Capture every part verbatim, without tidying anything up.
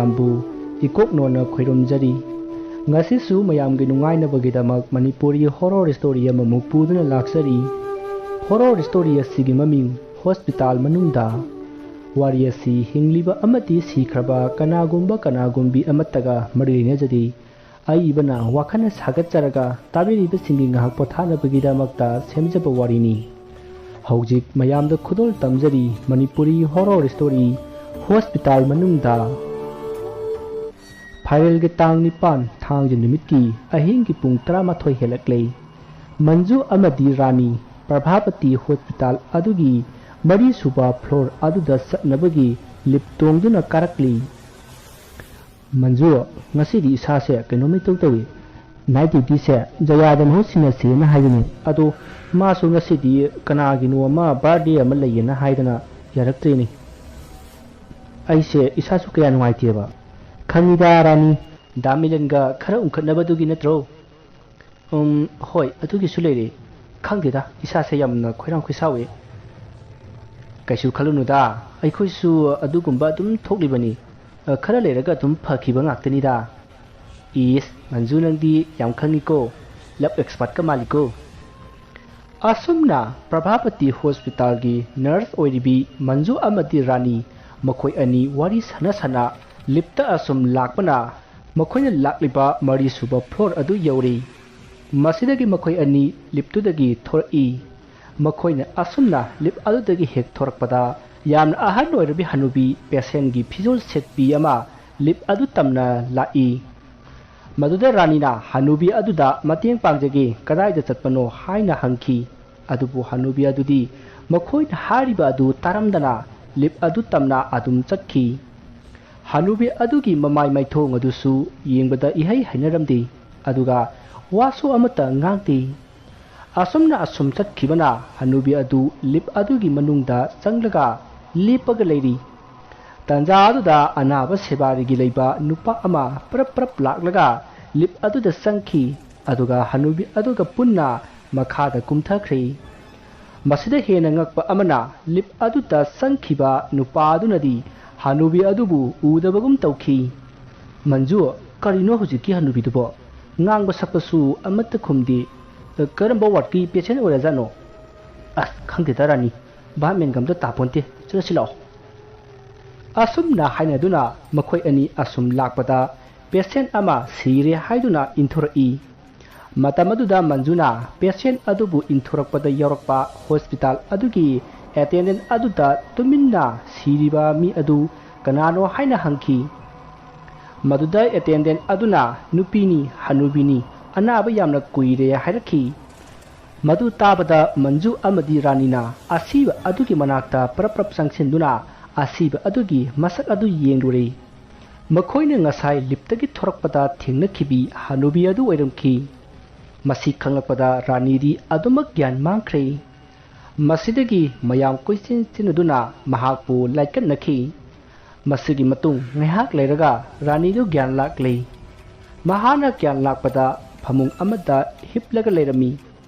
ꯃꯌꯥꯝꯕꯨ ꯏꯀꯣꯛ ꯅꯣꯟꯅ ꯈꯣꯏꯔꯨꯝꯖꯔꯤ꯫ ꯉꯁꯤꯁꯨ ꯃꯌꯥꯝꯒꯤ ꯅꯨꯡꯉꯥꯏꯅꯕꯒꯤꯗꯃꯛ ꯃꯅꯤꯄꯨꯔꯤ horror story ꯑꯃꯃꯨꯛ ꯄꯨꯗꯨꯅ ꯂꯥꯛꯆꯔꯤ꯫ Horror story ꯑꯁꯤꯒꯤ ꯃꯃꯤꯡ ꯍꯣꯁꯄꯤꯇꯥꯜ ꯃꯅꯨꯡꯗ꯫ ꯋꯥꯔꯤ ꯑꯁꯤ ꯍꯤꯡꯂꯤꯕ ꯑꯃꯗꯤ ꯁꯤꯈ꯭ꯔꯕ ꯀꯅꯥꯒꯨꯝꯕ ꯀꯅꯥꯒꯨꯝꯕꯤ ꯑꯃꯠꯇꯒ ꯃꯔꯤ ꯂꯩꯅꯖꯗꯦ꯫ ꯑꯏꯕꯅ ꯋꯥꯈꯜꯅ ꯁꯥꯒꯠꯆꯔꯒ ꯇꯥꯕꯤꯔꯤꯕꯁꯤꯡꯒꯤ ꯉꯥꯏꯍꯥꯛ ꯄꯣꯊꯥꯅꯕꯒꯤꯗꯃꯛꯇ ꯁꯦꯝꯖꯕ ꯋꯥꯔꯤꯅꯤ꯫ ꯍꯧꯖꯤꯛ ꯃꯌꯥꯝꯗ ꯈꯨꯗꯣꯜ ꯇꯝꯖꯔꯤ ꯃꯅꯤꯄꯨꯔꯤ horror story ꯍꯣꯁꯄꯤꯇꯥꯜ ꯃꯅꯨꯡꯗ꯫ ꯐꯥꯏꯔꯦꯜꯒꯤ ꯇꯥꯡ ꯅꯤꯄꯥꯟ, ꯊꯥꯡꯖ ꯅꯨꯃꯤꯠꯀꯤ ꯑꯍꯤꯡꯒꯤ ꯄꯨꯡ ꯇꯔꯥꯃꯥꯊꯣꯏ ꯍꯦꯜꯂꯛꯂꯦ꯫ ꯃꯟꯖꯨ ꯑꯃꯗꯤ ꯔꯥꯅꯤ ꯄ꯭ꯔꯚꯥꯄꯇꯤ ꯍꯣꯁꯄꯤꯇꯥꯜ ꯑꯗꯨꯒꯤ ꯃꯔꯤꯁꯨꯕ floor ꯑꯗꯨꯗ ꯆꯠꯅꯕꯒꯤ lift ꯇꯣꯡꯗꯨꯅ ꯀꯥꯔꯛꯂꯤ꯫ "ꯃꯟꯖꯨ, ꯉꯁꯤꯗꯤ ꯏꯁꯥꯁꯦ ꯀꯩꯅꯣꯝ ꯏꯇꯧ ꯇꯧꯏ꯫ Night dutyꯁꯦ ꯖꯌꯥꯗ ꯃꯍꯨꯠ ꯁꯤꯟꯅꯁꯦꯅ ꯍꯥꯏꯕꯅꯤ꯫ ꯑꯗꯣ ꯃꯥꯁꯨ ꯉꯁꯤꯗꯤ ꯀꯅꯥꯒꯤꯅꯣ ꯑꯃ birthday ꯑꯃ ꯂꯩꯌꯦꯅ ꯍꯥꯏꯗꯅ ꯌꯥꯔꯛꯇ꯭ꯔꯦꯅꯦ꯫ ꯑꯩꯁꯦ ꯏꯁꯥꯁꯨ ꯀꯌꯥ ꯅꯨꯡꯉꯥꯏꯇꯦꯕ꯫" "ꯈꯪꯉꯤꯗ ꯔꯥꯅꯤ, ꯗꯥ ꯃꯤꯂꯟꯒ ꯈꯔ ꯎꯪꯈꯠꯅꯕꯗꯨꯒꯤ ꯅꯠꯇ꯭ꯔꯣ?" "ꯎꯝ, ꯍꯣꯏ, ꯑꯗꯨꯒꯤꯁꯨ ꯂꯩꯔꯦ꯫ ꯈꯪꯗꯦꯗ, ꯏꯁꯥꯁꯦ ꯌꯥꯝꯅ ꯈꯣꯏꯔꯥꯡ ꯈꯣꯏꯁꯥꯎꯋꯦ꯫ ꯀꯩꯁꯨ ꯈꯜꯂꯨꯅꯨꯗ, ꯑꯩꯈꯣꯏꯁꯨ ꯑꯗꯨꯒꯨꯝꯕ ꯑꯗꯨꯝ ꯊꯣꯛꯂꯤꯕꯅꯤ꯫ ꯑ, ꯈꯔ ꯂꯩꯔꯒ ꯑꯗꯨꯝ ꯐꯈꯤꯕ ꯉꯥꯛꯇꯅꯤꯗ꯫" "ꯏꯁ, ꯃꯟꯖꯨ, ꯅꯪꯗꯤ ꯌꯥꯝ ꯈꯪꯉꯤꯀꯣ꯫ Love expertꯀ ꯃꯥꯜꯂꯤꯀꯣ꯫" ꯑꯁꯨꯝꯅ ꯄ꯭ꯔꯚꯥꯄꯇꯤ ꯍꯣꯁꯄꯤꯇꯥꯜꯒꯤ nurse ꯑꯣꯏꯔꯤꯕꯤ ꯃꯟꯖꯨ ꯑꯃꯗꯤ ꯔꯥꯅꯤ, ꯃꯈꯣꯏ ꯑꯅꯤ ꯋꯥꯔꯤ ꯁꯥꯟꯅ ꯁꯥꯟꯅ liftꯇ ꯑꯁꯨꯝ ꯂꯥꯛꯄꯅ ꯃꯈꯣꯏꯅ ꯂꯥꯛꯂꯤꯕ ꯃꯔꯤꯁꯨꯕ floor ꯑꯗꯨ ꯌꯧꯔꯤ꯫ ꯃꯁꯤꯗꯒꯤ ꯃꯈꯣꯏ ꯑꯅꯤ liftꯇꯨꯗꯒꯤ ꯊꯣꯔꯛꯏ꯫ ꯃꯈꯣꯏꯅ ꯑꯁꯨꯝꯅ lift ꯑꯗꯨꯗꯒꯤ ꯍꯦꯛ ꯊꯣꯔꯛꯄꯗ, ꯌꯥꯝꯅ ꯑꯍꯟ ꯑꯣꯏꯔꯕꯤ ꯍꯅꯨꯕꯤ patientꯀꯤ ꯐꯤꯖꯣꯜ ꯁꯦꯠꯄꯤ ꯑꯃ lift ꯑꯗꯨ ꯇꯝꯅ ꯂꯥꯛꯏ꯫ ꯃꯗꯨꯗ ꯔꯥꯅꯤꯅ ꯍꯅꯨꯕꯤ ꯑꯗꯨꯗ "ꯃꯇꯦꯡ ꯄꯥꯡꯖꯒꯦ, ꯀꯗꯥꯏꯗ ꯆꯠꯄꯅꯣ?" ꯍꯥꯏꯅ ꯍꯪꯈꯤ꯫ ꯑꯗꯨꯕꯨ ꯍꯅꯨꯕꯤ ꯑꯗꯨꯗꯤ ꯃꯈꯣꯏꯅ ꯍꯥꯏꯔꯤꯕ ꯑꯗꯨ ꯇꯥꯔꯝꯗꯅ lift ꯑꯗꯨ ꯇꯝꯅ ꯑꯗꯨꯝ ꯆꯠꯈꯤ꯫ ꯍꯅꯨꯕꯤ ꯑꯗꯨꯒꯤ ꯃꯃꯥꯏ ꯃꯥꯏꯊꯣꯡ ꯑꯗꯨꯁꯨ ꯌꯦꯡꯕꯗ ꯏꯍꯩ ꯍꯩꯅꯔꯝꯗꯦ, ꯑꯗꯨꯒ ꯋꯥꯁꯨ ꯑꯃꯠꯇ ꯉꯥꯡꯗꯦ꯫ ꯑꯁꯨꯝꯅ ꯑꯁꯨꯝ ꯆꯠꯈꯤꯕꯅ ꯍꯅꯨꯕꯤ ꯑꯗꯨ lift ꯑꯗꯨꯒꯤ ꯃꯅꯨꯡꯗ ꯆꯪꯂꯒ ꯂꯦꯞꯄꯒ ꯂꯩꯔꯤ꯫ ꯇꯥꯟꯖꯥ ꯑꯗꯨꯗ ꯑꯅꯥꯕ ꯁꯦꯕꯥꯔꯤꯒꯤ ꯂꯩꯕ ꯅꯨꯄꯥ ꯑꯃ ꯄ꯭ꯔꯞ ꯄ꯭ꯔꯞ ꯂꯥꯛꯂꯒ lift ꯑꯗꯨꯗ ꯆꯪꯈꯤ, ꯑꯗꯨꯒ ꯍꯅꯨꯕꯤ ꯑꯗꯨꯒ ꯄꯨꯟꯅ ꯃꯈꯥꯗ ꯀꯨꯝꯊꯈ꯭ꯔꯦ꯫ ꯃꯁꯤꯗ ꯍꯦꯟꯅ ꯉꯛꯄ ꯑꯃꯅ, lift ꯑꯗꯨꯗ ꯆꯪꯈꯤꯕ ꯅꯨꯄꯥ ꯑꯗꯨꯅꯗꯤ ꯍꯅꯨꯕꯤ ꯑꯗꯨꯕꯨ ꯎꯗꯕꯒꯨꯝ ꯇꯧꯈꯤ꯫ "ꯃꯟꯖꯨ, ꯀꯔꯤꯅꯣ ꯍꯧꯖꯤꯛꯀꯤ ꯍꯅꯨꯕꯤꯗꯨꯕꯣ? ꯉꯥꯡꯕ ꯁꯛꯄꯁꯨ ꯑꯃꯠꯇ ꯈꯨꯝꯗꯦ꯫ ꯀꯔꯝꯕ ꯋꯥꯔꯗꯀꯤ ꯄꯦꯁꯦꯟ ꯑꯣꯏꯔꯖꯥꯠꯅꯣ? ꯑꯁ, ꯈꯪꯗꯦꯗ ꯔꯥꯅꯤ, ꯚꯥꯞ ꯃꯦꯟꯒ ꯑꯝꯇ ꯇꯥꯄꯣꯟꯇꯦ꯫ ꯆꯠꯂꯁꯤ ꯂꯥꯛꯑꯣ꯫" ꯑꯁꯨꯝꯅ ꯍꯥꯏꯅꯗꯨꯅ ꯃꯈꯣꯏ ꯑꯅꯤ ꯑꯁꯨꯝ ꯂꯥꯛꯄꯗ ꯄꯦꯁꯦꯟ ꯑꯃ ꯁꯤꯔꯦ ꯍꯥꯏꯗꯨꯅ ꯏꯟꯊꯣꯔꯛꯏ꯫ ꯃꯇꯝ ꯑꯗꯨꯗ ꯃꯟꯖꯨꯅ ꯄꯦꯁꯦꯟ ꯑꯗꯨꯕꯨ ꯏꯟꯊꯣꯔꯛꯄꯗ ꯌꯥꯎꯔꯛꯄ ꯍꯣꯁꯄꯤꯇꯥꯜ ꯑꯗꯨꯒꯤ ꯑꯦꯇꯦꯟꯗꯦꯟ ꯑꯗꯨꯗ ꯇꯨꯃꯤꯟꯅ ꯁꯤꯔꯤꯕ ꯃꯤ ꯑꯗꯨ ꯀꯅꯥꯅꯣ ꯍꯥꯏꯅ ꯍꯪꯈꯤ꯫ ꯃꯗꯨꯗ ꯑꯦꯇꯦꯟꯗꯦꯟ ꯑꯗꯨꯅ "ꯅꯨꯄꯤꯅꯤ, ꯍꯅꯨꯕꯤꯅꯤ, ꯑꯅꯥꯕ ꯌꯥꯝꯅ ꯀꯨꯏꯔꯦ" ꯍꯥꯏꯔꯛꯈꯤ꯫ ꯃꯗꯨ ꯇꯥꯕꯗ ꯃꯟꯖꯨ ꯑꯃꯗꯤ ꯔꯥꯅꯤꯅ ꯑꯁꯤꯕ ꯑꯗꯨꯒꯤ ꯃꯅꯥꯛꯇ ꯄꯔꯞ ꯄꯔꯞ ꯆꯪꯁꯤꯟꯗꯨꯅ ꯑꯁꯤꯕ ꯑꯗꯨꯒꯤ ꯃꯁꯛ ꯑꯗꯨ ꯌꯦꯡꯂꯨꯔꯦ꯫ ꯃꯈꯣꯏꯅ ꯉꯁꯥꯏ ꯂꯤꯞꯇꯒꯤ ꯊꯣꯔꯛꯄꯗ ꯊꯦꯡꯅꯈꯤꯕꯤ ꯍꯅꯨꯕꯤ ꯑꯗꯨ ꯑꯣꯏꯔꯝꯈꯤ꯫ ꯃꯁꯤ ꯈꯪꯂꯛꯄꯗ ꯔꯥꯅꯤꯗꯤ ꯑꯗꯨꯃꯛ ꯒ꯭ꯌꯥꯟ ꯃꯥꯡꯈ꯭ꯔꯦ꯫ ꯃꯁꯤꯗꯒꯤ ꯃꯌꯥꯝ ꯀꯣꯏꯆꯦꯟ ꯆꯦꯟꯅꯗꯨꯅ ꯃꯍꯥꯛꯄꯨ ꯂꯥꯏꯀꯠꯅꯈꯤ꯫ ꯃꯁꯤꯒꯤ ꯃꯇꯨꯡ ꯉꯥꯏꯍꯥꯛ ꯂꯩꯔꯒ ꯔꯥꯅꯤꯗꯨ ꯒ꯭ꯌꯥꯟ ꯂꯥꯛꯂꯦ꯫ ꯃꯍꯥꯛꯅ ꯒ꯭ꯌꯥꯟ ꯂꯥꯛꯄꯗ ꯐꯃꯨꯡ ꯑꯃꯗ ꯍꯤꯞꯂꯒ ꯂꯩꯔꯝꯃꯤ꯫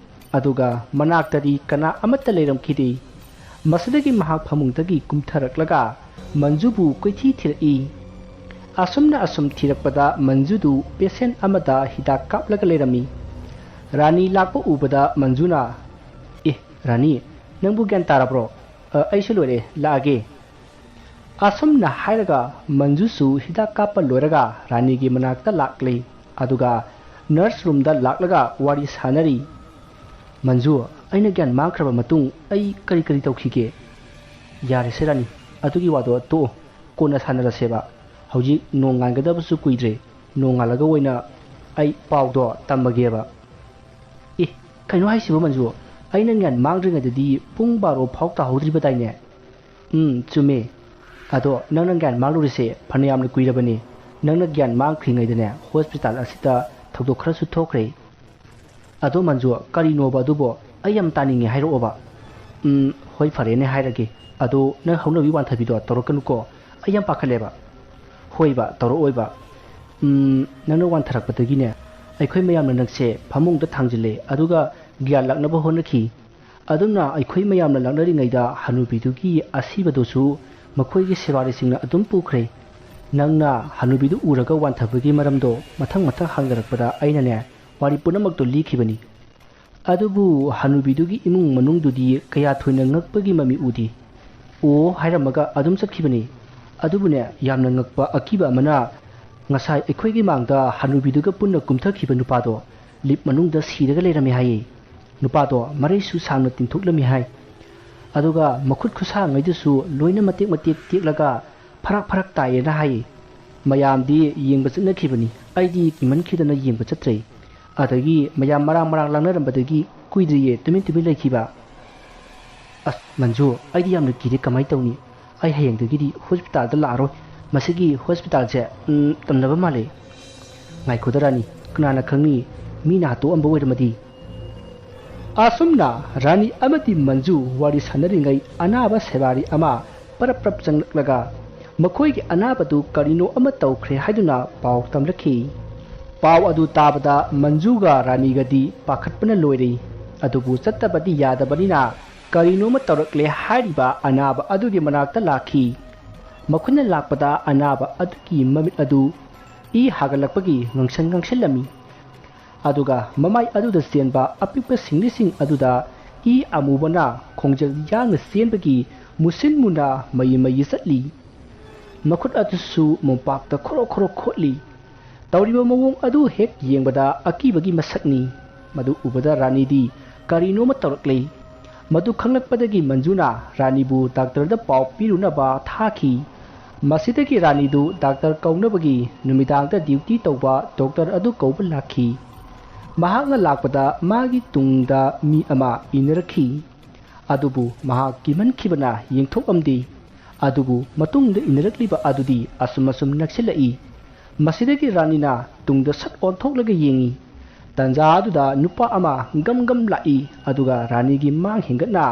ꯑꯗꯨꯒ ꯃꯅꯥꯛꯇꯗꯤ ꯀꯅꯥ ꯑꯃꯠꯇ ꯂꯩꯔꯝꯈꯤꯗꯦ꯫ ꯃꯁꯤꯗꯒꯤ ꯃꯍꯥꯛ ꯐꯃꯨꯡꯗꯒꯤ ꯀꯨꯝꯊꯔꯛꯂꯒ ꯃꯟꯖꯨꯕꯨ ꯀꯣꯏꯊꯤ ꯊꯤꯔꯛꯏ꯫ ꯑꯁꯨꯝꯅ ꯑꯁꯨꯝ ꯊꯤꯔꯛꯄꯗ ꯃꯟꯖꯨꯗꯨ ꯄꯦꯁꯦꯟ ꯑꯃꯗ ꯍꯤꯗꯥꯛ ꯀꯥꯞꯂꯒ ꯂꯩꯔꯝꯃꯤ꯫ ꯔꯥꯅꯤ ꯂꯥꯛꯄ ꯎꯕꯗ ꯃꯟꯖꯨꯅ, "ꯑꯦ, ꯔꯥꯅꯤ, ꯅꯪꯕꯨ ꯒ꯭ꯌꯥꯟ ꯇꯥꯔꯕ꯭ꯔꯣ? ꯑ, ꯑꯩꯁꯨ ꯂꯣꯏꯔꯦ, ꯂꯥꯛꯑꯒꯦ꯫" ꯑꯁꯨꯝꯅ ꯍꯥꯏꯔꯒ ꯃꯟꯖꯨꯁꯨ ꯍꯤꯗꯥꯛ ꯀꯥꯞꯄ ꯂꯣꯏꯔꯒ ꯔꯥꯅꯤꯒꯤ ꯃꯅꯥꯛꯇ ꯂꯥꯛꯂꯦ꯫ ꯑꯗꯨꯒ ꯅꯔꯁ ꯔꯨꯝꯗ ꯂꯥꯛꯂꯒ ꯋꯥꯔꯤ ꯁꯥꯟꯅꯔꯤ꯫ "ꯃꯟꯖꯨ, ꯑꯩꯅ ꯒ꯭ꯌꯥꯟ ꯃꯥꯡꯈ꯭ꯔꯕ ꯃꯇꯨꯡ ꯑꯩ ꯀꯔꯤ ꯀꯔꯤ ꯇꯧꯈꯤꯒꯦ?" "ꯌꯥꯔꯦꯁꯦ ꯔꯥꯅꯤ, ꯑꯗꯨꯒꯤ ꯋꯥꯗꯣ ꯇꯣꯛꯑꯣ, ꯀꯣꯟꯅ ꯁꯥꯟꯅꯔꯁꯦꯕ꯫ ꯍꯧꯖꯤꯛ ꯅꯣꯡꯉꯥꯟꯒꯗꯕꯁꯨ ꯀꯨꯏꯗ꯭ꯔꯦ, ꯅꯣꯡꯉꯥꯜꯂꯒ ꯑꯣꯏꯅ ꯑꯩ ꯄꯥꯎꯗꯣ ꯇꯝꯃꯒꯦꯕ꯫" "ꯑꯦ, ꯀꯩꯅꯣ ꯍꯥꯏꯁꯤꯕꯣ ꯃꯟꯖꯨ? ꯑꯩꯅ ꯒ꯭ꯌꯥꯟ ꯃꯥꯡꯗ꯭ꯔꯤꯉꯩꯗꯗꯤ ꯄꯨꯡ ꯕꯥꯔꯣ ꯐꯥꯎ ꯇꯥꯍꯧꯗ꯭ꯔꯤꯕꯗꯥꯏꯅꯦ?" "ꯎꯝ, ꯆꯨꯝꯃꯦ꯫ ꯑꯗꯣ ꯅꯪꯅ ꯒ꯭ꯌꯥꯟ ꯃꯥꯡꯂꯨꯔꯤꯁꯦ ꯐꯅꯌꯥꯝꯅ ꯀꯨꯏꯔꯕꯅꯦ꯫ ꯅꯪꯅ ꯒ꯭ꯌꯥꯟ ꯃꯥꯡꯈ꯭ꯔꯤꯉꯩꯗꯅꯦ ꯍꯣꯁꯄꯤꯇꯥꯜ ꯑꯁꯤꯗ ꯊꯧꯗꯣꯛ ꯈꯔꯁꯨ ꯊꯣꯛꯈ꯭ꯔꯦ꯫" "ꯑꯗꯣ ꯃꯟꯖꯨ, ꯀꯔꯤꯅꯣꯕ ꯑꯗꯨꯕꯣ? ꯑꯩ ꯌꯥꯝ ꯇꯥꯅꯤꯡꯉꯦ, ꯍꯥꯏꯔꯛꯑꯣꯕ꯫" "ꯎꯝ, ꯍꯣꯏ, ꯐꯔꯦꯅꯦ, ꯍꯥꯏꯔꯒꯦ꯫ ꯑꯗꯣ ꯅꯪ ꯍꯧꯅꯕꯤ ꯋꯥꯟꯊꯕꯤꯗꯣ ꯇꯧꯔꯛꯀꯅꯨꯀꯣ꯫ ꯑꯩ ꯌꯥꯝ ꯄꯥꯈꯠꯂꯦꯕ꯫" "ꯍꯣꯏꯕ, ꯇꯧꯔꯛꯑꯣꯏꯕ꯫ ꯎꯝ, ꯅꯪꯅ ꯋꯥꯟꯊꯔꯛꯄꯗꯒꯤꯅꯦ ꯑꯩꯈꯣꯏ ꯃꯌꯥꯝꯅ ꯅꯪꯁꯦ ꯐꯃꯨꯡꯗ ꯊꯥꯡꯖꯤꯜꯂꯦ, ꯑꯗꯨꯒ ꯒ꯭ꯌꯥꯟ ꯂꯥꯛꯅꯕ ꯍꯣꯠꯅꯈꯤ꯫ ꯑꯗꯨꯝꯅ ꯑꯩꯈꯣꯏ ꯃꯌꯥꯝꯅ ꯂꯥꯛꯅꯔꯤꯉꯩꯗ ꯍꯅꯨꯕꯤꯗꯨꯒꯤ ꯑꯁꯤꯕꯗꯨꯁꯨ ꯃꯈꯣꯏꯒꯤ ꯁꯦꯕꯥꯔꯤꯁꯤꯡꯅ ꯑꯗꯨꯝ ꯄꯨꯈ꯭ꯔꯦ꯫ ꯅꯪꯅ ꯍꯅꯨꯕꯤꯗꯨ ꯎꯔꯒ ꯋꯥꯟꯊꯕꯒꯤ ꯃꯔꯝꯗꯣ ꯃꯊꯪ ꯃꯊꯪ ꯍꯪꯅꯔꯛꯄꯗ ꯑꯩꯅꯅꯦ, ꯋꯥꯔꯤ ꯄꯨꯝꯅꯃꯛꯇꯣ ꯂꯤꯈꯤꯕꯅꯤ꯫ ꯑꯗꯨꯕꯨ ꯍꯅꯨꯕꯤꯗꯨꯒꯤ ꯏꯃꯨꯡ ꯃꯅꯨꯡꯗꯨꯗꯤ ꯀꯌꯥ ꯊꯣꯏꯅ ꯉꯛꯄꯒꯤ ꯃꯃꯤ ꯎꯗꯦ꯫ "ꯑꯣ" ꯍꯥꯏꯔꯝꯃꯒ ꯑꯗꯨꯝ ꯆꯠꯈꯤꯕꯅꯤ꯫ ꯑꯗꯨꯕꯨꯅꯦ, ꯌꯥꯝꯅ ꯉꯛꯄ ꯑꯀꯤꯕ ꯑꯃꯅ, ꯉꯁꯥꯏ ꯑꯩꯈꯣꯏꯒꯤ ꯃꯥꯡꯗ ꯍꯅꯨꯕꯤꯗꯨꯒ ꯄꯨꯟꯅ ꯀꯨꯝꯊꯈꯤꯕ ꯅꯨꯄꯥꯗꯣ ꯂꯤꯞ ꯃꯅꯨꯡꯗ ꯁꯤꯔꯒ ꯂꯩꯔꯝꯃꯤ ꯍꯥꯏꯌꯦ꯫ ꯅꯨꯄꯥꯗꯣ ꯃꯔꯩꯁꯨ ꯁꯥꯡꯅ ꯇꯤꯡꯊꯣꯛꯂꯝꯃꯤ ꯍꯥꯏ꯫ ꯑꯗꯨꯒ ꯃꯈꯨꯠ ꯈꯨꯁꯥꯉꯩꯗꯨꯁꯨ ꯂꯣꯏꯅ ꯃꯇꯦꯛ ꯃꯇꯦꯛ ꯇꯦꯛꯂꯒ ꯐꯔꯛ ꯐꯔꯛ ꯇꯥꯏꯌꯦꯅ ꯍꯥꯏꯌꯦ꯫ ꯃꯌꯥꯝꯗꯤ ꯌꯦꯡꯕ ꯆꯠꯅꯈꯤꯕꯅꯤ꯫ ꯑꯩꯗꯤ ꯀꯤꯃꯟꯈꯤꯗꯅ ꯌꯦꯡꯕ ꯆꯠꯇ꯭ꯔꯦ꯫ ꯑꯗꯒꯤ ꯃꯌꯥꯝ ꯃꯔꯥꯡ ꯃꯔꯥꯡ ꯂꯥꯡꯅꯔꯝꯕꯗꯒꯤ ꯀꯨꯏꯗ꯭ꯔꯤꯌꯦ ꯇꯨꯃꯤꯟ ꯇꯨꯃꯤꯟ ꯂꯩꯈꯤꯕ꯫ "ꯑꯁ ꯃꯟꯖꯨ, ꯑꯩꯗꯤ ꯌꯥꯝꯅ ꯀꯤꯔꯦ, ꯀꯃꯥꯏꯅ ꯇꯧꯅꯤ? ꯑꯩ ꯍꯌꯦꯡꯗꯒꯤꯗꯤ ꯍꯣꯁꯄꯤꯇꯥꯜꯗ ꯂꯥꯛꯑꯔꯣꯏ꯫ ꯃꯁꯤꯒꯤ ꯍꯣꯁꯄꯤꯇꯥꯜꯁꯦ, ꯎꯝ, ꯇꯝꯅꯕ ꯃꯥꯜꯂꯦ꯫ ꯉꯥꯏꯈꯣꯗ ꯔꯥꯅꯤ, ꯀꯅꯥꯅ ꯈꯪꯅꯤ, ꯃꯤꯅ ꯍꯥꯠꯇꯣꯛꯑꯝꯕ ꯑꯣꯏꯔꯝꯃꯗꯤ?" ꯑꯁꯨꯝꯅ ꯔꯥꯅꯤ ꯑꯃꯗꯤ ꯃꯟꯖꯨ ꯋꯥꯔꯤ ꯁꯥꯟꯅꯔꯤꯉꯩ ꯑꯅꯥꯕ ꯁꯦꯕꯥꯔꯤ ꯑꯃ ꯄꯔꯞ ꯄꯔꯞ ꯆꯪꯂꯛꯂꯒ ꯃꯈꯣꯏꯒꯤ ꯑꯅꯥꯕꯗꯨ ꯀꯔꯤꯅꯣ ꯑꯃ ꯇꯧꯈ꯭ꯔꯦ ꯍꯥꯏꯗꯨꯅ ꯄꯥꯎ ꯇꯝꯂꯛꯈꯤ꯫ ꯄꯥꯎ ꯑꯗꯨ ꯇꯥꯕꯗ ꯃꯟꯖꯨꯒ ꯔꯥꯅꯤꯒꯗꯤ ꯄꯥꯈꯠꯄꯅ ꯂꯣꯏꯔꯦ꯫ ꯑꯗꯨꯕꯨ ꯆꯠꯇꯕꯗꯤ ꯌꯥꯗꯕꯅꯤꯅ ꯀꯔꯤꯅꯣꯃ ꯇꯧꯔꯛꯂꯦ ꯍꯥꯏꯔꯤꯕ ꯑꯅꯥꯕ ꯑꯗꯨꯒꯤ ꯃꯅꯥꯛꯇ ꯂꯥꯛꯈꯤ꯫ ꯃꯈꯣꯏꯅ ꯂꯥꯛꯄꯗ ꯑꯅꯥꯕ ꯑꯗꯨꯒꯤ ꯃꯃꯤꯠ ꯑꯗꯨ ꯏ ꯍꯥꯒꯠꯂꯛꯄꯒꯤ ꯉꯥꯡꯁꯪ ꯉꯥꯡꯁꯤꯜꯂꯝꯃꯤ꯫ ꯑꯗꯨꯒ ꯃꯃꯥꯏ ꯑꯗꯨꯗ ꯆꯦꯟꯕ ꯑꯄꯤꯛꯄ ꯁꯤꯡꯂꯤꯁꯤꯡ ꯑꯗꯨꯗ ꯏ ꯑꯃꯨꯕꯅ ꯈꯣꯡꯖꯦꯜ ꯌꯥꯡꯅ ꯆꯦꯟꯕꯒꯤ ꯃꯨꯁꯤꯟ ꯃꯨꯅ ꯃꯌꯤ ꯃꯌꯤ ꯆꯠꯂꯤ꯫ ꯃꯈꯨꯠ ꯑꯗꯨꯁꯨ ꯃꯣꯝꯄꯥꯛꯇ ꯈꯣꯔꯣ ꯈꯣꯔꯣ ꯈꯣꯠꯂꯤ꯫ ꯇꯧꯔꯤꯕ ꯃꯑꯣꯡ ꯑꯗꯨ ꯍꯦꯛ ꯌꯦꯡꯕꯗ ꯑꯀꯤꯕꯒꯤ ꯃꯁꯛꯅꯤ꯫ ꯃꯗꯨ ꯎꯕꯗ ꯔꯥꯅꯤꯗꯤ ꯀꯔꯤꯅꯣꯃ ꯇꯧꯔꯛꯂꯦ꯫ ꯃꯗꯨ ꯈꯪꯂꯛꯄꯗꯒꯤ ꯃꯟꯖꯨꯅ ꯔꯥꯅꯤꯕꯨ ꯗꯥꯛꯇꯔꯗ ꯄꯥꯎ ꯄꯤꯔꯨꯅꯕ ꯊꯥꯈꯤ꯫ ꯃꯁꯤꯗꯒꯤ ꯔꯥꯅꯤꯗꯨ ꯗꯥꯛꯇꯔ ꯀꯧꯅꯕꯒꯤ ꯅꯨꯃꯤꯗꯥꯡꯗ ꯗ꯭ꯌꯨꯇꯤ ꯇꯧꯕ ꯗꯣꯛꯇꯔ ꯑꯗꯨ ꯀꯧꯕ ꯂꯥꯛꯈꯤ꯫ ꯃꯍꯥꯛꯅ ꯂꯥꯛꯄꯗ ꯃꯥꯒꯤ ꯇꯨꯡꯗ ꯃꯤ ꯑꯃ ꯏꯟꯅꯔꯛꯈꯤ꯫ ꯑꯗꯨꯕꯨ ꯃꯍꯥꯛ ꯀꯤꯃꯟꯈꯤꯕꯅ ꯌꯦꯡꯊꯣꯛꯂꯝꯗꯦ꯫ ꯑꯗꯨꯕꯨ ꯃꯇꯨꯡꯗ ꯏꯟꯅꯔꯛꯂꯤꯕ ꯑꯗꯨꯗꯤ ꯑꯁꯨꯝ ꯑꯁꯨꯝ ꯅꯛꯁꯤꯜꯂꯛꯏ꯫ ꯃꯁꯤꯗꯒꯤ ꯔꯥꯅꯤꯅ ꯇꯨꯡꯗ ꯁꯠ ꯑꯣꯟꯊꯣꯛꯂꯒ ꯌꯦꯡꯏ꯫ ꯇꯟꯖꯥ ꯑꯗꯨꯗ ꯅꯨꯄꯥ ꯑꯃ ꯒꯝ ꯒꯝ ꯂꯥꯛꯏ, ꯑꯗꯨꯒ ꯔꯥꯅꯤꯒꯤ ꯃꯥꯡ ꯍꯦꯟꯒꯠꯅ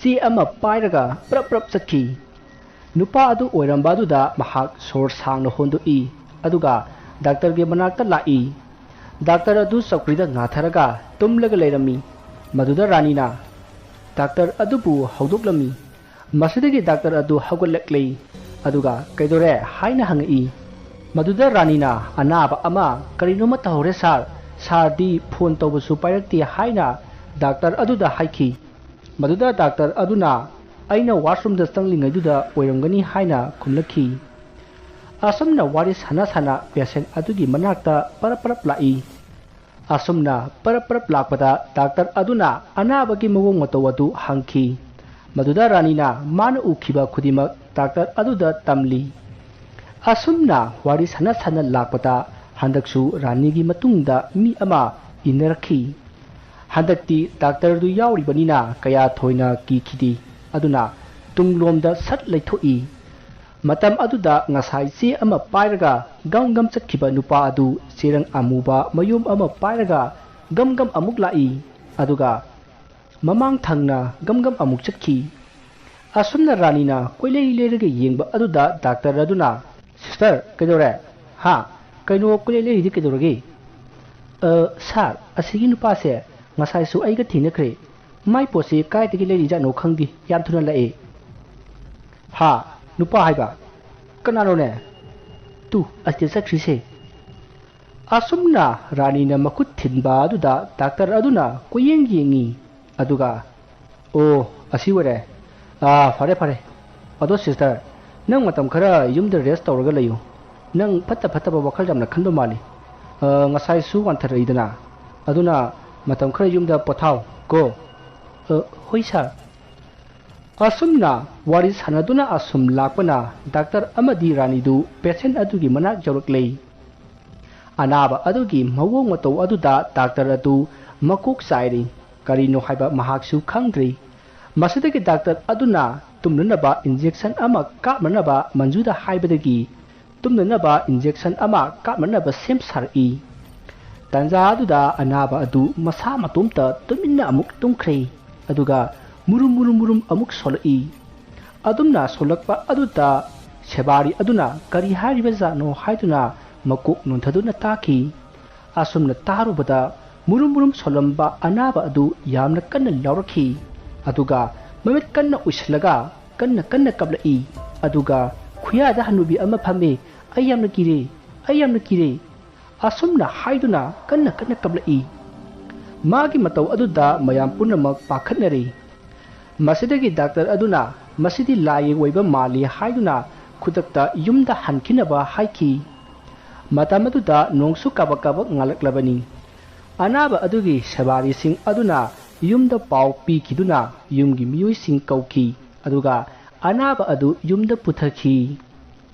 ꯆꯦ ꯑꯃ ꯄꯥꯏꯔꯒ ꯄ꯭ꯔꯞ ꯄ꯭ꯔꯞ ꯆꯠꯈꯤ꯫ ꯅꯨꯄꯥ ꯑꯗꯨ ꯑꯣꯏꯔꯝꯕ ꯑꯗꯨꯗ ꯃꯍꯥꯛ ꯁꯣꯔ ꯁꯥꯡꯅ ꯍꯣꯟꯗꯣꯛꯏ, ꯑꯗꯨꯒ ꯗꯥꯛꯇꯔꯒꯤ ꯃꯅꯥꯛꯇ ꯂꯥꯛꯏ꯫ ꯗꯥꯛꯇꯔ ꯑꯗꯨ ꯆꯧꯀ꯭ꯔꯤꯗ ꯉꯥꯊꯔꯒ ꯇꯨꯝꯂꯒ ꯂꯩꯔꯝꯃꯤ꯫ ꯃꯗꯨꯗ ꯔꯥꯅꯤꯅ ꯗꯥꯛꯇꯔ ꯑꯗꯨꯕꯨ ꯍꯧꯗꯣꯛꯂꯝꯃꯤ꯫ ꯃꯁꯤꯗꯒꯤ ꯗꯥꯛꯇꯔ ꯑꯗꯨ ꯍꯧꯒꯠꯂꯛꯂꯦ, ꯑꯗꯨꯒ "ꯀꯩꯗꯧꯔꯦ?" ꯍꯥꯏꯅ ꯍꯪꯉꯛꯏ꯫ ꯃꯗꯨꯗ ꯔꯥꯅꯤꯅ, "ꯑꯅꯥꯕ ꯑꯃ ꯀꯔꯤꯅꯣꯃ ꯇꯧꯍꯧꯔꯦ ꯁꯥꯔ, ꯁꯥꯔꯗꯤ ꯐꯣꯟ ꯇꯧꯕꯁꯨ ꯄꯥꯏꯔꯛꯇꯦ" ꯍꯥꯏꯅ ꯗꯥꯛꯇꯔ ꯑꯗꯨꯗ ꯍꯥꯏꯈꯤ꯫ ꯃꯗꯨꯗ ꯗꯥꯛꯇꯔ ꯑꯗꯨꯅ, "ꯑꯩꯅ ꯋꯥꯁꯔꯨꯝꯗ ꯆꯪꯂꯤꯉꯩꯗꯨꯗ ꯑꯣꯏꯔꯝꯒꯅꯤ" ꯍꯥꯏꯅ ꯈꯨꯝꯂꯛꯈꯤ꯫ ꯑꯁꯨꯝꯅ ꯋꯥꯔꯤ ꯁꯥꯟꯅ ꯁꯥꯟꯅ ꯄꯦꯁꯦꯟ ꯑꯗꯨꯒꯤ ꯃꯅꯥꯛꯇ ꯄꯔꯞ ꯄꯔꯞ ꯂꯥꯛꯏ꯫ ꯑꯁꯨꯝꯅ ꯄꯔꯞ ꯄꯔꯞ ꯂꯥꯛꯄꯗ ꯗꯥꯛꯇꯔ ꯑꯗꯨꯅ ꯑꯅꯥꯕꯒꯤ ꯃꯑꯣꯡ ꯃꯇꯧ ꯑꯗꯨ ꯍꯪꯈꯤ꯫ ꯃꯗꯨꯗ ꯔꯥꯅꯤꯅ ꯃꯥꯅ ꯎꯈꯤꯕ ꯈꯨꯗꯤꯡꯃꯛ ꯗꯥꯛꯇꯔ ꯑꯗꯨꯗ ꯇꯝꯂꯤ꯫ ꯑꯁꯨꯝꯅ ꯋꯥꯔꯤ ꯁꯥꯟꯅ ꯁꯥꯟꯅ ꯂꯥꯛꯄꯗ ꯍꯟꯗꯛꯁꯨ ꯔꯥꯅꯤꯒꯤ ꯃꯇꯨꯡꯗ ꯃꯤ ꯑꯃ ꯏꯟꯅꯔꯛꯈꯤ꯫ ꯍꯟꯗꯛꯇꯤ ꯗꯥꯛꯇꯔꯗꯨ ꯌꯥꯎꯔꯤꯕꯅꯤꯅ ꯀꯌꯥ ꯊꯣꯏꯅ ꯀꯤꯈꯤꯗꯦ꯫ ꯑꯗꯨꯅ ꯇꯨꯡꯂꯣꯝꯗ ꯁꯠ ꯂꯩꯊꯣꯛꯏ꯫ ꯃꯇꯝ ꯑꯗꯨꯗ ꯉꯁꯥꯏ ꯆꯦ ꯑꯃ ꯄꯥꯏꯔꯒ ꯒꯝ ꯒꯝ ꯆꯠꯈꯤꯕ ꯅꯨꯄꯥ ꯑꯗꯨ ꯆꯦꯔꯪ ꯑꯃꯨꯕ ꯃꯌꯨꯝ ꯑꯃ ꯄꯥꯏꯔꯒ ꯒꯝ ꯒꯝ ꯑꯃꯨꯛ ꯂꯥꯛꯏ, ꯑꯗꯨꯒ ꯃꯃꯥꯡ ꯊꯪꯅ ꯒꯝ ꯒꯝ ꯑꯃꯨꯛ ꯆꯠꯈꯤ꯫ ꯑꯁꯨꯝꯅ ꯔꯥꯅꯤꯅ ꯀꯣꯏꯂꯩ ꯂꯩꯔꯒ ꯌꯦꯡꯕ ꯑꯗꯨꯗ ꯗꯥꯛꯇꯔ ꯑꯗꯨꯅ, "ꯁꯤꯁꯇꯔ, ꯀꯩꯗꯧꯔꯦ?" "ꯍꯥ? ꯀꯩꯅꯣ ꯀꯣꯏꯂꯩ ꯂꯩꯔꯤꯗꯤ ꯀꯩꯗꯧꯔꯒꯦ?" "ꯑ, ꯁꯥꯔ, ꯑꯁꯤꯒꯤ ꯅꯨꯄꯥꯁꯦ ꯉꯁꯥꯏꯁꯨ ꯑꯩꯒ ꯊꯦꯡꯅꯈ꯭ꯔꯦ꯫ ꯃꯥꯏ ꯄꯣꯠꯁꯤ ꯀꯥꯏꯗꯒꯤ ꯂꯩꯔꯤꯖꯥꯠꯅꯣ ꯈꯪꯗꯦ, ꯌꯥꯝ ꯊꯨꯅ ꯂꯥꯛꯑꯦ꯫" "ꯍꯥ? ꯅꯨꯄꯥ ꯍꯥꯏꯕ? ꯀꯅꯥꯅꯣꯅꯦ?" "ꯇꯨ, ꯑꯁꯤꯗ ꯆꯠꯈ꯭ꯔꯤꯁꯦ꯫" ꯑꯁꯨꯝꯅ ꯔꯥꯅꯤꯅ ꯃꯈꯨꯠ ꯊꯤꯟꯕ ꯑꯗꯨꯗ ꯗꯥꯛꯇꯔ ꯑꯗꯨꯅ ꯀꯣꯏꯌꯦꯡ ꯌꯦꯡꯉꯤ꯫ ꯑꯗꯨꯒ, "ꯑꯣ, ꯑꯁꯤ ꯑꯣꯏꯔꯦ꯫ ꯑꯥ, ꯐꯔꯦ, ꯐꯔꯦ꯫ ꯑꯗꯣ ꯁꯤꯁꯇꯔ, ꯅꯪ ꯃꯇꯝ ꯈꯔ ꯌꯨꯝꯗ ꯔꯦꯁ ꯇꯧꯔꯒ ꯂꯩꯌꯨ꯫ ꯅꯪ ꯐꯠꯇ ꯐꯠꯇꯕ ꯋꯥꯈꯜ ꯌꯥꯝꯅ ꯈꯟꯕ ꯃꯥꯜꯂꯤ꯫ ꯑ, ꯉꯁꯥꯏꯁꯨ ꯋꯥꯟꯊꯔꯛꯏꯗꯅ꯫ ꯑꯗꯨꯅ ꯃꯇꯝ ꯈꯔ ꯌꯨꯝꯗ ꯄꯣꯊꯥꯎ ꯀꯣ꯫" "ꯑ, ꯍꯣꯏ ꯁꯥꯔ꯫" ꯑꯁꯨꯝꯅ ꯋꯥꯔꯤ ꯁꯥꯟꯅꯗꯨꯅ ꯑꯁꯨꯝ ꯂꯥꯛꯄꯅ ꯗꯥꯛꯇꯔ ꯑꯃꯗꯤ ꯔꯥꯅꯤꯗꯨ ꯄꯦꯁꯦꯟ ꯑꯗꯨꯒꯤ ꯃꯅꯥꯛ ꯌꯧꯔꯛꯂꯦ꯫ ꯑꯅꯥꯕ ꯑꯗꯨꯒꯤ ꯃꯑꯣꯡ ꯃꯇꯧ ꯑꯗꯨꯗ ꯗꯥꯛꯇꯔ ꯑꯗꯨ ꯃꯀꯣꯛ ꯆꯥꯏꯔꯤ꯫ ꯀꯔꯤꯅꯣ ꯍꯥꯏꯕ ꯃꯍꯥꯛꯁꯨ ꯈꯪꯗ꯭ꯔꯤ꯫ ꯃꯁꯤꯗꯒꯤ ꯗꯥꯛꯇꯔ ꯑꯗꯨꯅ ꯇꯨꯝꯅꯅꯕ ꯏꯟꯖꯦꯛꯁꯟ ꯑꯃ ꯀꯥꯞꯅꯅꯕ ꯃꯟꯖꯨꯗ ꯍꯥꯏꯕꯗꯒꯤ ꯇꯨꯝꯅꯅꯕ ꯏꯟꯖꯦꯛꯁꯟ ꯑꯃ ꯀꯥꯞꯅꯅꯕ ꯁꯦꯝ ꯁꯥꯔꯛꯏ꯫ ꯇꯥꯟꯖꯥ ꯑꯗꯨꯗ ꯑꯅꯥꯕ ꯑꯗꯨ ꯃꯁꯥ ꯃꯇꯣꯝꯇ ꯇꯨꯃꯤꯟꯅ ꯑꯃꯨꯛ ꯇꯨꯝꯈ꯭ꯔꯦ꯫ ꯑꯗꯨꯒ ꯃꯨꯔꯨꯝ ꯃꯨꯔꯨꯝ ꯃꯨꯔꯨꯝ ꯑꯃꯨꯛ ꯁꯣꯜꯂꯛꯏ꯫ ꯑꯗꯨꯝꯅ ꯁꯣꯜꯂꯛꯄ ꯑꯗꯨꯗ ꯁꯦꯕꯥꯔꯤ ꯑꯗꯨꯅ ꯀꯔꯤ ꯍꯥꯏꯔꯤꯕꯖꯥꯠꯅꯣ ꯍꯥꯏꯗꯨꯅ ꯃꯀꯣꯛ ꯅꯣꯟꯊꯗꯨꯅ ꯇꯥꯈꯤ꯫ ꯑꯁꯨꯝꯅ ꯇꯥꯔꯨꯕꯗ ꯃꯨꯔꯨꯝ ꯃꯨꯔꯨꯝ ꯁꯣꯜꯂꯝꯕ ꯑꯅꯥꯕ ꯑꯗꯨ ꯌꯥꯝꯅ ꯀꯟꯅ ꯂꯥꯎꯔꯛꯈꯤ꯫ ꯑꯗꯨꯒ ꯃꯃꯤꯠ ꯀꯟꯅ ꯎꯏꯁꯤꯜꯂꯒ ꯀꯟꯅ ꯀꯟꯅ ꯀꯞꯂꯛꯏ꯫ ꯑꯗꯨꯒ ꯈꯨꯌꯥꯗ ꯍꯅꯨꯕꯤ ꯑꯃ ꯐꯝꯃꯤ꯫ "ꯑꯩ ꯌꯥꯝꯅ ꯀꯤꯔꯦ, ꯑꯩ ꯌꯥꯝꯅ ꯀꯤꯔꯦ!" ꯑꯁꯨꯝꯅ ꯍꯥꯏꯗꯨꯅ ꯀꯟꯅ ꯀꯟꯅ ꯀꯞꯂꯛꯏ꯫ ꯃꯥꯒꯤ ꯃꯇꯧ ꯑꯗꯨꯗ ꯃꯌꯥꯝ ꯄꯨꯝꯅꯃꯛ ꯄꯥꯈꯠꯅꯔꯦ꯫ ꯃꯁꯤꯗꯒꯤ ꯗꯥꯛꯇꯔ ꯑꯗꯨꯅ ꯃꯁꯤꯗꯤ ꯂꯥꯏꯒꯤ ꯑꯣꯏꯕ ꯃꯥꯜꯂꯤ ꯍꯥꯏꯗꯨꯅ ꯈꯨꯗꯛꯇ ꯌꯨꯝꯗ ꯍꯟꯈꯤꯅꯕ ꯍꯥꯏꯈꯤ꯫ ꯃꯇꯝ ꯑꯗꯨꯗ ꯅꯣꯡꯁꯨ ꯀꯥꯕꯛ ꯀꯥꯕꯛ ꯉꯥꯜꯂꯛꯂꯕꯅꯤ꯫ ꯑꯅꯥꯕ ꯑꯗꯨꯒꯤ ꯁꯦꯕꯥꯔꯤꯁꯤꯡ ꯑꯗꯨꯅ ꯌꯨꯝꯗ ꯄꯥꯎ ꯄꯤꯈꯤꯗꯨꯅ ꯌꯨꯝꯒꯤ ꯃꯤꯑꯣꯏꯁꯤꯡ ꯀꯧꯈꯤ, ꯑꯗꯨꯒ ꯑꯅꯥꯕ ꯑꯗꯨ ꯌꯨꯝꯗ ꯄꯨꯊꯈꯤ꯫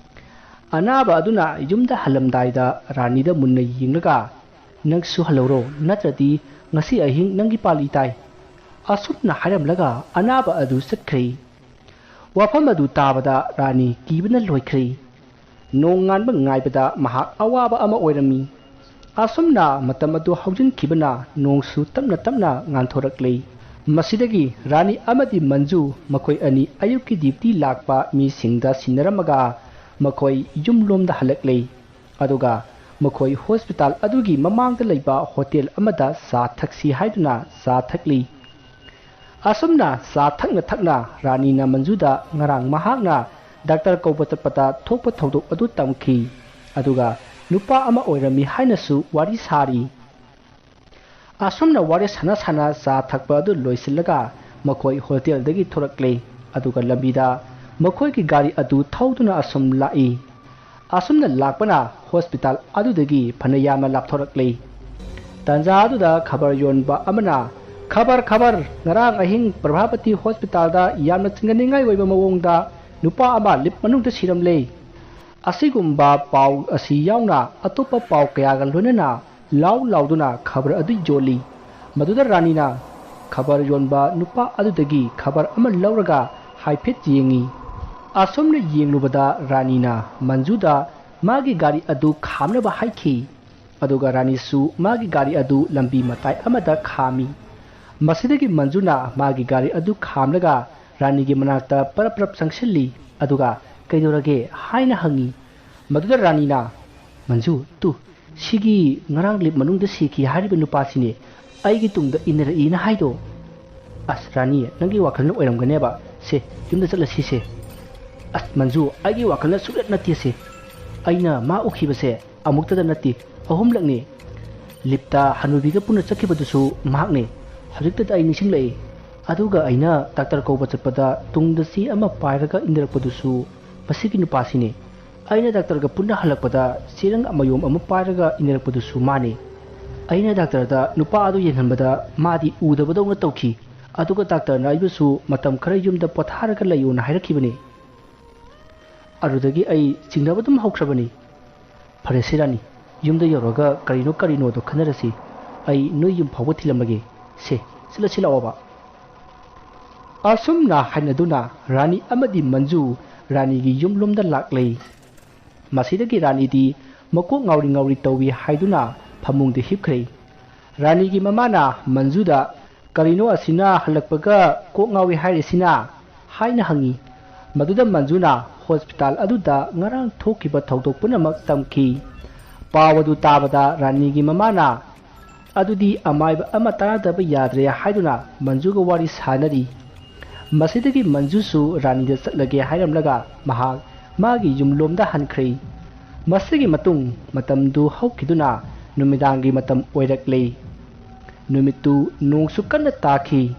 ꯑꯅꯥꯕ ꯑꯗꯨꯅ ꯌꯨꯝꯗ ꯍꯜꯂꯝꯗꯥꯏꯗ ꯔꯥꯅꯤꯗ ꯃꯨꯟꯅ ꯌꯦꯡꯂꯒ, "ꯅꯪꯁꯨ ꯍꯜꯍꯧꯔꯣ, ꯅꯠꯇ꯭ꯔꯗꯤ ꯉꯁꯤ ꯑꯍꯤꯡ ꯅꯪꯒꯤ ꯄꯥꯜꯂꯤ ꯇꯥꯏ," ꯑꯁꯨꯝꯅ ꯍꯥꯏꯔꯝꯂꯒ ꯑꯅꯥꯕ ꯑꯗꯨ ꯆꯠꯈ꯭ꯔꯦ꯫ ꯋꯥꯐꯝ ꯑꯗꯨ ꯇꯥꯕꯗ ꯔꯥꯅꯤ ꯀꯤꯕꯅ ꯂꯣꯏꯈ꯭ꯔꯦ꯫ ꯅꯣꯡ ꯉꯥꯟꯕ ꯉꯥꯏꯕꯗ ꯃꯍꯥꯛ ꯑꯋꯥꯕ ꯑꯃ ꯑꯣꯏꯔꯝꯃꯤ꯫ ꯑꯁꯨꯝꯅ ꯃꯇꯝ ꯑꯗꯨ ꯍꯧꯖꯤꯟꯈꯤꯕꯅ ꯅꯣꯡꯁꯨ ꯇꯞꯅ ꯇꯞꯅ ꯉꯥꯟꯊꯣꯔꯛꯂꯦ꯫ ꯃꯁꯤꯗꯒꯤ ꯔꯥꯅꯤ ꯑꯃꯗꯤ ꯃꯟꯖꯨ ꯃꯈꯣꯏ ꯑꯅꯤ ꯑꯌꯨꯛꯀꯤ ꯗ꯭ꯌꯨꯇꯤ ꯂꯥꯛꯄ ꯃꯤꯁꯤꯡꯗ ꯁꯤꯟꯅꯔꯝꯃꯒ ꯃꯈꯣꯏ ꯌꯨꯝꯂꯣꯝꯗ ꯍꯜꯂꯛꯂꯦ꯫ ꯑꯗꯨꯒ ꯃꯈꯣꯏ ꯍꯣꯁꯄꯤꯇꯥꯜ ꯑꯗꯨꯒꯤ ꯃꯃꯥꯡꯗ ꯂꯩꯕ ꯍꯣꯇꯦꯜ ꯑꯃꯗ ꯆꯥ ꯊꯛꯁꯤ ꯍꯥꯏꯗꯨꯅ ꯆꯥ ꯊꯛꯂꯤ꯫ ꯑꯁꯨꯝꯅ ꯆꯥ ꯊꯛꯅ ꯊꯛꯅ ꯔꯥꯅꯤꯅ ꯃꯟꯖꯨꯗ ꯉꯔꯥꯡ ꯃꯍꯥꯛꯅ ꯗꯥꯛꯇꯔ ꯀꯧꯕ ꯆꯠꯄꯗ ꯊꯣꯛꯄ ꯊꯧꯗꯣꯛ ꯑꯗꯨ ꯇꯝꯈꯤ꯫ ꯑꯗꯨꯒ ꯅꯨꯄꯥ ꯑꯃ ꯑꯣꯏꯔꯝꯃꯤ ꯍꯥꯏꯅꯁꯨ ꯋꯥꯔꯤ ꯁꯥꯔꯤ꯫ ꯑꯁꯨꯝꯅ ꯋꯥꯔꯤ ꯁꯥꯟꯅ ꯁꯥꯟꯅ ꯆꯥ ꯊꯛꯄ ꯑꯗꯨ ꯂꯣꯏꯁꯤꯜꯂꯒ ꯃꯈꯣꯏ ꯍꯣꯇꯦꯜꯗꯒꯤ ꯊꯣꯔꯛꯂꯦ꯫ ꯑꯗꯨꯒ ꯂꯝꯕꯤꯗ ꯃꯈꯣꯏꯒꯤ ꯒꯥꯔꯤ ꯑꯗꯨ ꯊꯧꯗꯨꯅ ꯑꯁꯨꯝ ꯂꯥꯛꯏ꯫ ꯑꯁꯨꯝꯅ ꯂꯥꯛꯄꯅ ꯍꯣꯁꯄꯤꯇꯥꯜ ꯑꯗꯨꯗꯒꯤ ꯐꯅ ꯌꯥꯝꯅ ꯂꯥꯞꯊꯣꯔꯛꯂꯦ꯫ ꯇꯥꯟꯖꯥ ꯑꯗꯨꯗ ꯈꯕꯔ ꯌꯣꯟꯕ ꯑꯃꯅ, "ꯈꯕꯔ, ꯈꯕꯔ! ꯉꯔꯥꯡ ꯑꯍꯤꯡ ꯄ꯭ꯔꯚꯥꯄꯇꯤ ꯍꯣꯁꯄꯤꯇꯥꯜꯗ ꯌꯥꯝꯅ ꯆꯤꯡꯅꯅꯤꯡꯉꯥꯏ ꯑꯣꯏꯕ ꯃꯑꯣꯡꯗ ꯅꯨꯄꯥ ꯑꯃ ꯂꯤꯞ ꯃꯅꯨꯡꯗ ꯁꯤꯔꯝꯂꯦ!" ꯑꯁꯤꯒꯨꯝꯕ ꯄꯥꯎ ꯑꯁꯤ ꯌꯥꯎꯅ ꯑꯇꯣꯞꯄ ꯄꯥꯎ ꯀꯌꯥꯒ ꯂꯣꯏꯅꯅ ꯂꯥꯎ ꯂꯥꯎꯗꯨꯅ ꯈꯕꯔ ꯑꯗꯨ ꯌꯣꯜꯂꯤ꯫ ꯃꯗꯨꯗ ꯔꯥꯅꯤꯅ ꯈꯕꯔ ꯌꯣꯟꯕ ꯅꯨꯄꯥ ꯑꯗꯨꯗꯒꯤ ꯈꯕꯔ ꯑꯃ ꯂꯧꯔꯒ ꯍꯥꯏꯐꯦꯠ ꯌꯦꯡꯉꯤ꯫ ꯑꯁꯨꯝꯅ ꯌꯦꯡꯂꯨꯕꯗ ꯔꯥꯅꯤꯅ ꯃꯟꯖꯨꯗ ꯃꯥꯒꯤ ꯒꯥꯔꯤ ꯑꯗꯨ ꯈꯥꯝꯅꯕ ꯍꯥꯏꯈꯤ꯫ ꯑꯗꯨꯒ ꯔꯥꯅꯤꯁꯨ ꯃꯥꯒꯤ ꯒꯥꯔꯤ ꯑꯗꯨ ꯂꯝꯕꯤ ꯃꯇꯥꯏ ꯑꯃꯗ ꯈꯥꯝꯃꯤ꯫ ꯃꯁꯤꯗꯒꯤ ꯃꯟꯖꯨꯅ ꯃꯥꯒꯤ ꯒꯥꯔꯤ ꯑꯗꯨ ꯈꯥꯝꯂꯒ ꯔꯥꯅꯤꯒꯤ ꯃꯅꯥꯛꯇ ꯄꯔꯞ ꯄꯔꯞ ꯆꯪꯁꯤꯜꯂꯤ꯫ ꯑꯗꯨꯒ "ꯀꯩꯗꯧꯔꯒꯦ?" ꯍꯥꯏꯅ ꯍꯪꯉꯤ꯫ ꯃꯗꯨꯗ ꯔꯥꯅꯤꯅ, "ꯃꯟꯖꯨ, ꯇꯨ, ꯁꯤꯒꯤ ꯉꯔꯥꯡ ꯂꯤꯞ ꯃꯅꯨꯡꯗ ꯁꯤꯈꯤ ꯍꯥꯏꯔꯤꯕ ꯅꯨꯄꯥꯁꯤꯅꯦ ꯑꯩꯒꯤ ꯇꯨꯡꯗ ꯏꯟꯅꯔꯛꯏꯅ ꯍꯥꯏꯗꯣ?" "ꯑꯁ ꯔꯥꯅꯤ, ꯅꯪꯒꯤ ꯋꯥꯈꯜꯅ ꯑꯣꯏꯔꯝꯒꯅꯦꯕ꯫ ꯁꯦ, ꯌꯨꯝꯗ ꯆꯠꯂꯁꯤꯁꯦ꯫ ꯑꯁ ꯃꯟꯖꯨ, ꯑꯩꯒꯤ ꯋꯥꯈꯜꯅ ꯁꯨꯛꯌꯥ ꯅꯠꯇꯦꯁꯦ꯫ ꯑꯩꯅ ꯃꯥ ꯎꯈꯤꯕꯁꯦ ꯑꯃꯨꯛꯇꯗ ꯅꯠꯇꯦ, ꯑꯍꯨꯝꯂꯛꯅꯤ꯫ ꯂꯤꯞꯇ ꯍꯅꯨꯕꯤꯒ ꯄꯨꯟꯅ ꯆꯠꯈꯤꯕꯗꯨꯁꯨ ꯃꯍꯥꯛꯅꯤ꯫ ꯍꯧꯖꯤꯛꯇꯗ ꯑꯩ ꯅꯤꯡꯁꯤꯡꯂꯛꯏ꯫ ꯑꯗꯨꯒ ꯑꯩꯅ ꯗꯥꯛꯇꯔ ꯀꯧꯕ ꯆꯠꯄꯗ ꯇꯨꯡꯗ ꯆꯦ ꯑꯃ ꯄꯥꯏꯔꯒ ꯏꯟꯅꯔꯛꯄꯗꯨꯁꯨ ꯃꯁꯤꯒꯤ ꯅꯨꯄꯥꯁꯤꯅꯤ꯫ ꯑꯩꯅ ꯗꯥꯛꯇꯔꯒ ꯄꯨꯟꯅ ꯍꯜꯂꯛꯄꯗ ꯆꯦꯔꯪ ꯑꯃꯌꯣꯝ ꯑꯃ ꯄꯥꯏꯔꯒ ꯏꯟꯅꯔꯛꯄꯗꯨꯁꯨ ꯃꯥꯅꯤ꯫ ꯑꯩꯅ ꯗꯥꯛꯇꯔꯗ ꯅꯨꯄꯥ ꯑꯗꯨ ꯌꯦꯡꯍꯟꯕꯗ ꯃꯥꯗꯤ ꯎꯗꯕꯗꯧꯅ ꯇꯧꯈꯤ꯫ ꯑꯗꯨꯒ ꯗꯥꯛꯇꯔꯅ ꯑꯩꯕꯨꯁꯨ ꯃꯇꯝ ꯈꯔ ꯌꯨꯝꯗ ꯄꯣꯊꯥꯔꯒ ꯂꯩꯌꯣꯅ ꯍꯥꯏꯔꯛꯈꯤꯕꯅꯤ꯫ ꯑꯗꯨꯗꯒꯤ ꯑꯩ ꯆꯤꯡꯅꯕ ꯑꯗꯨꯝ ꯍꯧꯈ꯭ꯔꯕꯅꯤ꯫ ꯐꯔꯦꯁꯦ ꯔꯥꯅꯤ, ꯌꯨꯝꯗ ꯌꯧꯔꯒ ꯀꯔꯤꯅꯣ ꯀꯔꯤꯅꯣꯗꯣ ꯈꯟꯅꯔꯁꯤ꯫ ꯑꯩ ꯅꯣꯏ ꯌꯨꯝ ꯐꯥꯎꯕ ꯊꯤꯜꯂꯝꯃꯒꯦ꯫ ꯁꯦ, ꯆꯠꯂꯁꯤ ꯂꯥꯛꯑꯣꯕ꯫ ꯑꯁꯨꯝꯅ ꯍꯥꯏꯅꯗꯨꯅ ꯔꯥꯅꯤ ꯑꯃꯗꯤ ꯃꯟꯖꯨ ꯔꯥꯅꯤꯒꯤ ꯌꯨꯝꯂꯣꯝꯗ ꯂꯥꯛꯂꯦ꯫ ꯃꯁꯤꯗꯒꯤ ꯔꯥꯅꯤꯗꯤ ꯃꯀꯣꯛ ꯉꯥꯎꯔꯤ ꯉꯥꯎꯔꯤ ꯇꯧꯏ ꯍꯥꯏꯗꯨꯅ ꯐꯃꯨꯡꯗ ꯍꯤꯞꯈ꯭ꯔꯦ꯫ ꯔꯥꯅꯤꯒꯤ ꯃꯃꯥꯅ ꯃꯟꯖꯨꯗ, "ꯀꯔꯤꯅꯣ ꯑꯁꯤꯅ ꯍꯜꯂꯛꯄꯒ ꯀꯣꯛ ꯉꯥꯎꯏ ꯍꯥꯏꯔꯤꯁꯤꯅ?" ꯍꯥꯏꯅ ꯍꯪꯉꯤ꯫ ꯃꯗꯨꯗ ꯃꯟꯖꯨꯅ ꯍꯣꯁꯄꯤꯇꯥꯜ ꯑꯗꯨꯗ ꯉꯔꯥꯡ ꯊꯣꯛꯈꯤꯕ ꯊꯧꯗꯣꯛ ꯄꯨꯝꯅꯃꯛ ꯇꯝꯈꯤ꯫ ꯄꯥꯎ ꯑꯗꯨ ꯇꯥꯕꯗ ꯔꯥꯅꯤꯒꯤ ꯃꯃꯥꯅ, "ꯑꯗꯨꯗꯤ ꯑꯃꯥꯏꯕ ꯑꯃ ꯇꯥꯟꯅꯗꯕ ꯌꯥꯗ꯭ꯔꯦ" ꯍꯥꯏꯗꯨꯅ ꯃꯟꯖꯨꯒ ꯋꯥꯔꯤ ꯁꯥꯅꯔꯤ꯫ ꯃꯁꯤꯗꯒꯤ ꯃꯟꯖꯨꯁꯨ ꯔꯥꯅꯤꯗ ꯆꯠꯂꯒꯦ ꯍꯥꯏꯔꯝꯂꯒ ꯃꯍꯥꯛ ꯃꯥꯒꯤ ꯌꯨꯝꯂꯣꯝꯗ ꯍꯟꯈ꯭ꯔꯦ꯫ ꯃꯁꯤꯒꯤ ꯃꯇꯨꯡ ꯃꯇꯝꯗꯨ ꯍꯧꯈꯤꯗꯨꯅ ꯅꯨꯃꯤꯗꯥꯡꯒꯤ ꯃꯇꯝ ꯑꯣꯏꯔꯛꯂꯦ꯫ ꯅꯨꯃꯤꯠꯇꯨ ꯅꯣꯡꯁꯨ ꯀꯟꯅ ꯇꯥꯈꯤ꯫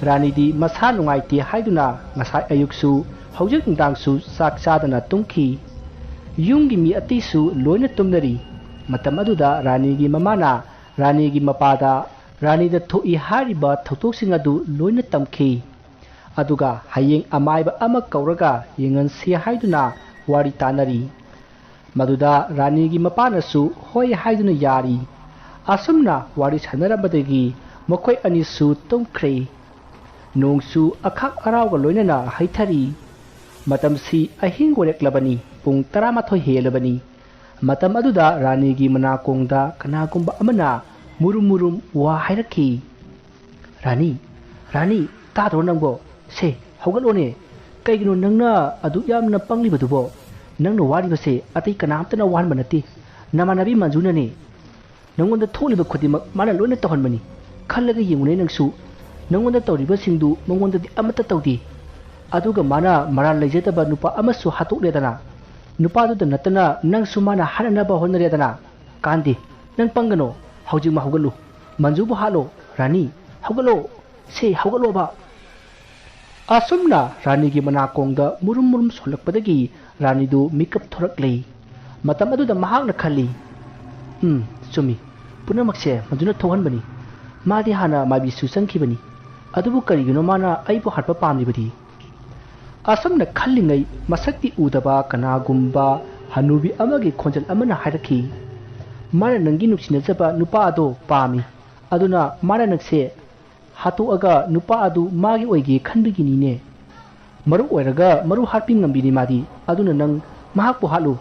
ꯔꯥꯅꯤꯗꯤ ꯃꯁꯥ ꯅꯨꯡꯉꯥꯏꯇꯦ ꯍꯥꯏꯗꯨꯅ ꯉꯁꯥꯏ ꯑꯌꯨꯛꯁꯨ ꯍꯧꯖꯤꯛ ꯅꯨꯡꯗꯥꯡꯁꯨ ꯆꯥꯛ ꯆꯥꯗꯅ ꯇꯨꯝꯈꯤ꯫ ꯌꯨꯝꯒꯤ ꯃꯤ ꯑꯇꯩꯁꯨ ꯂꯣꯏꯅ ꯇꯨꯝꯅꯔꯤ꯫ ꯃꯇꯝ ꯑꯗꯨꯗ ꯔꯥꯅꯤꯒꯤ ꯃꯃꯥꯅ ꯔꯥꯅꯤꯒꯤ ꯃꯄꯥꯗ ꯔꯥꯅꯤꯗ ꯊꯣꯛꯏ ꯍꯥꯏꯔꯤꯕ ꯊꯧꯗꯣꯛꯁꯤꯡ ꯑꯗꯨ ꯂꯣꯏꯅ ꯇꯝꯈꯤ꯫ ꯑꯗꯨꯒ ꯍꯌꯦꯡ ꯑꯃꯥꯏꯕ ꯑꯃ ꯀꯧꯔꯒ ꯌꯦꯡꯍꯟꯁꯤ ꯍꯥꯏꯗꯨꯅ ꯋꯥꯔꯤ ꯇꯥꯅꯔꯤ꯫ ꯃꯗꯨꯗ ꯔꯥꯅꯤꯒꯤ ꯃꯄꯥꯅꯁꯨ ꯍꯣꯏ ꯍꯥꯏꯗꯨꯅ ꯌꯥꯔꯤ꯫ ꯑꯁꯨꯝꯅ ꯋꯥꯔꯤ ꯁꯥꯟꯅꯔꯝꯕꯗꯒꯤ ꯃꯈꯣꯏ ꯑꯅꯤꯁꯨ ꯇꯨꯝꯈ꯭ꯔꯦ꯫ ꯅꯣꯡꯁꯨ ꯑꯈꯥꯛ ꯑꯔꯥꯎꯒ ꯂꯣꯏꯅꯅ ꯍꯩꯊꯔꯤ꯫ ꯃꯇꯝꯁꯤ ꯑꯍꯤꯡ ꯑꯣꯏꯔꯛꯂꯕꯅꯤ, ꯄꯨꯡ ꯇꯔꯥꯃꯥꯊꯣꯏ ꯍꯦꯜꯂꯕꯅꯤ꯫ ꯃꯇꯝ ꯑꯗꯨꯗ ꯔꯥꯅꯤꯒꯤ ꯃꯅꯥꯀꯣꯡꯗ ꯀꯅꯥꯒꯨꯝꯕ ꯑꯃꯅ ꯃꯨꯔꯨꯝ ꯃꯨꯔꯨꯝ ꯋꯥ ꯍꯥꯏꯔꯛꯈꯤ꯫ "ꯔꯥꯅꯤ, ꯔꯥꯅꯤ, ꯇꯥꯗ꯭ꯔꯣ ꯅꯪꯕꯣ? ꯁꯦ, ꯍꯧꯒꯠꯂꯣꯅꯦ꯫ ꯀꯩꯒꯤꯅꯣ ꯅꯪꯅ ꯑꯗꯨꯛ ꯌꯥꯝꯅ ꯄꯪꯂꯤꯕꯗꯨꯕꯣ? ꯅꯪꯅ ꯋꯥꯔꯤꯕꯁꯦ ꯑꯇꯩ ꯀꯅꯥꯝꯇꯅ ꯋꯥꯍꯟꯕ ꯅꯠꯇꯦ꯫ ꯅꯃꯥꯟꯅꯕꯤ ꯃꯟꯖꯨꯅꯅꯦ꯫ ꯅꯪꯉꯣꯟꯗ ꯊꯣꯛꯂꯤꯕ ꯈꯨꯗꯤꯡꯃꯛ ꯃꯥꯅ ꯂꯣꯏꯅ ꯇꯧꯍꯟꯕꯅꯤ꯫ ꯈꯜꯂꯒ ꯌꯦꯡꯉꯨꯅꯦ ꯅꯪꯁꯨ꯫ ꯅꯪꯉꯣꯟꯗ ꯇꯧꯔꯤꯕꯁꯤꯡꯗꯨ ꯃꯉꯣꯟꯗꯗꯤ ꯑꯃꯠꯇ ꯇꯧꯗꯦ꯫ ꯑꯗꯨꯒ ꯃꯥꯅ ꯃꯔꯥꯜ ꯂꯩꯖꯗꯕ ꯅꯨꯄꯥ ꯑꯃꯁꯨ ꯍꯥꯠꯇꯣꯛꯂꯦꯗꯅ꯫ ꯅꯨꯄꯥꯗꯨꯗ ꯅꯠꯇꯅ ꯅꯪꯁꯨ ꯃꯥꯅ ꯍꯥꯠꯅꯅꯕ ꯍꯣꯠꯅꯔꯦꯗꯅ꯫ ꯀꯥꯟꯗꯦ, ꯅꯪ ꯄꯪꯒꯅꯣ꯫ ꯍꯧꯖꯤꯛꯃꯛ ꯍꯧꯒꯠꯂꯨ꯫ ꯃꯟꯖꯨꯕꯨ ꯍꯥꯠꯂꯣ꯫ ꯔꯥꯅꯤ, ꯍꯧꯒꯠꯂꯣ꯫ ꯁꯦ, ꯍꯧꯒꯠꯂꯣꯕ꯫ ꯑꯁꯨꯝꯅ ꯔꯥꯅꯤꯒꯤ ꯃꯅꯥꯀꯣꯡꯗ ꯃꯨꯔꯨꯝ ꯃꯨꯔꯨꯝ ꯁꯣꯜꯂꯛꯄꯗꯒꯤ ꯔꯥꯅꯤꯗꯨ ꯃꯤꯀꯞ ꯊꯣꯔꯛꯂꯦ꯫ ꯃꯇꯝ ꯑꯗꯨꯗ ꯃꯍꯥꯛꯅ ꯈꯜꯂꯤ, "ꯎꯝ, ꯆꯨꯝꯃꯤ꯫ ꯄꯨꯝꯅꯃꯛꯁꯦ ꯃꯗꯨꯅ ꯊꯣꯛꯍꯟꯕꯅꯤ꯫ ꯃꯥꯗꯤ ꯍꯥꯟꯅ ꯃꯥꯏꯕꯤꯁꯨ ꯆꯪꯈꯤꯕꯅꯤ꯫ ꯑꯗꯨꯕꯨ ꯀꯔꯤꯒꯤꯅꯣ ꯃꯥꯅ ꯑꯩꯕꯨ ꯍꯥꯠꯄ ꯄꯥꯝꯂꯤꯕꯗꯤ?" ꯑꯁꯨꯝꯅ ꯈꯜꯂꯤꯉꯩ ꯃꯁꯛꯇꯤ ꯎꯗꯕ ꯀꯅꯥꯒꯨꯝꯕ ꯍꯅꯨꯕꯤ ꯑꯃꯒꯤ ꯈꯣꯟꯖꯦꯜ ꯑꯃꯅ ꯍꯥꯏꯔꯛꯈꯤ, "ꯃꯥꯅ ꯅꯪꯒꯤ ꯅꯨꯡꯁꯤꯅꯖꯕ ꯅꯨꯄꯥ ꯑꯗꯣ ꯄꯥꯝꯃꯤ꯫ ꯑꯗꯨꯅ ꯃꯥꯅ ꯅꯪꯁꯦ ꯍꯥꯠꯇꯣꯛꯑꯒ ꯅꯨꯄꯥ ꯑꯗꯨ ꯃꯥꯒꯤ ꯑꯣꯏꯒꯦ ꯈꯟꯕꯒꯤꯅꯤꯅꯦ꯫ ꯃꯔꯨꯞ ꯑꯣꯏꯔꯒ ꯃꯔꯨ ꯍꯥꯠꯄꯤ ꯉꯝꯕꯤꯅꯤ ꯃꯥꯗꯤ꯫ ꯑꯗꯨꯅ ꯅꯪ ꯃꯍꯥꯛꯄꯨ ꯍꯥꯠꯂꯨ꯫"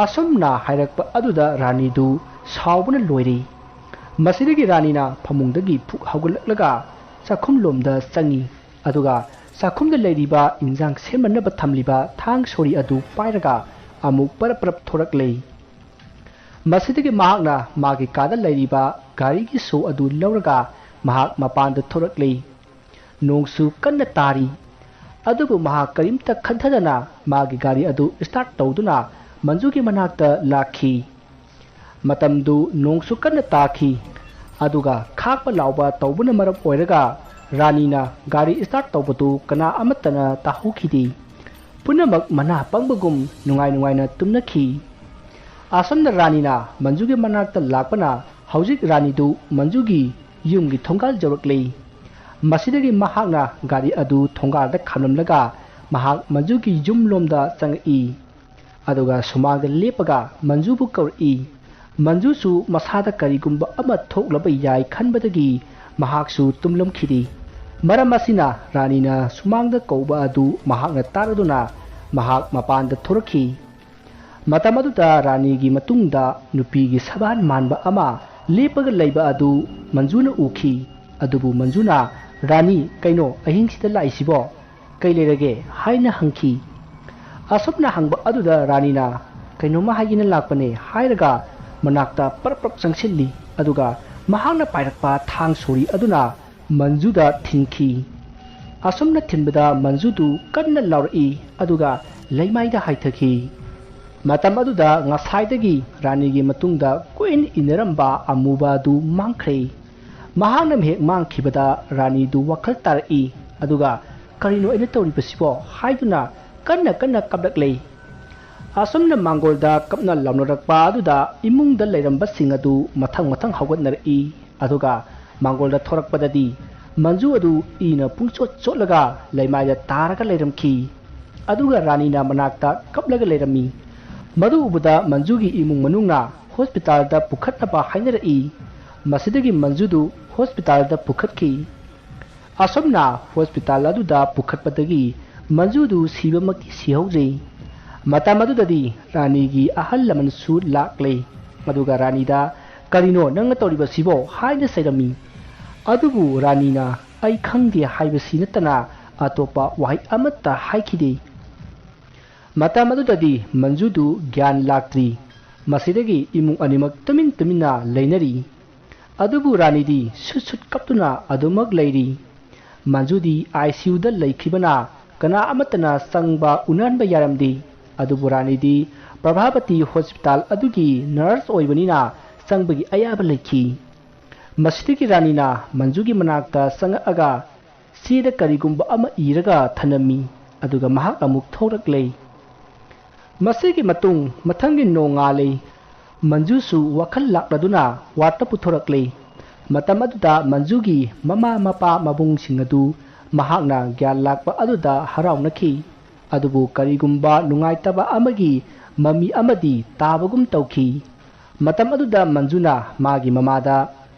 ꯑꯁꯨꯝꯅ ꯍꯥꯏꯔꯛꯄ ꯑꯗꯨꯗ ꯔꯥꯅꯤꯗꯨ ꯁꯥꯎꯕꯅ ꯂꯣꯏꯔꯦ꯫ ꯃꯁꯤꯗꯒꯤ ꯔꯥꯅꯤꯅ ꯐꯃꯨꯡꯗꯒꯤ ꯐꯨꯛ ꯍꯧꯒꯠꯂꯛꯂꯒ ꯆꯥꯛꯈꯨꯝꯂꯣꯝꯗ ꯆꯪꯉꯤ꯫ ꯑꯗꯨꯒ ꯆꯥꯛꯈꯨꯝꯗ ꯂꯩꯔꯤꯕ ꯏꯟꯖꯥꯡ ꯁꯦꯝꯅꯅꯕ ꯊꯝꯂꯤꯕ ꯊꯥꯡ ꯁꯣꯔꯤ ꯑꯗꯨ ꯄꯥꯏꯔꯒ ꯑꯃꯨꯛ ꯄꯔꯞ ꯄꯔꯞ ꯊꯣꯔꯛꯂꯦ꯫ ꯃꯁꯤꯗꯒꯤ ꯃꯍꯥꯛꯅ ꯃꯥꯒꯤ ꯀꯥꯗ ꯂꯩꯔꯤꯕ ꯒꯥꯔꯤꯒꯤ ꯁꯣ ꯑꯗꯨ ꯂꯧꯔꯒ ꯃꯍꯥꯛ ꯃꯄꯥꯟꯗ ꯊꯣꯔꯛꯂꯦ꯫ ꯅꯣꯡꯁꯨ ꯀꯟꯅ ꯇꯥꯔꯤ꯫ ꯑꯗꯨꯕꯨ ꯃꯍꯥꯛ ꯀꯔꯤꯝꯇ ꯈꯟꯊꯗꯅ ꯃꯥꯒꯤ ꯒꯥꯔꯤ ꯑꯗꯨ start ꯇꯧꯗꯨꯅ ꯃꯟꯖꯨꯒꯤ ꯃꯅꯥꯛꯇ ꯂꯥꯛꯈꯤ꯫ ꯃꯇꯝꯗꯨ ꯅꯣꯡꯁꯨ ꯀꯟꯅ ꯇꯥꯈꯤ꯫ ꯑꯗꯨꯒ ꯈꯥꯛꯄ ꯂꯥꯎꯕ ꯇꯧꯕꯅ ꯃꯔꯝ ꯑꯣꯏꯔꯒ ꯔꯥꯅꯤꯅ ꯒꯥꯔꯤ start ꯇꯧꯕꯗꯨ ꯀꯅꯥ ꯑꯃꯠꯇꯅ ꯇꯥꯍꯧꯈꯤꯗꯦ꯫ ꯄꯨꯝꯅꯃꯛ ꯃꯅꯥ ꯄꯪꯕꯒꯨꯝ ꯅꯨꯡꯉꯥꯏ ꯅꯨꯡꯉꯥꯏꯅ ꯇꯨꯝꯅꯈꯤ꯫ ꯑꯁꯣꯝꯗ ꯔꯥꯅꯤꯅ ꯃꯟꯖꯨꯒꯤ ꯃꯅꯥꯛꯇ ꯂꯥꯛꯄꯅ ꯍꯧꯖꯤꯛ ꯔꯥꯅꯤꯗꯨ ꯃꯟꯖꯨꯒꯤ ꯌꯨꯝꯒꯤ ꯊꯣꯡꯒꯥꯜ ꯌꯧꯔꯛꯂꯦ꯫ ꯃꯁꯤꯗꯒꯤ ꯃꯍꯥꯛꯅ ꯒꯥꯔꯤ ꯑꯗꯨ ꯊꯣꯡꯒꯥꯜꯗ ꯈꯥꯝꯂꯝꯂꯒ ꯃꯍꯥꯛ ꯃꯟꯖꯨꯒꯤ ꯌꯨꯝꯂꯣꯝꯗ ꯆꯪꯉꯛꯏ꯫ ꯑꯗꯨꯒ ꯁꯨꯃꯥꯡꯗ ꯂꯦꯞꯄꯒ ꯃꯟꯖꯨꯕꯨ ꯀꯧꯔꯛꯏ꯫ ꯃꯟꯖꯨꯁꯨ ꯃꯁꯥꯗ ꯀꯔꯤꯒꯨꯝꯕ ꯑꯃ ꯊꯣꯛꯂꯕ ꯌꯥꯏ ꯈꯟꯕꯗꯒꯤ ꯃꯍꯥꯛꯁꯨ ꯇꯨꯝꯂꯝꯈꯤꯗꯦ꯫ ꯃꯔꯝ ꯑꯁꯤꯅ ꯔꯥꯅꯤꯅ ꯁꯨꯃꯥꯡꯗ ꯀꯧꯕ ꯑꯗꯨ ꯃꯍꯥꯛꯅ ꯇꯥꯔꯗꯨꯅ ꯃꯍꯥꯛ ꯃꯄꯥꯟꯗ ꯊꯣꯔꯛꯈꯤ꯫ ꯃꯇꯝ ꯑꯗꯨꯗ ꯔꯥꯅꯤꯒꯤ ꯃꯇꯨꯡꯗ ꯅꯨꯄꯤꯒꯤ ꯁꯕꯥꯟ ꯃꯥꯟꯕ ꯑꯃ ꯂꯦꯞꯄꯒ ꯂꯩꯕ ꯑꯗꯨ ꯃꯟꯖꯨꯅ ꯎꯈꯤ꯫ ꯑꯗꯨꯕꯨ ꯃꯟꯖꯨꯅ, "ꯔꯥꯅꯤ, ꯀꯩꯅꯣ ꯑꯍꯤꯡꯁꯤꯗ ꯂꯥꯛꯏꯁꯤꯕꯣ? ꯀꯩ ꯂꯩꯔꯒꯦ?" ꯍꯥꯏꯅ ꯍꯪꯈꯤ꯫ ꯑꯁꯨꯝꯅ ꯍꯪꯕ ꯑꯗꯨꯗ ꯔꯥꯅꯤꯅ, "ꯀꯩꯅꯣꯝꯃ ꯍꯥꯏꯒꯦꯅ ꯂꯥꯛꯄꯅꯦ" ꯍꯥꯏꯔꯒ ꯃꯅꯥꯛꯇ ꯄꯔꯞ ꯄꯔꯞ ꯆꯪꯁꯤꯜꯂꯤ꯫ ꯑꯗꯨꯒ ꯃꯍꯥꯛꯅ ꯄꯥꯏꯔꯛꯄ ꯊꯥꯡ ꯁꯣꯔꯤ ꯑꯗꯨꯅ ꯃꯟꯖꯨꯗ ꯊꯤꯟꯈꯤ꯫ ꯑꯁꯨꯝꯅ ꯊꯤꯟꯕꯗ ꯃꯟꯖꯨꯗꯨ ꯀꯟꯅ ꯂꯥꯎꯔꯛꯏ, ꯑꯗꯨꯒ ꯂꯩꯃꯥꯏꯗ ꯍꯥꯏꯊꯈꯤ꯫ ꯃꯇꯝ ꯑꯗꯨꯗ ꯉꯁꯥꯏꯗꯒꯤ ꯔꯥꯅꯤꯒꯤ ꯃꯇꯨꯡꯗ ꯀꯨꯏꯅ ꯏꯟꯅꯔꯝꯕ ꯑꯃꯨꯕ ꯑꯗꯨ ꯃꯥꯡꯈ꯭ꯔꯦ꯫ ꯃꯍꯥꯛꯅ ꯃꯍꯦꯛ ꯃꯥꯡꯈꯤꯕꯗ ꯔꯥꯅꯤꯗꯨ ꯋꯥꯈꯜ ꯇꯥꯔꯛꯏ, ꯑꯗꯨꯒ "ꯀꯔꯤꯅꯣ ꯑꯩꯅ ꯇꯧꯔꯤꯕꯁꯤꯕꯣ?" ꯍꯥꯏꯗꯨꯅ ꯀꯟꯅ ꯀꯟꯅ ꯀꯞꯂꯛꯂꯦ꯫ ꯑꯁꯨꯝꯅ ꯃꯥꯡꯒꯣꯜꯗ ꯀꯞꯅ ꯂꯥꯎꯅꯔꯛꯄ ꯑꯗꯨꯗ ꯏꯃꯨꯡꯗ ꯂꯩꯔꯝꯕꯁꯤꯡ ꯑꯗꯨ ꯃꯊꯪ ꯃꯊꯪ ꯍꯧꯒꯠꯅꯔꯛꯏ꯫ ꯑꯗꯨꯒ ꯃꯥꯡꯒꯣꯜꯗ ꯊꯣꯔꯛꯄꯗꯗꯤ ꯃꯟꯖꯨ ꯑꯗꯨ ꯏꯅ ꯄꯨꯡꯆꯣꯠ ꯆꯣꯠꯂꯒ ꯂꯩꯃꯥꯏꯗ ꯇꯥꯔꯒ ꯂꯩꯔꯝꯈꯤ꯫ ꯑꯗꯨꯒ ꯔꯥꯅꯤꯅ ꯃꯅꯥꯛꯇ ꯀꯞꯂꯒ ꯂꯩꯔꯝꯃꯤ꯫ ꯃꯗꯨ ꯎꯕꯗ ꯃꯟꯖꯨꯒꯤ ꯏꯃꯨꯡ ꯃꯅꯨꯡꯅ ꯍꯣꯁꯄꯤꯇꯥꯜꯗ ꯄꯨꯈꯠꯅꯕ ꯍꯥꯏꯅꯔꯛꯏ꯫ ꯃꯁꯤꯗꯒꯤ ꯃꯟꯖꯨꯗꯨ ꯍꯣꯁꯄꯤꯇꯥꯜꯗ ꯄꯨꯈꯠꯈꯤ꯫ ꯑꯁꯨꯝꯅ ꯍꯣꯁꯄꯤꯇꯥꯜ ꯑꯗꯨꯗ ꯄꯨꯈꯠꯄꯗꯒꯤ ꯃꯟꯖꯨꯗꯨ ꯁꯤꯕꯃꯛꯇꯤ ꯁꯤꯍꯧꯗ꯭ꯔꯦ꯫ ꯃꯇꯝ ꯑꯗꯨꯗꯗꯤ ꯔꯥꯅꯤꯒꯤ ꯑꯍꯜ ꯂꯃꯟꯁꯨ ꯂꯥꯛꯂꯦ꯫ ꯑꯗꯨꯒ ꯔꯥꯅꯤꯗ "ꯀꯔꯤꯅꯣ ꯅꯪꯅ ꯇꯧꯔꯤꯕꯁꯤꯕꯣ?" ꯍꯥꯏꯅ ꯆꯩꯔꯝꯃꯤ꯫ ꯑꯗꯨꯕꯨ ꯔꯥꯅꯤꯅ "ꯑꯩ ꯈꯪꯗꯦ" ꯍꯥꯏꯕꯁꯤ ꯅꯠꯇꯅ ꯑꯇꯣꯞꯄ ꯋꯥꯍꯩ ꯑꯃꯠꯇ ꯍꯥꯏꯈꯤꯗꯦ꯫ ꯃꯇꯝ ꯑꯗꯨꯗꯗꯤ ꯃꯟꯖꯨꯗꯨ ꯒ꯭ꯌꯥꯟ ꯂꯥꯛꯇ꯭ꯔꯤ꯫ ꯃꯁꯤꯗꯒꯤ ꯏꯃꯨꯡ ꯑꯅꯤꯃꯛ ꯇꯨꯃꯤꯟ ꯇꯨꯃꯤꯟꯅ ꯂꯩꯅꯔꯤ꯫ ꯑꯗꯨꯕꯨ ꯔꯥꯅꯤꯗꯤ ꯁꯨꯠ ꯁꯨꯠ ꯀꯞꯇꯨꯅ ꯑꯗꯨꯃꯛ ꯂꯩꯔꯤ꯫ ꯃꯟꯖꯨꯗꯤ ICUꯗ ꯂꯩꯈꯤꯕꯅ ꯀꯅꯥ ꯑꯃꯠꯇꯅ ꯆꯪꯕ ꯎꯅꯍꯟꯕ ꯌꯥꯔꯝꯗꯦ꯫ ꯑꯗꯨꯕꯨ ꯔꯥꯅꯤꯗꯤ ꯄ꯭ꯔꯚꯥꯕꯇꯤ ꯍꯣꯁꯄꯤꯇꯥꯜ ꯑꯗꯨꯒꯤ ꯅꯔꯁ ꯑꯣꯏꯕꯅꯤꯅ ꯆꯪꯕꯒꯤ ꯑꯌꯥꯕ ꯂꯩꯈꯤ꯫ ꯃꯁꯤꯗꯒꯤ ꯔꯥꯅꯤꯅ ꯃꯟꯖꯨꯒꯤ ꯃꯅꯥꯛꯇ ꯆꯪꯉꯛꯑꯒ ꯆꯦꯗ ꯀꯔꯤꯒꯨꯝꯕ ꯑꯃ ꯏꯔꯒ ꯊꯅꯝꯃꯤ꯫ ꯑꯗꯨꯒ ꯃꯍꯥꯛ ꯑꯃꯨꯛ ꯊꯣꯛꯂꯛꯂꯦ꯫ ꯃꯁꯤꯒꯤ ꯃꯇꯨꯡ ꯃꯊꯪꯒꯤ ꯅꯣꯡꯉꯥꯜꯂꯦ꯫ ꯃꯟꯖꯨꯁꯨ ꯋꯥꯈꯜ ꯂꯥꯛꯂꯗꯨꯅ ꯋꯥꯔꯗꯇ ꯄꯨꯊꯣꯔꯛꯂꯦ꯫ ꯃꯇꯝ ꯑꯗꯨꯗ ꯃꯟꯖꯨꯒꯤ ꯃꯃꯥ ꯃꯄꯥ ꯃꯕꯨꯡꯁꯤꯡ ꯑꯗꯨ ꯃꯍꯥꯛꯅ ꯒ꯭ꯌꯥꯟ ꯂꯥꯛꯄ ꯑꯗꯨꯗ ꯍꯔꯥꯎꯅꯈꯤ꯫ ꯑꯗꯨꯕꯨ ꯀꯔꯤꯒꯨꯝꯕ ꯅꯨꯡꯉꯥꯏꯇꯕ ꯑꯃꯒꯤ ꯃꯃꯤ ꯑꯃꯗꯤ ꯇꯥꯕꯒꯨꯝ ꯇꯧꯈꯤ꯫ ꯃꯇꯝ ꯑꯗꯨꯗ ꯃꯟꯖꯨꯅ ꯃꯥꯒꯤ ꯃꯃꯥꯗ,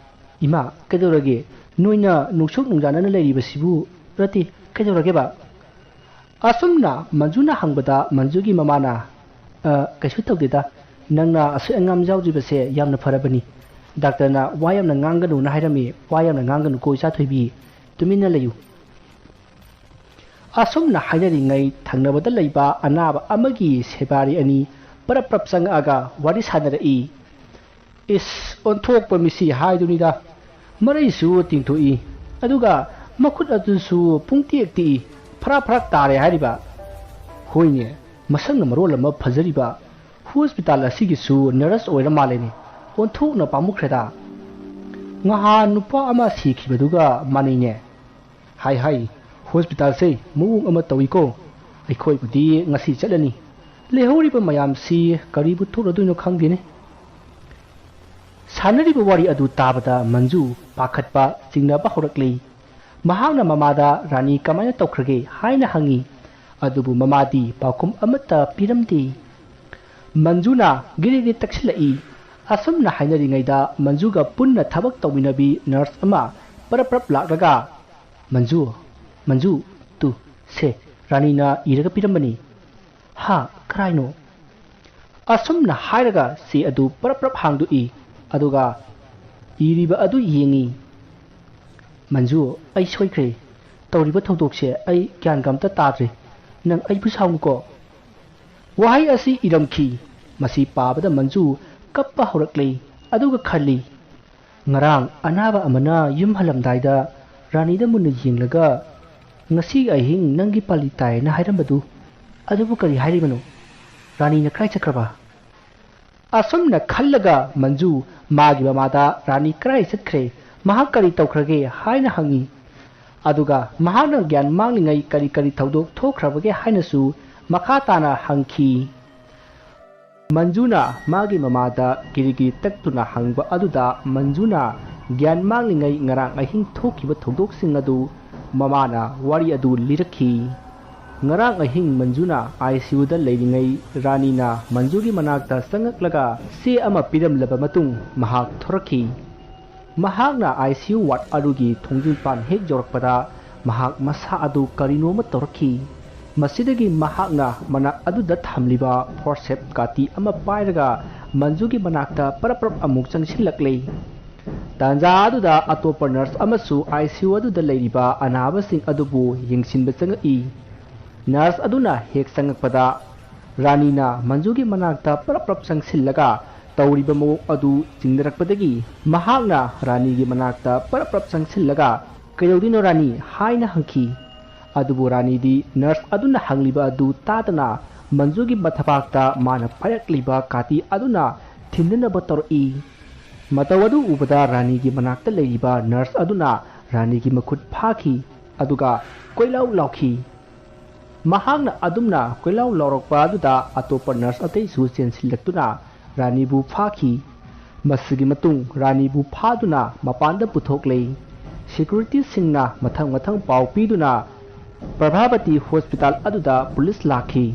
"ꯏꯃꯥ, ꯀꯩꯗꯧꯔꯒꯦ? ꯅꯣꯏꯅ ꯅꯨꯡꯁꯨꯛ ꯅꯨꯡꯖꯥꯅꯅ ꯂꯩꯔꯤꯕꯁꯤꯕꯨ?" "ꯅꯠꯇꯦ, ꯀꯩꯗꯧꯔꯒꯦꯕ?" ꯑꯁꯨꯝꯅ ꯃꯟꯖꯨꯅ ꯍꯪꯕꯗ ꯃꯟꯖꯨꯒꯤ ꯃꯃꯥꯅ, "ꯑ, ꯀꯩꯁꯨ ꯇꯧꯗꯦꯗ, ꯅꯪꯅ ꯑꯁꯣꯏ ꯑꯉꯥꯝ ꯌꯥꯎꯗ꯭ꯔꯤꯕꯁꯦ ꯌꯥꯝꯅ ꯐꯔꯕꯅꯤ꯫ ꯗꯥꯛꯇꯔꯅ ꯋꯥ ꯌꯥꯝꯅ ꯉꯥꯡꯒꯅꯨꯅ ꯍꯥꯏꯔꯝꯃꯤ, ꯋꯥ ꯌꯥꯝꯅ ꯉꯥꯡꯒꯅꯨꯀꯣ ꯏꯆꯥ ꯊꯣꯏꯕꯤ, ꯇꯨꯃꯤꯟꯅ ꯂꯩꯌꯨ"꯫ ꯑꯁꯨꯝꯅ ꯍꯥꯏꯅꯔꯤꯉꯩ ꯊꯪꯅꯕꯗ ꯂꯩꯕ ꯑꯅꯥꯕ ꯑꯃꯒꯤ ꯁꯦꯕꯥꯔꯤ ꯑꯅꯤ ꯄꯔꯞ ꯄꯔꯞ ꯆꯪꯉꯛꯑꯒ ꯋꯥꯔꯤ ꯁꯥꯟꯅꯔꯛꯏ꯫ ꯏꯁ, ꯑꯣꯟꯊꯣꯛꯄ ꯃꯤꯁꯤ ꯍꯥꯏꯗꯨꯅꯤꯗ꯫ ꯃꯔꯩꯁꯨ ꯇꯤꯡꯊꯣꯛꯏ, ꯑꯗꯨꯒ ꯃꯈꯨꯠ ꯑꯗꯨꯁꯨ ꯄꯨꯡꯇꯦꯛ ꯇꯦꯛꯏ꯫ ꯐꯔꯥ ꯐꯔꯥꯛ ꯇꯥꯔꯦ ꯍꯥꯏꯔꯤꯕ꯫ ꯍꯣꯏꯅꯦ, ꯃꯁꯛꯅ ꯃꯔꯣꯜ ꯑꯃ ꯐꯖꯔꯤꯕ꯫ ꯍꯣꯁꯄꯤꯇꯥꯜ ꯑꯁꯤꯒꯤꯁꯨ ꯅꯔꯁ ꯑꯣꯏꯔ ꯃꯥꯜꯂꯦꯅꯦ꯫ ꯑꯣꯟꯊꯣꯛꯅ ꯄꯥꯝꯃꯨꯈ꯭ꯔꯦꯗ꯫ ꯉꯍꯥꯟ ꯅꯨꯄꯥ ꯑꯃ ꯁꯤꯈꯤꯕꯗꯨꯒ ꯃꯥꯟꯅꯩꯅꯦ꯫ ꯍꯥꯏ ꯍꯥꯏ, ꯍꯣꯁꯄꯤꯇꯥꯜꯁꯦ ꯃꯑꯣꯡ ꯑꯃ ꯇꯧꯏꯀꯣ꯫ ꯑꯩꯈꯣꯏꯕꯨꯗꯤ ꯉꯁꯤ ꯆꯠꯂꯅꯤ꯫ ꯂꯩꯍꯧꯔꯤꯕ ꯃꯌꯥꯝꯁꯤ ꯀꯔꯤꯕꯨ ꯊꯣꯛꯂꯗꯣꯏꯅꯣ ꯈꯪꯗꯦꯅꯦ꯫ ꯁꯥꯟꯅꯔꯤꯕ ꯋꯥꯔꯤ ꯑꯗꯨ ꯇꯥꯕꯗ ꯃꯟꯖꯨ ꯄꯥꯈꯠꯄ, ꯆꯤꯡꯅꯕ ꯍꯧꯔꯛꯂꯤ꯫ ꯃꯍꯥꯛꯅ ꯃꯃꯥꯗ ꯔꯥꯅꯤ ꯀꯃꯥꯏꯅ ꯇꯧꯈ꯭ꯔꯒꯦ ꯍꯥꯏꯅ ꯍꯪꯉꯤ꯫ ꯑꯗꯨꯕꯨ ꯃꯃꯥꯗꯤ ꯄꯥꯎꯈꯨꯝ ꯑꯃꯠꯇ ꯄꯤꯔꯝꯗꯦ꯫ ꯃꯟꯖꯨꯅ ꯒꯤꯔꯤꯒꯤ ꯇꯛꯁꯤꯜꯂꯛꯏ꯫ ꯑꯁꯨꯝꯅ ꯍꯥꯏꯅꯔꯤꯉꯩꯗ ꯃꯟꯖꯨꯒ ꯄꯨꯟꯅ ꯊꯕꯛ ꯇꯧꯃꯤꯟꯅꯕꯤ ꯅꯔꯁ ꯑꯃ ꯄꯔꯞ ꯄꯔꯞ ꯂꯥꯛꯂꯒ, "ꯃꯟꯖꯨ, ꯃꯟꯖꯨ, ꯇꯨ, ꯁꯦ, ꯔꯥꯅꯤꯅ ꯏꯔꯒ ꯄꯤꯔꯝꯕꯅꯤ"꯫ "ꯍꯥ, ꯀꯔꯥꯏꯅꯣ?" ꯑꯁꯨꯝꯅ ꯍꯥꯏꯔꯒ ꯆꯦ ꯑꯗꯨ ꯄꯔꯞ ꯄꯔꯞ ꯍꯥꯡꯗꯣꯛꯏ, ꯑꯗꯨꯒ ꯏꯔꯤꯕ ꯑꯗꯨ ꯌꯦꯡꯉꯤ꯫ "ꯃꯟꯖꯨ, ꯑꯩ ꯁꯣꯏꯈ꯭ꯔꯦ꯫ ꯇꯧꯔꯤꯕ ꯊꯧꯗꯣꯛꯁꯦ ꯑꯩ ꯒ꯭ꯌꯥꯟꯒ ꯑꯝꯇ ꯇꯥꯗ꯭ꯔꯦ꯫ ꯅꯪ ꯑꯩꯕꯨ ꯁꯥꯎꯅꯨꯀꯣ"꯫ ꯋꯥꯍꯩ ꯑꯁꯤ ꯏꯔꯝꯈꯤ꯫ ꯃꯁꯤ ꯄꯥꯕꯗ ꯃꯟꯖꯨ ꯀꯞꯄ ꯍꯧꯔꯛꯂꯦ꯫ ꯑꯗꯨꯒ ꯈꯜꯂꯤ, "ꯉꯔꯥꯡ ꯑꯅꯥꯕ ꯑꯃꯅ ꯌꯨꯝ ꯍꯜꯂꯝꯗꯥꯏꯗ ꯔꯥꯅꯤꯗ ꯃꯨꯟꯅ ꯌꯦꯡꯂꯒ, 'ꯉꯁꯤ ꯑꯍꯤꯡ ꯅꯪꯒꯤ ꯄꯥꯂꯤ ꯇꯥꯏ' ꯍꯥꯏꯅ ꯍꯥꯏꯔꯝꯕꯗꯨ, ꯑꯗꯨꯕꯨ ꯀꯔꯤ ꯍꯥꯏꯔꯤꯕꯅꯣ? ꯔꯥꯅꯤꯅ ꯀꯗꯥꯏ ꯆꯠꯈ꯭ꯔꯕ?" ꯑꯁꯨꯝꯅ ꯈꯜꯂꯒ ꯃꯟꯖꯨ ꯃꯥꯒꯤ ꯃꯃꯥꯗ "ꯔꯥꯅꯤ ꯀꯗꯥꯏ ꯆꯠꯈ꯭ꯔꯦ? ꯃꯍꯥꯛ ꯀꯔꯤ ꯇꯧꯈ꯭ꯔꯒꯦ?" ꯍꯥꯏꯅ ꯍꯪꯉꯤ꯫ ꯑꯗꯨꯒ ꯃꯍꯥꯛꯅ ꯒ꯭ꯌꯥꯟ ꯃꯥꯡꯂꯤꯉꯩ ꯀꯔꯤ ꯀꯔꯤ ꯊꯧꯗꯣꯛ ꯊꯣꯛꯈ꯭ꯔꯕꯒꯦ ꯍꯥꯏꯅꯁꯨ ꯃꯈꯥ ꯇꯥꯅ ꯍꯪꯈꯤ꯫ ꯃꯟꯖꯨꯅ ꯃꯥꯒꯤ ꯃꯃꯥꯗ ꯀꯤꯔꯤ ꯀꯤꯔꯤ ꯇꯛꯇꯨꯅ ꯍꯪꯕ ꯑꯗꯨꯗ ꯃꯟꯖꯨꯅ ꯒ꯭ꯌꯥꯟ ꯃꯥꯡꯂꯤꯉꯩ ꯉꯔꯥꯡ ꯑꯍꯤꯡ ꯊꯣꯛꯈꯤꯕ ꯊꯧꯗꯣꯛꯁꯤꯡ ꯑꯗꯨ ꯃꯃꯥꯅ ꯋꯥꯔꯤ ꯑꯗꯨ ꯂꯤꯔꯛꯈꯤ꯫ ꯉꯔꯥꯡ ꯑꯍꯤꯡ ꯃꯟꯖꯨꯅ ꯑꯥꯏ ꯁꯤ ꯌꯨꯗ ꯂꯩꯔꯤꯉꯩ ꯔꯥꯅꯤꯅ ꯃꯟꯖꯨꯒꯤ ꯃꯅꯥꯛꯇ ꯆꯪꯉꯛꯂꯒ ꯆꯦ ꯑꯃ ꯄꯤꯔꯝꯂꯕ ꯃꯇꯨꯡ ꯃꯍꯥꯛ ꯊꯣꯔꯛꯈꯤ꯫ ꯃꯍꯥꯛꯅ ꯑꯥꯏ ꯁꯤ ꯌꯨ ꯋꯥꯔꯗ ꯑꯗꯨꯒꯤ ꯊꯣꯡꯖꯤꯟꯄꯥꯟ ꯍꯦꯛ ꯌꯧꯔꯛꯄꯗ ꯃꯍꯥꯛ ꯃꯁꯥ ꯑꯗꯨ ꯀꯔꯤꯅꯣꯃ ꯇꯧꯔꯛꯈꯤ꯫ ꯃꯁꯤꯗꯒꯤ ꯃꯍꯥꯛꯅ ꯃꯅꯥꯛ ꯑꯗꯨꯗ ꯊꯝꯂꯤꯕ ꯐꯣꯔꯁꯦꯞ ꯀꯥꯇꯤ ꯑꯃ ꯄꯥꯏꯔꯒ ꯃꯟꯖꯨꯒꯤ ꯃꯅꯥꯛꯇ ꯄꯔꯞ ꯄꯔꯞ ꯑꯃꯨꯛ ꯆꯪꯁꯤꯜꯂꯛꯂꯦ꯫ ꯇꯥꯟꯖꯥ ꯑꯗꯨꯗ ꯑꯇꯣꯞꯄ ꯅꯔꯁ ꯑꯃꯁꯨ ꯑꯥꯏ ꯁꯤ ꯌꯨ ꯑꯗꯨꯗ ꯂꯩꯔꯤꯕ ꯑꯅꯥꯕꯁꯤꯡ ꯑꯗꯨꯕꯨ ꯌꯦꯡꯁꯤꯟꯕ ꯆꯪꯉꯛꯏ꯫ ꯅꯔꯁ ꯑꯗꯨꯅ ꯍꯦꯛ ꯆꯪꯉꯛꯄꯗ ꯔꯥꯅꯤꯅ ꯃꯟꯖꯨꯒꯤ ꯃꯅꯥꯛꯇ ꯄꯔꯞ ꯄꯔꯞ ꯆꯪꯁꯤꯜꯂꯒ ꯇꯧꯔꯤꯕ ꯃꯑꯣꯡ ꯑꯗꯨ ꯆꯤꯡꯅꯔꯛꯄꯗꯒꯤ ꯃꯍꯥꯛꯅ ꯔꯥꯅꯤꯒꯤ ꯃꯅꯥꯛꯇ ꯄꯔꯞ ꯄꯔꯞ ꯆꯪꯁꯤꯜꯂꯒ "ꯀꯩꯗꯧꯗꯣꯏꯅꯣ ꯔꯥꯅꯤ?" ꯍꯥꯏꯅ ꯍꯪꯈꯤ꯫ ꯑꯗꯨꯕꯨ ꯔꯥꯅꯤꯗꯤ ꯅꯔꯁ ꯑꯗꯨꯅ ꯍꯪꯂꯤꯕ ꯑꯗꯨ ꯇꯥꯗꯅ ꯃꯟꯖꯨꯒꯤ ꯃꯊꯕꯥꯛꯇ ꯃꯥꯅ ꯄꯥꯏꯔꯛꯂꯤꯕ ꯀꯥꯇꯤ ꯑꯗꯨꯅ ꯊꯤꯟꯗꯅꯕ ꯇꯧꯔꯛꯏ꯫ ꯃꯇꯧ ꯑꯗꯨ ꯎꯕꯗ ꯔꯥꯅꯤꯒꯤ ꯃꯅꯥꯛꯇ ꯂꯩꯔꯤꯕ ꯅꯔꯁ ꯑꯗꯨꯅ ꯔꯥꯅꯤꯒꯤ ꯃꯈꯨꯠ ꯐꯥꯈꯤ, ꯑꯗꯨꯒ ꯀꯣꯏꯂꯥꯎ ꯂꯥꯎꯈꯤ꯫ ꯃꯍꯥꯛꯅ ꯑꯗꯨꯝꯅ ꯀꯣꯏꯂꯥꯎ ꯂꯥꯎꯔꯛꯄ ꯑꯗꯨꯗ ꯑꯇꯣꯞꯄ ꯅꯔꯁ ꯑꯇꯩꯁꯨ ꯆꯦꯟꯁꯤꯜꯂꯛꯇꯨꯅ ꯔꯥꯅꯤꯕꯨ ꯐꯥꯈꯤ꯫ ꯃꯁꯤꯒꯤ ꯃꯇꯨꯡ ꯔꯥꯅꯤꯕꯨ ꯐꯥꯗꯨꯅ ꯃꯄꯥꯟꯗ ꯄꯨꯊꯣꯛꯂꯦ꯫ ꯁꯦꯀ꯭ꯌꯨꯔꯤꯇꯤꯁꯤꯡꯅ ꯃꯊꯪ ꯃꯊꯪ ꯄꯥꯎ ꯄꯤꯗꯨꯅ ꯄ꯭ꯔꯚꯥꯕꯇꯤ ꯍꯣꯁꯄꯤꯇꯥꯜ ꯑꯗꯨꯗ ꯄꯨꯂꯤꯁ ꯂꯥꯛꯈꯤ꯫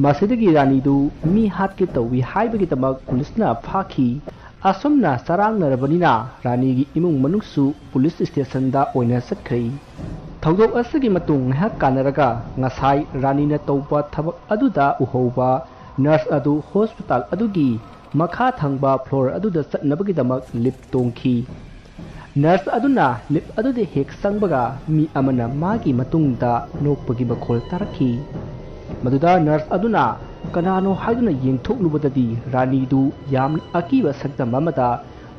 ꯃꯁꯤꯗꯒꯤ ꯔꯥꯅꯤꯗꯨ ꯃꯤ ꯍꯥꯠꯀꯦ ꯇꯧꯏ ꯍꯥꯏꯕꯒꯤꯗꯃꯛ ꯄꯨꯂꯤꯁꯅ ꯐꯥꯈꯤ꯫ ꯑꯁꯨꯝꯅ ꯆꯔꯥꯡꯅꯔꯕꯅꯤꯅ ꯔꯥꯅꯤꯒꯤ ꯏꯃꯨꯡ ꯃꯅꯨꯡꯁꯨ ꯄꯨꯂꯤꯁ ꯁ꯭ꯇꯦꯁꯟꯗ ꯑꯣꯏꯅ ꯆꯠꯈ꯭ꯔꯦ꯫ ꯊꯧꯗꯣꯛ ꯑꯁꯤꯒꯤ ꯃꯇꯨꯡ ꯉꯥꯏꯍꯥꯛ ꯀꯥꯟꯅꯔꯒ ꯉꯁꯥꯏ ꯔꯥꯅꯤꯅ ꯇꯧꯕ ꯊꯕꯛ ꯑꯗꯨꯗ ꯎꯍꯧꯕ ꯅꯔꯁ ꯑꯗꯨ ꯍꯣꯁꯄꯤꯇꯥꯜ ꯑꯗꯨꯒꯤ ꯃꯈꯥ ꯊꯪꯕ ꯐ꯭ꯂꯣꯔ ꯑꯗꯨꯗ ꯆꯠꯅꯕꯒꯤꯗꯃꯛ ꯂꯤꯐ ꯇꯣꯡꯈꯤ꯫ ꯅꯔꯁ ꯑꯗꯨꯅ ꯂꯤꯐ ꯑꯗꯨꯗ ꯍꯦꯛ ꯆꯪꯕꯒ ꯃꯤ ꯑꯃꯅ ꯃꯥꯒꯤ ꯃꯇꯨꯡꯗ ꯅꯣꯛꯄꯒꯤ ꯃꯈꯣꯜ ꯇꯥꯔꯛꯈꯤ꯫ ꯃꯗꯨꯗ ꯅꯔꯁ ꯑꯗꯨꯅ ꯀꯅꯥꯅꯣ ꯍꯥꯏꯗꯨꯅ ꯌꯦꯡꯊꯣꯛꯂꯨꯕꯗꯗꯤ ꯔꯥꯅꯤꯗꯨ ꯌꯥꯝꯅ ꯑꯀꯤꯕ ꯁꯛꯇꯝ ꯑꯃꯗ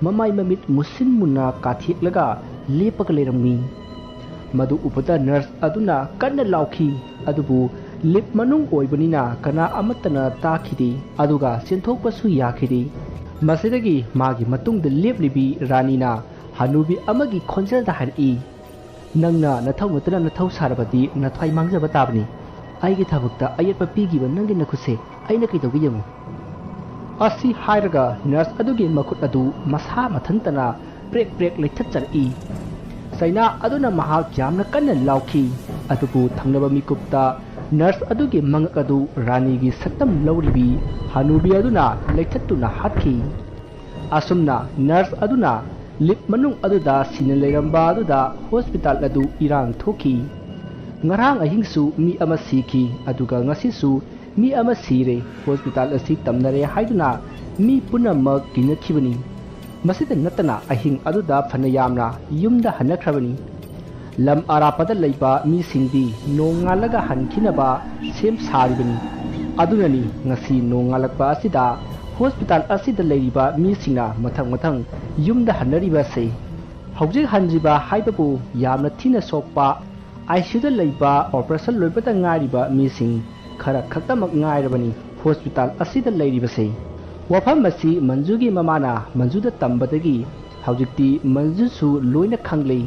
ꯃꯃꯥꯏ ꯃꯃꯤꯠ ꯃꯨꯁꯤꯟ ꯃꯨꯟꯅ ꯀꯥꯊꯦꯛꯂꯒ ꯂꯦꯞꯄꯒ ꯂꯩꯔꯝꯃꯤ꯫ ꯃꯗꯨ ꯎꯕꯗ ꯅꯔꯁ ꯑꯗꯨꯅ ꯀꯟꯅ ꯂꯥꯎꯈꯤ, ꯑꯗꯨꯕꯨ ꯂꯤꯐ ꯃꯅꯨꯡ ꯑꯣꯏꯕꯅꯤꯅ ꯀꯅꯥ ꯑꯃꯠꯇꯅ ꯇꯥꯈꯤꯗꯦ, ꯑꯗꯨꯒ ꯆꯦꯟꯊꯣꯛꯄꯁꯨ ꯌꯥꯈꯤꯗꯦ꯫ ꯃꯁꯤꯗꯒꯤ ꯃꯥꯒꯤ ꯃꯇꯨꯡꯗ ꯂꯦꯞꯂꯤꯕꯤ ꯔꯥꯅꯤꯅ ꯍꯅꯨꯕꯤ ꯑꯃꯒꯤ ꯈꯣꯟꯖꯦꯜꯗ ꯍꯥꯏꯔꯛꯏ, "ꯅꯪꯅ ꯅꯊꯧ ꯅꯠꯇꯅ ꯅꯊꯧ ꯁꯥꯔꯕꯗꯤ ꯅꯊ꯭ꯋꯥꯏ ꯃꯥꯡꯖꯕ ꯇꯥꯕꯅꯤ꯫ ꯑꯩꯒꯤ ꯊꯕꯛꯇ ꯑꯌꯦꯠꯄ ꯄꯤꯈꯤꯕ ꯅꯪꯒꯤ ꯅꯈꯨꯠꯁꯦ ꯑꯩꯅ ꯀꯩꯗꯧꯒꯦ ꯌꯦꯡꯉꯨ"꯫ ꯑꯁꯤ ꯍꯥꯏꯔꯒ ꯅꯔꯁ ꯑꯗꯨꯒꯤ ꯃꯈꯨꯠ ꯑꯗꯨ ꯃꯁꯥ ꯃꯊꯟꯇꯅ ꯄ꯭ꯔꯦꯛ ꯄ꯭ꯔꯦꯛ ꯂꯩꯊꯠꯆꯔꯛꯏ꯫ ꯆꯩꯅꯥ ꯑꯗꯨꯅ ꯃꯍꯥꯛ ꯌꯥꯝꯅ ꯀꯟꯅ ꯂꯥꯎꯈꯤ, ꯑꯗꯨꯕꯨ ꯊꯪꯅꯕ ꯃꯤꯀꯨꯞꯇ ꯅꯔꯁ ꯑꯗꯨꯒꯤ ꯃꯉꯛ ꯑꯗꯨ ꯔꯥꯅꯤꯒꯤ ꯁꯛꯇꯝ ꯂꯧꯔꯤꯕꯤ ꯍꯅꯨꯕꯤ ꯑꯗꯨꯅ ꯂꯩꯊꯠꯇꯨꯅ ꯍꯥꯠꯈꯤ꯫ ꯑꯁꯨꯝꯅ ꯅꯔꯁ ꯑꯗꯨꯅ ꯂꯤꯐ ꯃꯅꯨꯡ ꯑꯗꯨꯗ ꯁꯤꯅ ꯂꯩꯔꯝꯕ ꯑꯗꯨꯗ ꯍꯣꯁꯄꯤꯇꯥꯜ ꯑꯗꯨ ꯏꯔꯥꯡ ꯊꯣꯛꯈꯤ꯫ ꯉꯔꯥꯡ ꯑꯍꯤꯡꯁꯨ ꯃꯤ ꯑꯃ ꯁꯤꯈꯤ, ꯑꯗꯨꯒ ꯉꯁꯤꯁꯨ ꯃꯤ ꯑꯃ ꯁꯤꯔꯦ꯫ ꯍꯣꯁꯄꯤꯇꯥꯜ ꯑꯁꯤ ꯇꯝꯅꯔꯦ ꯍꯥꯏꯗꯨꯅ ꯃꯤ ꯄꯨꯝꯅꯃꯛ ꯀꯤꯅꯈꯤꯕꯅꯤ꯫ ꯃꯁꯤꯗ ꯅꯠꯇꯅ ꯑꯍꯤꯡ ꯑꯗꯨꯗ ꯐꯅ ꯌꯥꯝꯅ ꯌꯨꯝꯗ ꯍꯟꯅꯈ꯭ꯔꯕꯅꯤ꯫ ꯂꯝ ꯑꯔꯥꯞꯄꯗ ꯂꯩꯕ ꯃꯤꯁꯤꯡꯗꯤ ꯅꯣꯡꯉꯥꯜꯂꯒ ꯍꯟꯈꯤꯅꯕ ꯁꯦꯝ ꯁꯥꯔꯤꯕꯅꯤ꯫ ꯑꯗꯨꯅꯅꯤ ꯉꯁꯤ ꯅꯣꯡꯉꯥꯜꯂꯛꯄ ꯑꯁꯤꯗ ꯍꯣꯁꯄꯤꯇꯥꯜ ꯑꯁꯤꯗ ꯂꯩꯔꯤꯕ ꯃꯤꯁꯤꯡꯅ ꯃꯊꯪ ꯃꯊꯪ ꯌꯨꯝꯗ ꯍꯟꯅꯔꯤꯕ ꯑꯁꯤ꯫ ꯍꯧꯖꯤꯛ ꯍꯟꯗ꯭ꯔꯤꯕ ꯍꯥꯏꯕꯕꯨ ꯌꯥꯝꯅ ꯊꯤꯅ ꯁꯣꯛꯄ, ꯑꯥꯏ ꯁꯤ ꯌꯨꯗ ꯂꯩꯕ, ꯑꯣꯄꯔꯦꯁꯟ ꯂꯣꯏꯕꯗ ꯉꯥꯏꯔꯤꯕ ꯃꯤꯁꯤꯡ ꯈꯔ ꯈꯛꯇꯃꯛ ꯉꯥꯏꯔꯕꯅꯤ ꯍꯣꯁꯄꯤꯇꯥꯜ ꯑꯁꯤꯗ ꯂꯩꯔꯤꯕꯁꯦ꯫ ꯋꯥꯐꯝ ꯑꯁꯤ ꯃꯟꯖꯨꯒꯤ ꯃꯃꯥꯅ ꯃꯟꯖꯨꯗ ꯇꯝꯕꯗꯒꯤ ꯍꯧꯖꯤꯛꯇꯤ ꯃꯟꯖꯨꯁꯨ ꯂꯣꯏꯅ ꯈꯪꯂꯦ꯫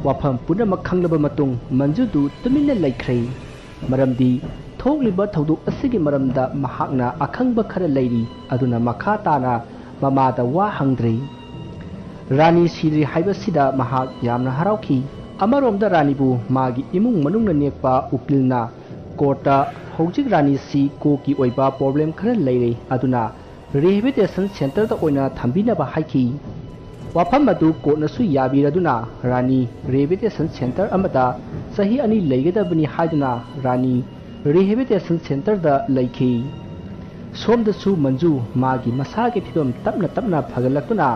ꯋꯥꯐꯝ ꯄꯨꯝꯅꯃꯛ ꯈꯪꯂꯕ ꯃꯇꯨꯡ ꯃꯟꯖꯨꯗꯨ ꯇꯨꯃꯤꯟꯅ ꯂꯩꯈ꯭ꯔꯦ꯫ ꯃꯔꯝꯗꯤ ꯊꯣꯛꯂꯤꯕ ꯊꯧꯗꯣꯛ ꯑꯁꯤꯒꯤ ꯃꯔꯝꯗ ꯃꯍꯥꯛꯅ ꯑꯈꯪꯕ ꯈꯔ ꯂꯩꯔꯤ, ꯑꯗꯨꯅ ꯃꯈꯥ ꯇꯥꯅ ꯃꯃꯥꯗ ꯋꯥ ꯍꯪꯗ꯭ꯔꯦ꯫ ꯔꯥꯅꯤ ꯁꯤꯔꯦ ꯍꯥꯏꯕꯁꯤꯗ ꯃꯍꯥꯛ ꯌꯥꯝꯅ ꯍꯔꯥꯎꯈꯤ꯫ ꯑꯃꯔꯣꯝꯗ ꯔꯥꯅꯤꯕꯨ ꯃꯥꯒꯤ ꯏꯃꯨꯡ ꯃꯅꯨꯡꯅ ꯅꯦꯛꯄ ꯎꯀꯤꯜꯅ ꯀꯣꯔꯠꯇ ꯍꯧꯖꯤꯛ ꯔꯥꯅꯤꯁꯤ ꯀꯣꯛꯀꯤ ꯑꯣꯏꯕ ꯄ꯭ꯔꯣꯕ꯭ꯂꯦꯝ ꯈꯔ ꯂꯩꯔꯦ, ꯑꯗꯨꯅ ꯔꯤꯍꯦꯕꯤꯂꯤꯇꯦꯁꯟ ꯁꯦꯟꯇꯔꯗ ꯑꯣꯏꯅ ꯊꯝꯕꯤꯅꯕ ꯍꯥꯏꯈꯤ꯫ ꯋꯥꯐꯝ ꯑꯗꯨ ꯀꯣꯔꯠꯅꯁꯨ ꯌꯥꯕꯤꯔꯗꯨꯅ ꯔꯥꯅꯤ ꯔꯤꯍꯦꯕꯤꯂꯤꯇꯦꯁꯟ ꯁꯦꯟꯇꯔ ꯑꯃꯗ ꯆꯍꯤ ꯑꯅꯤ ꯂꯩꯒꯗꯕꯅꯤ ꯍꯥꯏꯗꯨꯅ ꯔꯥꯅꯤ ꯔꯤꯍꯦꯕꯤꯂꯤꯇꯦꯁꯟ ꯁꯦꯟꯇꯔꯗ ꯂꯩꯈꯤ꯫ ꯁꯣꯝꯗꯁꯨ ꯃꯟꯖꯨ ꯃꯥꯒꯤ ꯃꯁꯥꯒꯤ ꯐꯤꯕꯝ ꯇꯞꯅ ꯇꯞꯅ ꯐꯒꯠꯂꯛꯇꯨꯅ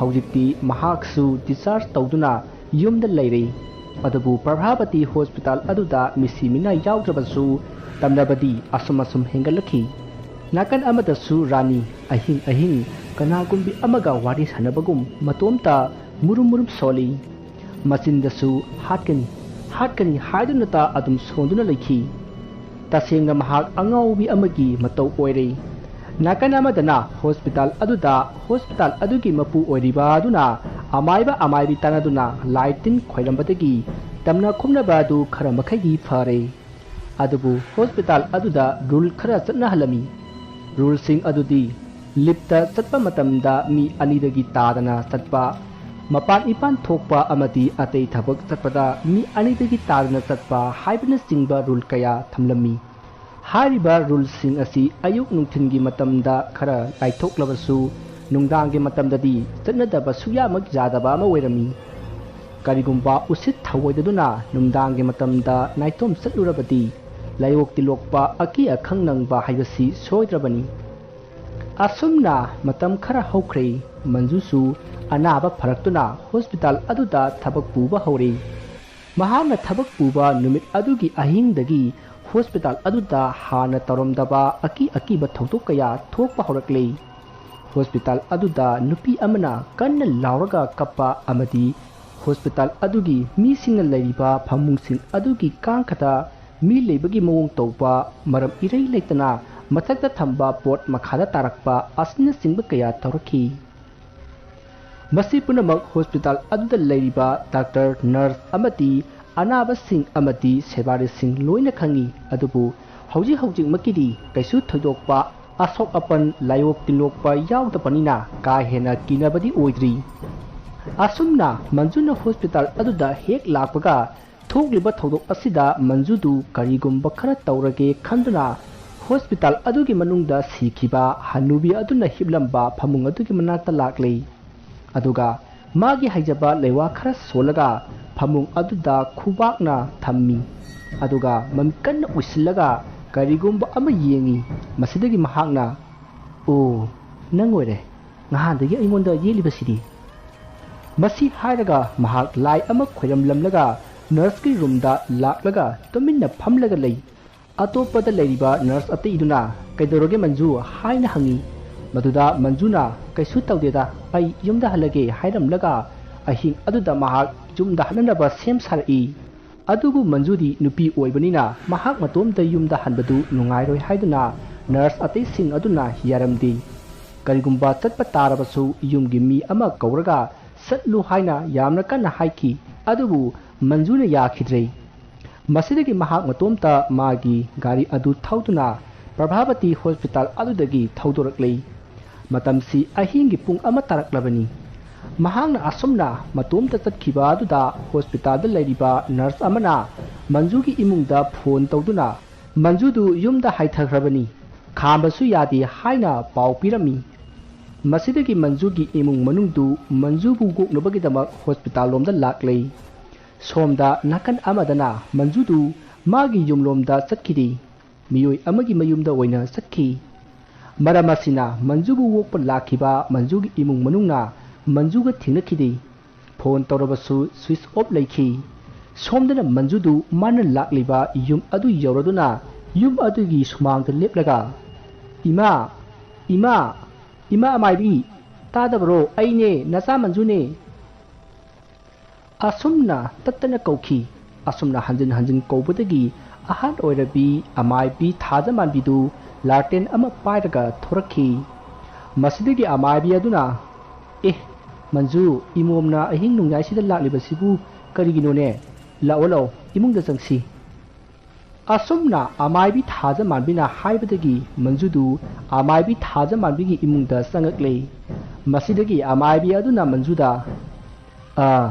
ꯍꯧꯖꯤꯛꯇꯤ ꯃꯍꯥꯛꯁꯨ ꯗꯤꯁꯆꯥꯔꯖ ꯇꯧꯗꯨꯅ ꯌꯨꯝꯗ ꯂꯩꯔꯦ꯫ ꯑꯗꯨꯕꯨ ꯄ꯭ꯔꯚꯥꯕꯇꯤ ꯍꯣꯁꯄꯤꯇꯥꯜ ꯑꯗꯨꯗ ꯃꯤꯁꯤ ꯃꯤꯅꯥ ꯌꯥꯎꯗ꯭ꯔꯕꯁꯨ ꯇꯝꯅꯕꯗꯤ ꯑꯁꯨꯝ ꯑꯁꯨꯝ ꯍꯦꯟꯒꯠꯂꯛꯈꯤ꯫ ꯅꯥꯀꯟ ꯑꯃꯗꯁꯨ ꯔꯥꯅꯤ ꯑꯍꯤꯡ ꯑꯍꯤꯡ ꯀꯅꯥꯒꯨꯝꯕꯤ ꯑꯃꯒ ꯋꯥꯔꯤ ꯁꯥꯟꯅꯕꯒꯨꯝ ꯃꯇꯣꯝꯇ ꯃꯨꯔꯨꯝ ꯃꯨꯔꯨꯝ ꯁꯣꯜꯂꯤ꯫ ꯃꯆꯤꯟꯗꯁꯨ "ꯍꯥꯠꯀꯅꯤ, ꯍꯥꯠꯀꯅꯤ" ꯍꯥꯏꯗꯨꯅꯇ ꯑꯗꯨꯝ ꯁꯣꯟꯗꯨꯅ ꯂꯩꯈꯤ꯫ ꯇꯁꯦꯡꯅ ꯃꯍꯥꯛ ꯑꯉꯥꯎꯕꯤ ꯑꯃꯒꯤ ꯃꯇꯧ ꯑꯣꯏꯔꯦ꯫ ꯅꯥꯀꯟ ꯑꯃꯗꯅ ꯍꯣꯁꯄꯤꯇꯥꯜ ꯑꯗꯨꯗ ꯍꯣꯁꯄꯤꯇꯥꯜ ꯑꯗꯨꯒꯤ ꯃꯄꯨ ꯑꯣꯏꯔꯤꯕ ꯑꯗꯨꯅ ꯑꯃꯥꯏꯕ ꯑꯃꯥꯏꯕꯤ ꯇꯥꯟꯅꯗꯨꯅ ꯂꯥꯏ ꯇꯤꯟ ꯈꯣꯏꯔꯝꯕꯗꯒꯤ ꯇꯝꯅ ꯈꯨꯝꯅꯕ ꯑꯗꯨ ꯈꯔ ꯃꯈꯩꯗꯤ ꯐꯔꯦ꯫ ꯑꯗꯨꯕꯨ ꯍꯣꯁꯄꯤꯇꯥꯜ ꯑꯗꯨꯗ ꯔꯨꯜ ꯈꯔ ꯆꯠꯅꯍꯜꯂꯝꯃꯤ꯫ ꯔꯨꯜꯁꯤꯡ ꯑꯗꯨꯗꯤ ꯂꯤꯐꯇ ꯆꯠꯄ ꯃꯇꯝꯗ ꯃꯤ ꯑꯅꯤꯗꯒꯤ ꯇꯥꯗꯅ ꯆꯠꯄ, ꯃꯄꯥꯟ ꯏꯄꯥꯟ ꯊꯣꯛꯄ ꯑꯃꯗꯤ ꯑꯇꯩ ꯊꯕꯛ ꯆꯠꯄꯗ ꯃꯤ ꯑꯅꯤꯗꯒꯤ ꯇꯥꯗꯅ ꯆꯠꯄ ꯍꯥꯏꯕꯅꯆꯤꯡꯕ ꯔꯨꯜ ꯀꯌꯥ ꯊꯝꯂꯝꯃꯤ꯫ ꯍꯥꯏꯔꯤꯕ ꯔꯨꯜꯁꯤꯡ ꯑꯁꯤ ꯑꯌꯨꯛ ꯅꯨꯡꯊꯤꯜꯒꯤ ꯃꯇꯝꯗ ꯈꯔ ꯂꯥꯏꯊꯣꯛꯂꯕꯁꯨ, ꯅꯨꯡꯗꯥꯡꯒꯤ ꯃꯇꯝꯗꯗꯤ ꯆꯠꯅꯗꯕ ꯁꯨꯛꯌꯥꯃꯛ ꯌꯥꯗꯕ ꯑꯃ ꯑꯣꯏꯔꯝꯃꯤ꯫ ꯀꯔꯤꯒꯨꯝꯕ ꯎꯁꯤꯠ ꯊꯑꯣꯏꯗꯗꯨꯅ ꯅꯨꯡꯗꯥꯡꯒꯤ ꯃꯇꯝꯗ ꯅꯥꯏꯇꯣꯝ ꯆꯠꯂꯨꯔꯕꯗꯤ, ꯂꯥꯏꯑꯣꯛ ꯇꯤꯜꯂꯣꯛꯄ, ꯑꯀꯤ ꯑꯈꯪ ꯅꯪꯕ ꯍꯥꯏꯕꯁꯤ ꯁꯣꯏꯗ꯭ꯔꯕꯅꯤ꯫ ꯑꯁꯨꯝꯅ ꯃꯇꯝ ꯈꯔ ꯍꯧꯈ꯭ꯔꯦ꯫ ꯃꯟꯖꯨꯁꯨ ꯑꯅꯥꯕ ꯐꯔꯛꯇꯨꯅ ꯍꯣꯁꯄꯤꯇꯥꯜ ꯑꯗꯨꯗ ꯊꯕꯛ ꯄꯨꯕ ꯍꯧꯔꯦ꯫ ꯃꯍꯥꯛꯅ ꯊꯕꯛ ꯄꯨꯕ ꯅꯨꯃꯤꯠ ꯑꯗꯨꯒꯤ ꯑꯍꯤꯡꯗꯒꯤ ꯍꯣꯁꯄꯤꯇꯥꯜ ꯑꯗꯨꯗ ꯍꯥꯟꯅ ꯇꯧꯔꯝꯗꯕ ꯑꯀꯤ ꯑꯀꯤꯕ ꯊꯧꯗꯣꯛ ꯀꯌꯥ ꯊꯣꯛꯄ ꯍꯧꯔꯛꯂꯦ꯫ ꯍꯣꯁꯄꯤꯇꯥꯜ ꯑꯗꯨꯗ ꯅꯨꯄꯤ ꯑꯃꯅ ꯀꯟꯅ ꯂꯥꯎꯔꯒ ꯀꯞꯄ ꯑꯃꯗꯤ ꯍꯣꯁꯄꯤꯇꯥꯜ ꯑꯗꯨꯒꯤ ꯃꯤꯁꯤꯡꯅ ꯂꯩꯔꯤꯕ ꯐꯃꯨꯡꯁꯤꯡ ꯑꯗꯨꯒꯤ ꯀꯥꯡꯈꯗ ꯃꯤ ꯂꯩꯕꯒꯤ ꯃꯑꯣꯡ ꯇꯧꯕ, ꯃꯔꯝ ꯏꯔꯩ ꯂꯩꯇꯅ ꯃꯊꯛꯇ ꯊꯝꯕ ꯄꯣꯠ ꯃꯈꯥꯗ ꯇꯥꯔꯛꯄ ꯑꯁꯤꯅꯆꯤꯡꯕ ꯀꯌꯥ ꯇꯧꯔꯛꯈꯤ꯫ ꯃꯁꯤ ꯄꯨꯝꯅꯃꯛ ꯍꯣꯁꯄꯤꯇꯥꯜ ꯑꯗꯨꯗ ꯂꯩꯔꯤꯕ ꯗꯥꯛꯇꯔ, ꯅꯔꯁ ꯑꯃꯗꯤ ꯑꯅꯥꯕꯁꯤꯡ ꯑꯃꯗꯤ ꯁꯦꯕꯥꯔꯤꯁꯤꯡ ꯂꯣꯏꯅ ꯈꯪꯏ꯫ ꯑꯗꯨꯕꯨ ꯍꯧꯖꯤꯛ ꯍꯧꯖꯤꯛꯃꯛꯀꯤꯗꯤ ꯀꯩꯁꯨ ꯊꯣꯏꯗꯣꯛꯄ ꯑꯁꯣꯛ ꯑꯄꯟ, ꯂꯥꯏꯑꯣꯞ ꯇꯤꯟꯂꯣꯛꯄ ꯌꯥꯎꯗꯕꯅꯤꯅ ꯀꯥ ꯍꯦꯟꯅ ꯀꯤꯅꯕꯗꯤ ꯑꯣꯏꯗ꯭ꯔꯤ꯫ ꯑꯁꯨꯝꯅ ꯃꯟꯖꯨꯅ ꯍꯣꯁꯄꯤꯇꯥꯜ ꯑꯗꯨꯗ ꯍꯦꯛ ꯂꯥꯛꯄꯒ ꯊꯣꯛꯂꯤꯕ ꯊꯧꯗꯣꯛ ꯑꯁꯤꯗ ꯃꯟꯖꯨꯗꯨ ꯀꯔꯤꯒꯨꯝꯕ ꯈꯔ ꯇꯧꯔꯒꯦ ꯈꯟꯗꯨꯅ ꯍꯣꯁꯄꯤꯇꯥꯜ ꯑꯗꯨꯒꯤ ꯃꯅꯨꯡꯗ ꯁꯤꯈꯤꯕ ꯍꯅꯨꯕꯤ ꯑꯗꯨꯅ ꯍꯤꯞꯂꯝꯕ ꯐꯃꯨꯡ ꯑꯗꯨꯒꯤ ꯃꯅꯥꯛꯇ ꯂꯥꯛꯂꯦ꯫ ꯑꯗꯨꯒ ꯃꯥꯒꯤ ꯍꯩꯖꯕ ꯂꯩꯋꯥ ꯈꯔ ꯁꯣꯜꯂꯒ ꯐꯃꯨꯡ ꯑꯗꯨꯗ ꯈꯨꯕꯥꯛꯅ ꯊꯝꯃꯤ꯫ ꯑꯗꯨꯒ ꯃꯃꯤꯠ ꯀꯟꯅ ꯎꯏꯁꯤꯜꯂꯒ ꯀꯔꯤꯒꯨꯝꯕ ꯑꯃ ꯌꯦꯡꯏ꯫ ꯃꯁꯤꯗꯒꯤ ꯃꯍꯥꯛꯅ, "ꯑꯣ, ꯅꯪ ꯑꯣꯏꯔꯦ꯫ ꯅꯍꯥꯟꯗꯒꯤ ꯑꯩꯉꯣꯟꯗ ꯌꯦꯠꯂꯤꯕꯁꯤꯗꯤ?" ꯃꯁꯤ ꯍꯥꯏꯔꯒ ꯃꯍꯥꯛ ꯂꯥꯏ ꯑꯃ ꯈꯣꯏꯔꯝꯂꯝꯂꯒ ꯅꯔꯁꯀꯤ ꯔꯨꯝꯗ ꯂꯥꯛꯂꯒ ꯇꯨꯃꯤꯟꯅ ꯐꯝꯂꯒ ꯂꯩ꯫ ꯑꯇꯣꯞꯄꯗ ꯂꯩꯔꯤꯕ ꯅꯔꯁ ꯑꯇꯩꯗꯨꯅ, "ꯀꯩꯗꯧꯔꯒꯦ ꯃꯟꯖꯨ?" ꯍꯥꯏꯅ ꯍꯪꯉꯤ꯫ ꯃꯗꯨꯗ ꯃꯟꯖꯨꯅ, "ꯀꯩꯁꯨ ꯇꯧꯗꯦꯗ, ꯑꯩ ꯌꯨꯝꯗ ꯍꯜꯂꯒꯦ" ꯍꯥꯏꯔꯝꯂꯒ ꯑꯍꯤꯡ ꯑꯗꯨꯗ ꯃꯍꯥꯛ ꯌꯨꯝꯗ ꯍꯟꯅꯅꯕ ꯁꯦꯝ ꯁꯥꯔꯛꯏ꯫ ꯑꯗꯨꯕꯨ ꯃꯟꯖꯨꯗꯤ ꯅꯨꯄꯤ ꯑꯣꯏꯕꯅꯤꯅ ꯃꯍꯥꯛ ꯃꯇꯣꯝꯇ ꯌꯨꯝꯗ ꯍꯟꯕꯗꯨ ꯅꯨꯡꯉꯥꯏꯔꯣꯏ ꯍꯥꯏꯗꯨꯅ ꯅꯔꯁ ꯑꯇꯩꯁꯤꯡ ꯑꯗꯨꯅ ꯌꯥꯔꯝꯗꯦ꯫ ꯀꯔꯤꯒꯨꯝꯕ ꯆꯠꯄ ꯇꯥꯔꯕꯁꯨ ꯌꯨꯝꯒꯤ ꯃꯤ ꯑꯃ ꯀꯧꯔꯒ ꯆꯠꯂꯨ ꯍꯥꯏꯅ ꯌꯥꯝꯅ ꯀꯟꯅ ꯍꯥꯏꯈꯤ, ꯑꯗꯨꯕꯨ ꯃꯟꯖꯨꯅ ꯌꯥꯈꯤꯗ꯭ꯔꯦ꯫ ꯃꯁꯤꯗꯒꯤ ꯃꯍꯥꯛ ꯃꯇꯣꯝꯇ ꯃꯥꯒꯤ ꯒꯥꯔꯤ ꯑꯗꯨ ꯊꯧꯗꯨꯅ ꯄ꯭ꯔꯚꯥꯕꯇꯤ ꯍꯣꯁꯄꯤꯇꯥꯜ ꯑꯗꯨꯗꯒꯤ ꯊꯧꯗꯣꯔꯛꯂꯦ꯫ ꯃꯇꯝꯁꯤ ꯑꯍꯤꯡꯒꯤ ꯄꯨꯡ ꯑꯃ ꯇꯥꯔꯛꯂꯕꯅꯤ꯫ ꯃꯍꯥꯛꯅ ꯑꯁꯨꯝꯅ ꯃꯇꯣꯝꯇ ꯆꯠꯈꯤꯕ ꯑꯗꯨꯗ ꯍꯣꯁꯄꯤꯇꯥꯜꯗ ꯂꯩꯔꯤꯕ ꯅꯔꯁ ꯑꯃꯅ ꯃꯟꯖꯨꯒꯤ ꯏꯃꯨꯡꯗ ꯐꯣꯟ ꯇꯧꯗꯨꯅ ꯃꯟꯖꯨꯗꯨ ꯌꯨꯝꯗ ꯍꯥꯏꯊꯈ꯭ꯔꯕꯅꯤ, ꯈꯥꯝꯕꯁꯨ ꯌꯥꯗꯦ ꯍꯥꯏꯅ ꯄꯥꯎ ꯄꯤꯔꯝꯃꯤ꯫ ꯃꯁꯤꯗꯒꯤ ꯃꯟꯖꯨꯒꯤ ꯏꯃꯨꯡ ꯃꯅꯨꯡꯗꯨ ꯃꯟꯖꯨꯕꯨ ꯒꯣꯛꯅꯕꯒꯤꯗꯃꯛ ꯍꯣꯁꯄꯤꯇꯥꯜ ꯂꯣꯝꯗ ꯂꯥꯛꯂꯦ꯫ ꯁꯣꯝꯗ ꯅꯥꯀꯟ ꯑꯃꯗꯅ ꯃꯟꯖꯨꯗꯨ ꯃꯥꯒꯤ ꯌꯨꯝꯂꯣꯝꯗ ꯆꯠꯈꯤꯗꯦ꯫ ꯃꯤꯑꯣꯏ ꯑꯃꯒꯤ ꯃꯌꯨꯝꯗ ꯑꯣꯏꯅ ꯆꯠꯈꯤ꯫ ꯃꯔꯝ ꯑꯁꯤꯅ ꯃꯟꯖꯨꯕꯨ ꯋꯣꯛꯄ ꯂꯥꯛꯈꯤꯕ ꯃꯟꯖꯨꯒꯤ ꯏꯃꯨꯡ ꯃꯅꯨꯡꯅ ꯃꯟꯖꯨꯒ ꯊꯦꯡꯅꯈꯤꯗꯦ꯫ ꯐꯣꯟ ꯇꯧꯔꯕꯁꯨ ꯁ꯭ꯋꯤꯆ ꯑꯣꯐ ꯂꯩꯈꯤ꯫ ꯁꯣꯝꯗꯅ ꯃꯟꯖꯨꯗꯨ ꯃꯥꯅ ꯂꯥꯛꯂꯤꯕ ꯌꯨꯝ ꯑꯗꯨ ꯌꯧꯔꯗꯨꯅ ꯌꯨꯝ ꯑꯗꯨꯒꯤ ꯁꯨꯃꯥꯡꯗ ꯂꯦꯞꯂꯒ, "ꯏꯃꯥ, ꯏꯃꯥ, "ꯏꯃꯥ ꯑꯃꯥꯏꯕꯤ, ꯇꯥꯗꯕꯔꯣ? ꯑꯩꯅꯦ, ꯅꯆꯥ ꯃꯟꯖꯨꯅꯦ!" ꯑꯁꯨꯝꯅ ꯇꯠꯇꯅ ꯀꯧꯈꯤ꯫ ꯑꯁꯨꯝꯅ ꯍꯟꯖꯤꯟ ꯍꯟꯖꯤꯟ ꯀꯧꯕꯗꯒꯤ ꯑꯍꯜ ꯑꯣꯏꯔꯕꯤ ꯑꯃꯥꯏꯕꯤ ꯊꯥꯖꯃꯥꯟꯕꯤꯗꯨ ꯂꯥꯇꯦꯟ ꯑꯃ ꯄꯥꯏꯔꯒ ꯊꯣꯔꯛꯈꯤ꯫ ꯃꯁꯤꯗꯒꯤ ꯑꯃꯥꯏꯕꯤ ꯑꯗꯨꯅ, "ꯑꯦ, ꯃꯟꯖꯨ, ꯏꯃꯣꯝꯅ ꯑꯍꯤꯡ ꯅꯣꯡꯌꯥꯏꯁꯤꯗ ꯂꯥꯛꯂꯤꯕꯁꯤꯕꯨ ꯀꯔꯤꯒꯤꯅꯣꯅꯦ? ꯂꯥꯛꯑꯣ, ꯂꯥꯛꯑꯣ, ꯏꯃꯨꯡꯗ ꯆꯪꯁꯤ꯫" ꯑꯁꯨꯝꯅ ꯑꯃꯥꯏꯕꯤ ꯊꯥꯖꯃꯥꯟꯕꯤꯅ ꯍꯥꯏꯕꯗꯒꯤ ꯃꯟꯖꯨꯗꯨ ꯑꯃꯥꯏꯕꯤ ꯊꯥꯖꯃꯥꯟꯕꯤꯒꯤ ꯏꯃꯨꯡꯗ ꯆꯪꯉꯛꯂꯦ꯫ ꯃꯁꯤꯗꯒꯤ ꯑꯃꯥꯏꯕꯤ ꯑꯗꯨꯅ ꯃꯟꯖꯨꯗ, "ꯑ,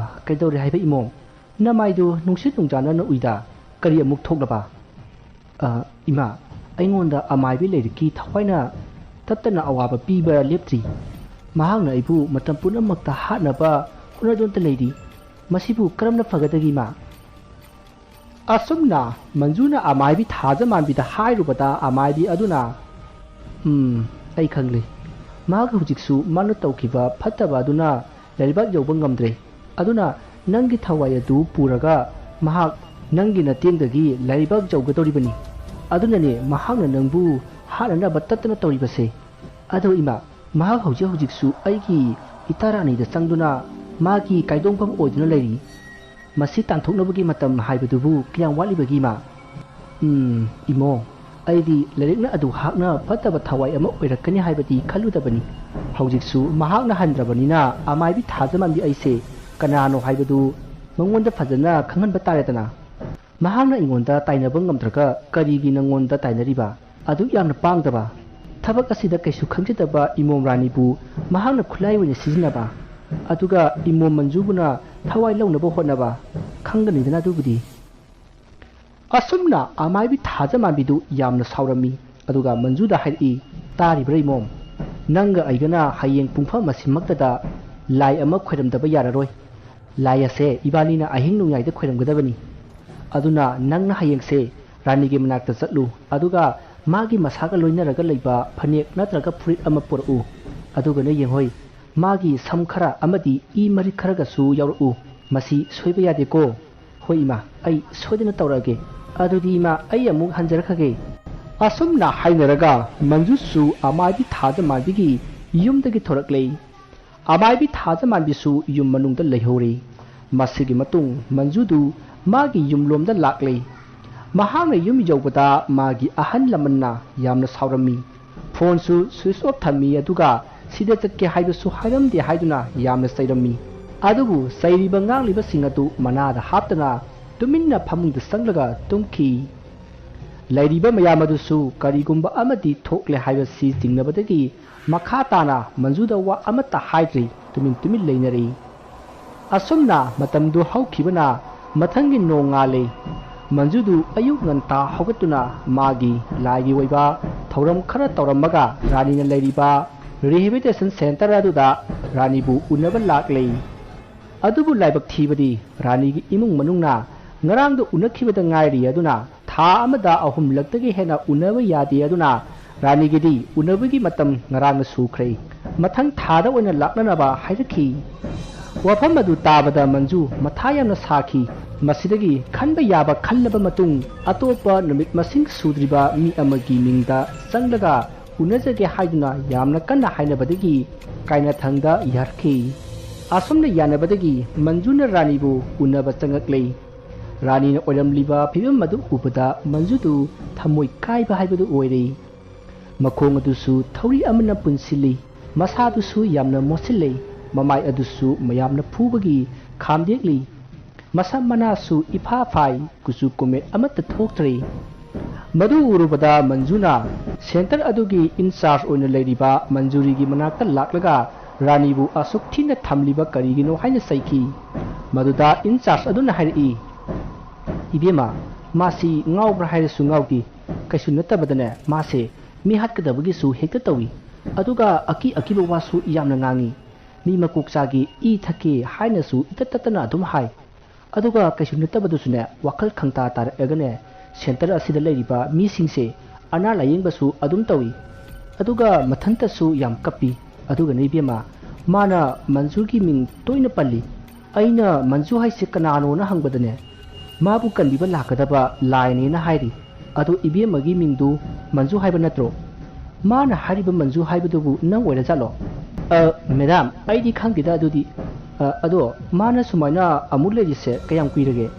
ꯀꯩꯗꯧꯔꯦ ꯍꯥꯏꯕ ꯏꯃꯣꯝ? ꯅꯃꯥꯏꯗꯨ ꯅꯨꯡꯁꯤꯠ ꯅꯨꯡꯖꯥꯅꯅ ꯎꯏꯗ, ꯀꯔꯤ ꯑꯃꯨꯛ ꯊꯣꯛꯂꯕ?" "ꯑ, ꯏꯃꯥ, ꯑꯩꯉꯣꯟꯗ ꯑꯃꯥꯏꯕꯤ ꯂꯩꯔꯤꯛꯀꯤ ꯊꯋꯥꯏꯅ ꯇꯠꯇꯅ ꯑꯋꯥꯕ ꯄꯤꯕ ꯂꯦꯞꯇ꯭ꯔꯤ꯫ ꯃꯍꯥꯛꯅ ꯑꯩꯕꯨ ꯃꯇꯝ ꯄꯨꯝꯅꯃꯛꯇ ꯍꯥꯠꯅꯕ ꯍꯣꯠꯅꯗꯨꯅꯇ ꯂꯩꯔꯤ꯫ ꯃꯁꯤꯕꯨ ꯀꯔꯝꯅ ꯐꯒꯗꯒꯦ, ꯏꯃꯥ?" ꯑꯁꯨꯝꯅ ꯃꯟꯖꯨꯅ ꯑꯃꯥꯏꯕꯤ ꯊꯥꯖꯃꯥꯟꯕꯤꯗ ꯍꯥꯏꯔꯨꯕꯗ ꯑꯃꯥꯏꯕꯤ ꯑꯗꯨꯅ, "ꯎꯝ, ꯑꯩ ꯈꯪꯂꯦ꯫ ꯃꯍꯥꯛ ꯍꯧꯖꯤꯛꯁꯨ ꯃꯥꯅ ꯇꯧꯈꯤꯕ ꯐꯠꯇꯕ ꯑꯗꯨꯅ ꯂꯩꯕꯥꯛ ꯌꯧꯕ ꯉꯝꯗ꯭ꯔꯦ꯫ ꯑꯗꯨꯅ ꯅꯪꯒꯤ ꯊꯋꯥꯏ ꯑꯗꯨ ꯄꯨꯔꯒ ꯃꯍꯥꯛ ꯅꯪꯒꯤ ꯅꯇꯦꯡꯗꯒꯤ ꯂꯩꯕꯥꯛ ꯌꯧꯒꯗꯧꯔꯤꯕꯅꯤ꯫ ꯑꯗꯨꯅꯅꯦ ꯃꯍꯥꯛꯅ ꯅꯪꯕꯨ ꯍꯥꯠꯅꯅꯕ ꯇꯠꯇꯅ ꯇꯧꯔꯤꯕꯁꯦ꯫ ꯑꯗꯣ ꯏꯃꯥ, ꯃꯍꯥꯛ ꯍꯧꯖꯤꯛ ꯍꯧꯖꯤꯛꯁꯨ ꯑꯩꯒꯤ ꯏꯇꯥ ꯔꯥꯅꯤꯗ ꯆꯪꯗꯨꯅ ꯃꯥꯒꯤ ꯀꯥꯏꯗꯣꯡꯐꯝ ꯑꯣꯏꯗꯨꯅ ꯂꯩꯔꯤ꯫ ꯃꯁꯤ ꯇꯥꯟꯊꯣꯛꯅꯕꯒꯤ ꯃꯇꯝ ꯍꯥꯏꯕꯗꯨꯕꯨ ꯀꯌꯥꯝ ꯋꯥꯠꯂꯤꯕꯒꯦ, ꯏꯃꯥ?" "ꯎꯝ, ꯏꯃꯣ, ꯑꯩꯗꯤ ꯂꯥꯏꯔꯤꯛꯅ ꯑꯗꯨ ꯍꯥꯛꯅ ꯐꯠꯇꯕ ꯊꯋꯥꯏ ꯑꯃ ꯑꯣꯏꯔꯛꯀꯅꯤ ꯍꯥꯏꯕꯗꯤ ꯈꯜꯂꯨꯗꯕꯅꯤ꯫ ꯍꯧꯖꯤꯛꯁꯨ ꯃꯍꯥꯛꯅ ꯍꯟꯗ꯭ꯔꯕꯅꯤꯅ ꯑꯃꯥꯏꯕꯤ ꯊꯥꯖꯃꯥꯟꯕꯤ ꯑꯩꯁꯦ ꯀꯅꯥꯅꯣ ꯍꯥꯏꯕꯗꯨ ꯃꯉꯣꯟꯗ ꯐꯖꯅ ꯈꯪꯍꯟꯕ ꯇꯥꯔꯦꯗꯅ꯫ ꯃꯍꯥꯛꯅ ꯑꯩꯉꯣꯟꯗ ꯇꯥꯏꯅꯕ ꯉꯝꯗ꯭ꯔꯒ ꯀꯔꯤꯒꯤ ꯅꯉꯣꯟꯗ ꯇꯥꯏꯅꯔꯤꯕ? ꯑꯗꯨꯛ ꯌꯥꯝꯅ ꯄꯥꯡꯗꯕ ꯊꯕꯛ ꯑꯁꯤꯗ ꯀꯩꯁꯨ ꯈꯪꯖꯗꯕ ꯏꯃꯣꯝ ꯔꯥꯅꯤꯕꯨ ꯃꯍꯥꯛꯅ ꯈꯨꯠꯂꯥꯏ ꯑꯣꯏꯅ ꯁꯤꯖꯤꯟꯅꯕ, ꯑꯗꯨꯒ ꯏꯃꯣꯝ ꯃꯟꯖꯨꯕꯨꯅ ꯊꯋꯥꯏ ꯂꯧꯅꯕ ꯍꯣꯠꯅꯕ, ꯈꯪꯒꯅꯤꯗꯅ ꯑꯗꯨꯕꯨꯗꯤ꯫" ꯑꯁꯨꯝꯅ ꯑꯃꯥꯏꯕꯤ ꯊꯥꯖꯃꯥꯟꯕꯤꯗꯨ ꯌꯥꯝꯅ ꯁꯥꯎꯔꯝꯃꯤ꯫ ꯑꯗꯨꯒ ꯃꯟꯖꯨꯗ ꯍꯥꯏꯔꯛꯏ, "ꯇꯥꯔꯤꯕ꯭ꯔꯥ ꯏꯃꯣꯝ? ꯅꯪꯒ ꯑꯩꯒꯅ ꯍꯌꯦꯡ ꯄꯨꯡꯐꯝ ꯑꯁꯤꯃꯛꯇꯗ ꯂꯥꯏ ꯑꯃ ꯈꯣꯏꯔꯝꯗꯕ ꯌꯥꯔꯔꯣꯏ꯫ ꯂꯥꯏ ꯑꯁꯦ ꯏꯕꯥꯅꯤꯅ ꯑꯍꯤꯡ ꯅꯣꯡꯌꯥꯏꯗ ꯈꯣꯏꯔꯝꯒꯗꯕꯅꯤ꯫ ꯑꯗꯨꯅ ꯅꯪꯅ ꯍꯌꯦꯡꯁꯦ ꯔꯥꯅꯤꯒꯤ ꯃꯅꯥꯛꯇ ꯆꯠꯂꯨ, ꯑꯗꯨꯒ ꯃꯥꯒꯤ ꯃꯁꯥꯒ ꯂꯣꯏꯅꯔꯒ ꯂꯩꯕ ꯐꯅꯦꯛ ꯅꯠꯇ꯭ꯔꯒ ꯐꯨꯔꯤꯠ ꯑꯃ ꯄꯨꯔꯛꯎ꯫ ꯑꯗꯨꯒꯅ ꯌꯦꯡꯍꯣꯏ, ꯃꯥꯒꯤ ꯁꯝ ꯈꯔ ꯑꯃꯗꯤ ꯏ ꯃꯔꯤꯛ ꯈꯔꯒꯁꯨ ꯌꯥꯎꯔꯛꯎ꯫ ꯃꯁꯤ ꯁꯣꯏꯕ ꯌꯥꯗꯦꯀꯣ꯫" "ꯍꯣꯏ ꯏꯃꯥ, ꯑꯩ ꯁꯣꯏꯗꯅ ꯇꯧꯔꯛꯑꯒꯦ꯫ ꯑꯗꯨꯗꯤ ꯏꯃꯥ, ꯑꯩ ꯑꯃꯨꯛ ꯍꯟꯖꯔꯛꯈ꯭ꯔꯒꯦ꯫" ꯑꯁꯨꯝꯅ ꯍꯥꯏꯅꯔꯒ ꯃꯟꯖꯨꯁꯨ ꯑꯃꯥꯏꯕꯤ ꯊꯥꯖꯃꯥꯟꯕꯤꯒꯤ ꯌꯨꯝꯗꯒꯤ ꯊꯣꯔꯛꯂꯦ꯫ ꯑꯃꯥꯏꯕꯤ ꯊꯥꯖꯃꯥꯟꯕꯤꯁꯨ ꯌꯨꯝ ꯃꯅꯨꯡꯗ ꯂꯩꯍꯧꯔꯦ꯫ ꯃꯁꯤꯒꯤ ꯃꯇꯨꯡ ꯃꯟꯖꯨꯗꯨ ꯃꯥꯒꯤ ꯌꯨꯝꯂꯣꯝꯗ ꯂꯥꯛꯂꯦ꯫ ꯃꯍꯥꯛꯅ ꯌꯨꯝ ꯌꯧꯕꯗ ꯃꯥꯒꯤ ꯑꯍꯜ ꯂꯃꯟꯅ ꯌꯥꯝꯅ ꯁꯥꯎꯔꯝꯃꯤ꯫ ꯐꯣꯟꯁꯨ ꯁ꯭ꯋꯤꯆ ꯑꯣꯐ ꯊꯝꯃꯤ, ꯑꯗꯨꯒ ꯁꯤꯗ ꯆꯠꯀꯦ ꯍꯥꯏꯕꯁꯨ ꯍꯥꯏꯔꯝꯗꯦ ꯍꯥꯏꯗꯨꯅ ꯌꯥꯝꯅ ꯆꯩꯔꯝꯃꯤ꯫ ꯑꯗꯨꯕꯨ ꯆꯩꯔꯤꯕ ꯉꯥꯡꯂꯤꯕꯁꯤꯡ ꯑꯗꯨ ꯃꯅꯥꯗ ꯍꯥꯞꯇꯅ ꯇꯨꯃꯤꯟꯅ ꯐꯃꯨꯡꯗ ꯆꯪꯂꯒ ꯇꯨꯝꯈꯤ꯫ ꯂꯩꯔꯤꯕ ꯃꯌꯥꯝ ꯑꯗꯨꯁꯨ ꯀꯔꯤꯒꯨꯝꯕ ꯑꯃꯗꯤ ꯊꯣꯛꯂꯦ ꯍꯥꯏꯕꯁꯤ ꯆꯤꯡꯅꯕꯗꯒꯤ ꯃꯈꯥ ꯇꯥꯅ ꯃꯟꯖꯨꯗ ꯋꯥ ꯑꯃꯠꯇ ꯍꯥꯏꯗ꯭ꯔꯤ, ꯇꯨꯃꯤꯟ ꯇꯨꯃꯤꯟ ꯂꯩꯅꯔꯤ꯫ ꯑꯁꯨꯝꯅ ꯃꯇꯝꯗꯨ ꯍꯧꯈꯤꯕꯅ ꯃꯊꯪꯒꯤ ꯅꯣꯡꯉꯥꯜꯂꯦ꯫ ꯃꯟꯖꯨꯗꯨ ꯑꯌꯨꯛ ꯉꯟꯇꯥ ꯍꯧꯒꯠꯇꯨꯅ ꯃꯥꯒꯤ ꯂꯥꯏꯒꯤ ꯑꯣꯏꯕ ꯊꯧꯔꯝ ꯈꯔ ꯇꯧꯔꯝꯃꯒ ꯔꯥꯅꯤꯅ ꯂꯩꯔꯤꯕ rehabilitation centre ꯑꯗꯨꯗ ꯔꯥꯅꯤꯕꯨ ꯎꯅꯕ ꯂꯥꯛꯂꯦ꯫ ꯑꯗꯨꯕꯨ ꯂꯥꯏꯕꯛ ꯊꯤꯕꯗꯤ ꯔꯥꯅꯤꯒꯤ ꯏꯃꯨꯡ ꯃꯅꯨꯡꯅ ꯉꯔꯥꯡꯗ ꯎꯅꯈꯤꯕꯗ ꯉꯥꯏꯔꯤ ꯑꯗꯨꯅ ꯊꯥ ꯑꯃꯗ ꯑꯍꯨꯝꯂꯛꯇꯒꯤ ꯍꯦꯟꯅ ꯎꯅꯕ ꯌꯥꯗꯦ ꯑꯗꯨꯅ ꯔꯥꯅꯤꯒꯤꯗꯤ ꯎꯅꯕꯒꯤ ꯃꯇꯝ ꯉꯔꯥꯡꯅ ꯁꯨꯈ꯭ꯔꯦ꯫ ꯃꯊꯪ ꯊꯥꯗ ꯑꯣꯏꯅ ꯂꯥꯛꯅꯅꯕ ꯍꯥꯏꯔꯛꯈꯤ꯫ ꯋꯥꯐꯝ ꯑꯗꯨ ꯇꯥꯕꯗ ꯃꯟꯖꯨ ꯃꯊꯥ ꯌꯥꯝꯅ ꯁꯥꯈꯤ꯫ ꯃꯁꯤꯗꯒꯤ ꯈꯟꯕ ꯌꯥꯕ ꯈꯜꯂꯕ ꯃꯇꯨꯡ ꯑꯇꯣꯞꯄ ꯅꯨꯃꯤꯠ ꯃꯁꯤꯡ ꯁꯨꯗ꯭ꯔꯤꯕ ꯃꯤ ꯑꯃꯒꯤ ꯃꯤꯡꯗ ꯆꯪꯂꯒ ꯎꯅꯖꯒꯦ ꯍꯥꯏꯗꯨꯅ ꯌꯥꯝꯅ ꯀꯟꯅ ꯍꯥꯏꯅꯕꯗꯒꯤ ꯀꯥꯏꯅꯊꯪꯗ ꯌꯥꯔꯛꯈꯤ꯫ ꯑꯁꯨꯝꯅ ꯌꯥꯅꯕꯗꯒꯤ ꯃꯟꯖꯨꯅ ꯔꯥꯅꯤꯕꯨ ꯎꯅꯕ ꯆꯪꯉꯛꯂꯦ꯫ ꯔꯥꯅꯤꯅ ꯑꯣꯏꯔꯝꯂꯤꯕ ꯐꯤꯕꯝ ꯑꯗꯨ ꯎꯕꯗ ꯃꯟꯖꯨꯗꯨ ꯊꯃꯣꯏ ꯀꯥꯏꯕ ꯍꯥꯏꯕꯗꯨ ꯑꯣꯏꯔꯦ꯫ ꯃꯈꯣꯡ ꯑꯗꯨꯁꯨ ꯊꯧꯔꯤ ꯑꯃꯅ ꯄꯨꯟꯁꯤꯜꯂꯤ꯫ ꯃꯁꯥꯗꯨꯁꯨ ꯌꯥꯝꯅ ꯃꯣꯠꯁꯤꯜꯂꯦ꯫ ꯃꯃꯥꯏ ꯑꯗꯨꯁꯨ ꯃꯌꯥꯝꯅ ꯐꯨꯕꯒꯤ ꯈꯥꯝꯗꯦꯛꯂꯤ꯫ ꯃꯁꯝ ꯃꯅꯥꯁꯨ ꯏꯐꯥ ꯐꯥꯏ, ꯀꯨꯆꯨ ꯀꯨꯃꯦꯟ ꯑꯃꯠꯇ ꯊꯣꯛꯇ꯭ꯔꯦ꯫ ꯃꯗꯨ ꯎꯔꯨꯕꯗ ꯃꯟꯖꯨꯅ centre ꯑꯗꯨꯒꯤ in charge ꯑꯣꯏꯅ ꯂꯩꯔꯤꯕ ꯃꯟꯖꯨꯔꯤꯒꯤ ꯃꯅꯥꯛꯇ ꯂꯥꯛꯂꯒ ꯔꯥꯅꯤꯕꯨ ꯑꯁꯨꯛ ꯊꯤꯅ ꯊꯝꯂꯤꯕ ꯀꯔꯤꯒꯤꯅꯣ ꯍꯥꯏꯅ ꯆꯩꯈꯤ꯫ ꯃꯗꯨꯗ in charge ꯑꯗꯨꯅ ꯍꯥꯏꯔꯛꯏ, "ꯏꯕꯦꯝꯃ, ꯃꯥꯁꯤ ꯉꯥꯎꯕ꯭ꯔꯥ ꯍꯥꯏꯔꯁꯨ ꯉꯥꯎꯗꯦ, ꯀꯩꯁꯨ ꯅꯠꯇꯕꯗꯅꯦ ꯃꯥꯁꯦ ꯃꯤ ꯍꯥꯠꯀꯗꯕꯒꯤꯁꯨ ꯍꯦꯛꯇ ꯇꯧꯏ꯫ ꯑꯗꯨꯒ ꯑꯀꯤ ꯑꯀꯤꯕ ꯋꯥꯁꯨ ꯌꯥꯝꯅ ꯉꯥꯡꯏ꯫ ꯃꯤ ꯃꯀꯣꯛ ꯆꯥꯒꯦ, ꯏ ꯊꯛꯀꯦ ꯍꯥꯏꯅꯁꯨ ꯏꯇꯠ ꯇꯠꯇꯅ ꯑꯗꯨꯝ ꯍꯥꯏ꯫ ꯑꯗꯨꯒ ꯀꯩꯁꯨ ꯅꯠꯇꯕꯗꯨꯁꯨꯅꯦ, ꯋꯥꯈꯜ ꯈꯪꯇꯥ ꯇꯥꯔꯛꯑꯒꯅꯦ centre ꯑꯁꯤꯗ ꯂꯩꯔꯤꯕ ꯃꯤꯁꯤꯡꯁꯦ ꯑꯅꯥ ꯂꯥꯌꯦꯡꯕꯁꯨ ꯑꯗꯨꯝ ꯇꯧꯏ꯫ ꯑꯗꯨꯒ ꯃꯊꯟꯇꯁꯨ ꯌꯥꯝ ꯀꯞꯄꯤ꯫ ꯑꯗꯨꯒꯅꯦ ꯏꯕꯦꯝꯃ, ꯃꯥꯅ ꯃꯟꯖꯨꯒꯤ ꯃꯤꯡ ꯇꯣꯏꯅ ꯄꯜꯂꯤ꯫ ꯑꯩꯅ ꯃꯟꯖꯨ ꯍꯥꯏꯁꯦ ꯀꯅꯥꯅꯣꯅ ꯍꯪꯕꯗꯅꯦ, ꯃꯥꯕꯨ ꯀꯟꯕꯤꯕ ꯂꯥꯛꯀꯗꯕ ꯂꯥꯏꯅꯦꯅ ꯍꯥꯏꯔꯤ꯫ ꯑꯗꯣ ꯏꯕꯦꯝꯃꯒꯤ ꯃꯤꯡꯗꯨ ꯃꯟꯖꯨ ꯍꯥꯏꯕ ꯅꯠꯇ꯭ꯔꯣ?" ꯃꯥꯅ ꯍꯥꯏꯔꯤꯕ ꯃꯟꯖꯨ ꯍꯥꯏꯕꯗꯨꯕꯨ ꯅꯪ ꯑꯣꯏꯔꯖꯥꯠꯂꯣ? ꯑ, ꯃꯦꯗꯥꯝ, ꯑꯩꯗꯤ ꯈꯪꯗꯦꯗ ꯑꯗꯨꯗꯤ꯫ ꯑ, ꯑꯗꯣ ꯃꯥꯅ ꯁꯨꯃꯥꯏꯅ ꯑꯃꯨꯛ ꯂꯩꯔꯤꯁꯦ ꯀꯌꯥꯝ ꯀꯨꯏꯔꯒꯦ?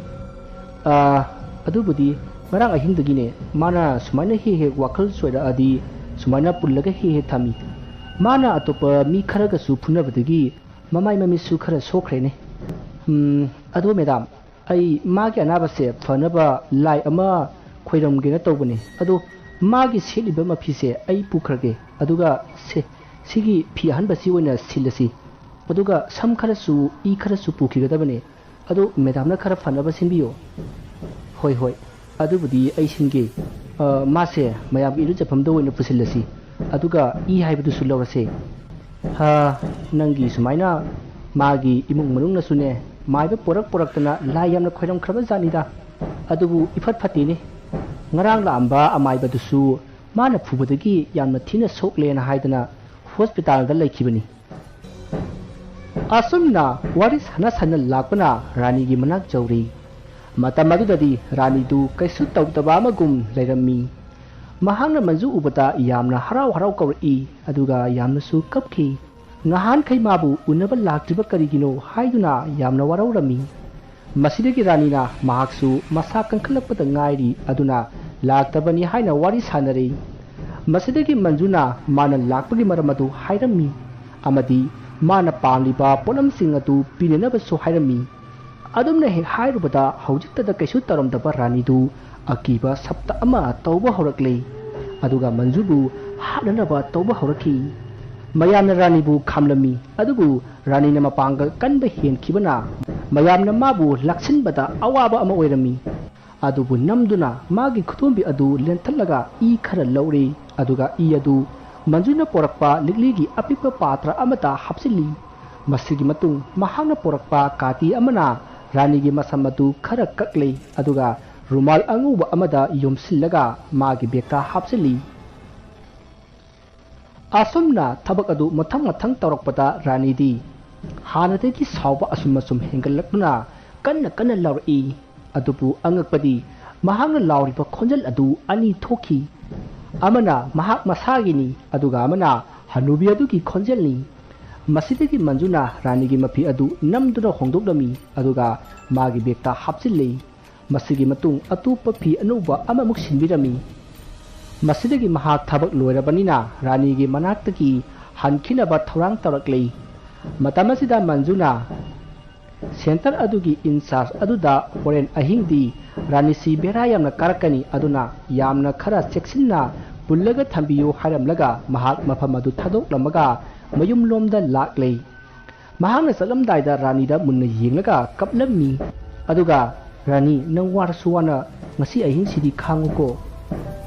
ꯑ, ꯑꯗꯨꯕꯨꯗꯤ ꯉꯔꯥꯡ ꯑꯍꯤꯡꯗꯒꯤꯅꯦ꯫ ꯃꯥꯅ ꯁꯨꯃꯥꯏꯅ ꯍꯦꯛ ꯍꯦꯛ ꯋꯥꯈꯜ ꯆꯣꯏꯔꯛꯑꯗꯤ ꯁꯨꯃꯥꯏꯅ ꯄꯨꯜꯂꯒ ꯍꯦꯛ ꯍꯦꯛ ꯊꯝꯃꯤ꯫ ꯃꯥꯅ ꯑꯇꯣꯞꯄ ꯃꯤ ꯈꯔꯒꯁꯨ ꯐꯨꯅꯕꯗꯒꯤ ꯃꯃꯥꯏ ꯃꯃꯤꯠꯁꯨ ꯈꯔ ꯁꯣꯛꯈ꯭ꯔꯦꯅꯦ꯫ ꯎꯝ, ꯑꯗꯣ ꯃꯦꯗꯥꯝ, ꯑꯩ ꯃꯥꯒꯤ ꯑꯅꯥꯕꯁꯦ ꯐꯅꯕ ꯂꯥꯏ ꯑꯃ ꯈꯣꯏꯔꯝꯒꯦꯅ ꯇꯧꯕꯅꯦ꯫ ꯑꯗꯣ ꯃꯥꯒꯤ ꯁꯦꯠꯂꯤꯕ ꯃꯐꯤꯁꯦ ꯑꯩ ꯄꯨꯈ꯭ꯔꯒꯦ꯫ ꯑꯗꯨꯒ ꯁꯦ, ꯁꯤꯒꯤ ꯐꯤ ꯑꯍꯟꯕꯁꯤ ꯑꯣꯏꯅ ꯁꯤꯜꯂꯁꯤ꯫ ꯑꯗꯨꯒ ꯁꯝ ꯈꯔꯁꯨ, ꯏ ꯈꯔꯁꯨ ꯄꯨꯈꯤꯒꯗꯕꯅꯦ꯫ ꯑꯗꯣ ꯃꯦꯗꯥꯝꯅ ꯈꯔ ꯐꯅꯕ ꯁꯤꯟꯕꯤꯌꯣ꯫ ꯍꯣꯏ, ꯍꯣꯏ, ꯑꯗꯨꯕꯨꯗꯤ ꯑꯩ ꯁꯤꯟꯒꯦ꯫ ꯑ, ꯃꯥꯁꯦ ꯃꯌꯥꯝꯒꯤ ꯏꯔꯨꯖꯐꯝꯗ ꯑꯣꯏꯅ ꯄꯨꯁꯤꯜꯂꯁꯤ꯫ ꯑꯗꯨꯒ ꯏ ꯍꯥꯏꯕꯗꯨꯁꯨ ꯂꯧꯔꯁꯦ꯫ ꯍꯥ, ꯅꯪꯒꯤ ꯁꯨꯃꯥꯏꯅ ꯃꯥꯒꯤ ꯏꯃꯨꯡ ꯃꯅꯨꯡꯅꯁꯨꯅꯦ, ꯃꯥꯏꯕ ꯄꯣꯔꯛ ꯄꯣꯔꯛꯇꯅ ꯂꯥꯏ ꯌꯥꯝꯅ ꯈꯣꯏꯔꯝꯈ꯭ꯔꯕ ꯖꯥꯠꯅꯤꯗ꯫ ꯑꯗꯨꯕꯨ ꯏꯐꯠ ꯐꯠꯇꯦꯅꯦ꯫ ꯉꯔꯥꯡ ꯂꯥꯛꯑꯝꯕ ꯑꯃꯥꯏꯕꯗꯨꯁꯨ ꯃꯥꯅ ꯐꯨꯕꯗꯒꯤ ꯌꯥꯝꯅ ꯊꯤꯅ ꯁꯣꯛꯂꯦꯅ ꯍꯥꯏꯗꯅ ꯍꯣꯁꯄꯤꯇꯥꯜꯗ ꯂꯩꯈꯤꯕꯅꯤ꯫ ꯑꯁꯨꯝꯅ ꯋꯥꯔꯤ ꯁꯥꯟꯅ ꯁꯥꯟꯅ ꯂꯥꯛꯄꯅ ꯔꯥꯅꯤꯒꯤ ꯃꯅꯥꯛ ꯌꯧꯔꯤ꯫ ꯃꯇꯝ ꯑꯗꯨꯗꯗꯤ ꯔꯥꯅꯤꯗꯨ ꯀꯩꯁꯨ ꯇꯧꯗꯕ ꯑꯃꯒꯨꯝ ꯂꯩꯔꯝꯃꯤ꯫ ꯃꯍꯥꯛꯅ ꯃꯟꯖꯨ ꯎꯕꯗ ꯌꯥꯝꯅ ꯍꯔꯥꯎ ꯍꯔꯥꯎ ꯀꯧꯔꯛꯏ, ꯑꯗꯨꯒ ꯌꯥꯝꯅꯁꯨ ꯀꯞꯈꯤ꯫ ꯉꯍꯥꯟꯈꯩ ꯃꯥꯕꯨ ꯎꯅꯕ ꯂꯥꯛꯇ꯭ꯔꯤꯕ ꯀꯔꯤꯒꯤꯅꯣ ꯍꯥꯏꯗꯨꯅ ꯌꯥꯝꯅ ꯋꯥꯔꯧꯔꯝꯃꯤ꯫ ꯃꯁꯤꯗꯒꯤ ꯔꯥꯅꯤꯅ ꯃꯍꯥꯛꯁꯨ ꯃꯁꯥ ꯀꯟꯈꯠꯂꯛꯄꯗ ꯉꯥꯏꯔꯤ ꯑꯗꯨꯅ ꯂꯥꯛꯇꯕꯅꯤ ꯍꯥꯏꯅ ꯋꯥꯔꯤ ꯁꯥꯅꯔꯤ꯫ ꯃꯁꯤꯗꯒꯤ ꯃꯟꯖꯨꯅ ꯃꯥꯅ ꯂꯥꯛꯄꯒꯤ ꯃꯔꯝ ꯑꯗꯨ ꯍꯥꯏꯔꯝꯃꯤ ꯑꯃꯗꯤ ꯃꯥꯅ ꯄꯥꯝꯂꯤꯕ ꯄꯣꯠꯂꯝꯁꯤꯡ ꯑꯗꯨ ꯄꯤꯅꯅꯕꯁꯨ ꯍꯥꯏꯔꯝꯃꯤ꯫ ꯑꯗꯨꯝꯅ ꯍꯦꯛ ꯍꯥꯏꯔꯨꯕꯗ ꯍꯧꯖꯤꯛꯇꯗ ꯀꯩꯁꯨ ꯇꯧꯔꯝꯗꯕ ꯔꯥꯅꯤꯗꯨ ꯑꯀꯤꯕ ꯁꯞꯇ ꯑꯃ ꯇꯧꯕ ꯍꯧꯔꯛꯂꯦ꯫ ꯑꯗꯨꯒ ꯃꯟꯖꯨꯕꯨ ꯍꯥꯠꯅꯅꯕ ꯇꯧꯕ ꯍꯧꯔꯛꯈꯤ꯫ ꯃꯌꯥꯝꯅ ꯔꯥꯅꯤꯕꯨ ꯈꯥꯝꯂꯝꯃꯤ, ꯑꯗꯨꯕꯨ ꯔꯥꯅꯤꯅ ꯃꯄꯥꯡꯒꯜ ꯀꯟꯕ ꯍꯦꯟꯈꯤꯕꯅ ꯃꯌꯥꯝꯅ ꯃꯥꯕꯨ ꯂꯥꯛꯁꯤꯟꯕꯗ ꯑꯋꯥꯕ ꯑꯃ ꯑꯣꯏꯔꯝꯃꯤ꯫ ꯑꯗꯨꯕꯨ ꯅꯝꯗꯨꯅ ꯃꯥꯒꯤ ꯈꯨꯗꯣꯝꯕꯤ ꯑꯗꯨ ꯂꯦꯟꯊꯠꯂꯒ ꯏ ꯈꯔ ꯂꯧꯔꯦ, ꯑꯗꯨꯒ ꯏ ꯑꯗꯨ ꯃꯟꯖꯨꯅ ꯄꯣꯔꯛꯄ ꯂꯤꯛꯂꯤꯒꯤ ꯑꯄꯤꯛꯄ ꯄꯥꯇ꯭ꯔ ꯑꯃꯗ ꯍꯥꯞꯆꯤꯜꯂꯤ꯫ ꯃꯁꯤꯒꯤ ꯃꯇꯨꯡ ꯃꯍꯥꯛꯅ ꯄꯣꯔꯛꯄ ꯀꯥꯇꯤ ꯑꯃꯅ ꯔꯥꯅꯤꯒꯤ ꯃꯁꯝ ꯑꯗꯨ ꯈꯔ ꯀꯛꯂꯦ, ꯑꯗꯨꯒ ꯔꯨꯃꯥꯜ ꯑꯉꯧꯕ ꯑꯃꯗ ꯌꯣꯝꯁꯤꯜꯂꯒ ꯃꯥꯒꯤ ꯕꯦꯒꯇ ꯍꯥꯞꯆꯤꯜꯂꯤ꯫ ꯑꯁꯨꯝꯅ ꯊꯕꯛ ꯑꯗꯨ ꯃꯊꯪ ꯃꯊꯪ ꯇꯧꯔꯛꯄꯗ ꯔꯥꯅꯤꯗꯤ ꯍꯥꯟꯅꯗꯒꯤ ꯁꯥꯎꯕ ꯑꯁꯨꯝ ꯑꯁꯨꯝ ꯍꯦꯟꯒꯠꯂꯛꯇꯨꯅ ꯀꯟꯅ ꯀꯟꯅ ꯂꯥꯎꯔꯛꯏ꯫ ꯑꯗꯨꯕꯨ ꯑꯉꯛꯄꯗꯤ ꯃꯍꯥꯛꯅ ꯂꯥꯎꯔꯤꯕ ꯈꯣꯟꯖꯦꯜ ꯑꯗꯨ ꯑꯅꯤ ꯊꯣꯛꯈꯤ꯫ ꯑꯃꯅ ꯃꯍꯥꯛ ꯃꯁꯥꯒꯤꯅꯤ, ꯑꯗꯨꯒ ꯑꯃꯅ ꯍꯅꯨꯕꯤ ꯑꯗꯨꯒꯤ ꯈꯣꯟꯖꯦꯜꯅꯤ꯫ ꯃꯁꯤꯗꯒꯤ ꯃꯟꯖꯨꯅ ꯔꯥꯅꯤꯒꯤ ꯃꯐꯤ ꯑꯗꯨ ꯅꯝꯗꯨꯅ ꯍꯣꯡꯗꯣꯛꯂꯝꯃꯤ, ꯑꯗꯨꯒ ꯃꯥꯒꯤ ꯕꯦꯒꯇ ꯍꯥꯞꯆꯤꯜꯂꯤ꯫ ꯃꯁꯤꯒꯤ ꯃꯇꯨꯡ ꯑꯇꯣꯞꯄ ꯐꯤ ꯑꯅꯧꯕ ꯑꯃꯃꯨꯛ ꯁꯤꯟꯕꯤꯔꯝꯃꯤ꯫ ꯃꯁꯤꯗꯒꯤ ꯃꯍꯥꯛ ꯊꯕꯛ ꯂꯣꯏꯔꯕꯅꯤꯅ ꯔꯥꯅꯤꯒꯤ ꯃꯅꯥꯛꯇꯒꯤ ꯍꯟꯈꯤꯅꯕ ꯊꯧꯔꯥꯡ ꯇꯧꯔꯛꯂꯤ꯫ ꯃꯇꯝ ꯑꯁꯤꯗ ꯃꯟꯖꯨꯅ ꯁꯦꯟꯇꯔ ꯑꯗꯨꯒꯤ ꯏꯟꯆꯥꯔꯖ ꯑꯗꯨꯗ ꯍꯣꯔꯦꯟ ꯑꯍꯤꯡꯗꯤ ꯔꯥꯅꯤꯁꯤ ꯕꯦꯔꯥ ꯌꯥꯝꯅ ꯀꯥꯔꯛꯀꯅꯤ, ꯑꯗꯨꯅ ꯌꯥꯝꯅ ꯈꯔ ꯆꯦꯛꯁꯤꯟꯅ ꯄꯨꯜꯂꯒ ꯊꯝꯕꯤꯌꯨ ꯍꯥꯏꯔꯝꯂꯒ ꯃꯍꯥꯛ ꯃꯐꯝ ꯑꯗꯨ ꯊꯥꯗꯣꯛꯂꯝꯃꯒ ꯃꯌꯨꯝꯂꯣꯝꯗ ꯂꯥꯛꯂꯦ꯫ ꯃꯍꯥꯛꯅ ꯆꯠꯂꯝꯗꯥꯏꯗ ꯔꯥꯅꯤꯗ ꯃꯨꯟꯅ ꯌꯦꯡꯂꯒ ꯀꯞꯂꯝꯃꯤ꯫ ꯑꯗꯨꯒ, "ꯔꯥꯅꯤ, ꯅꯪ ꯋꯥꯔꯁꯨ ꯋꯥꯅ ꯉꯁꯤ ꯑꯍꯤꯡꯁꯤꯗꯤ ꯈꯥꯡꯉꯨꯀꯣ,"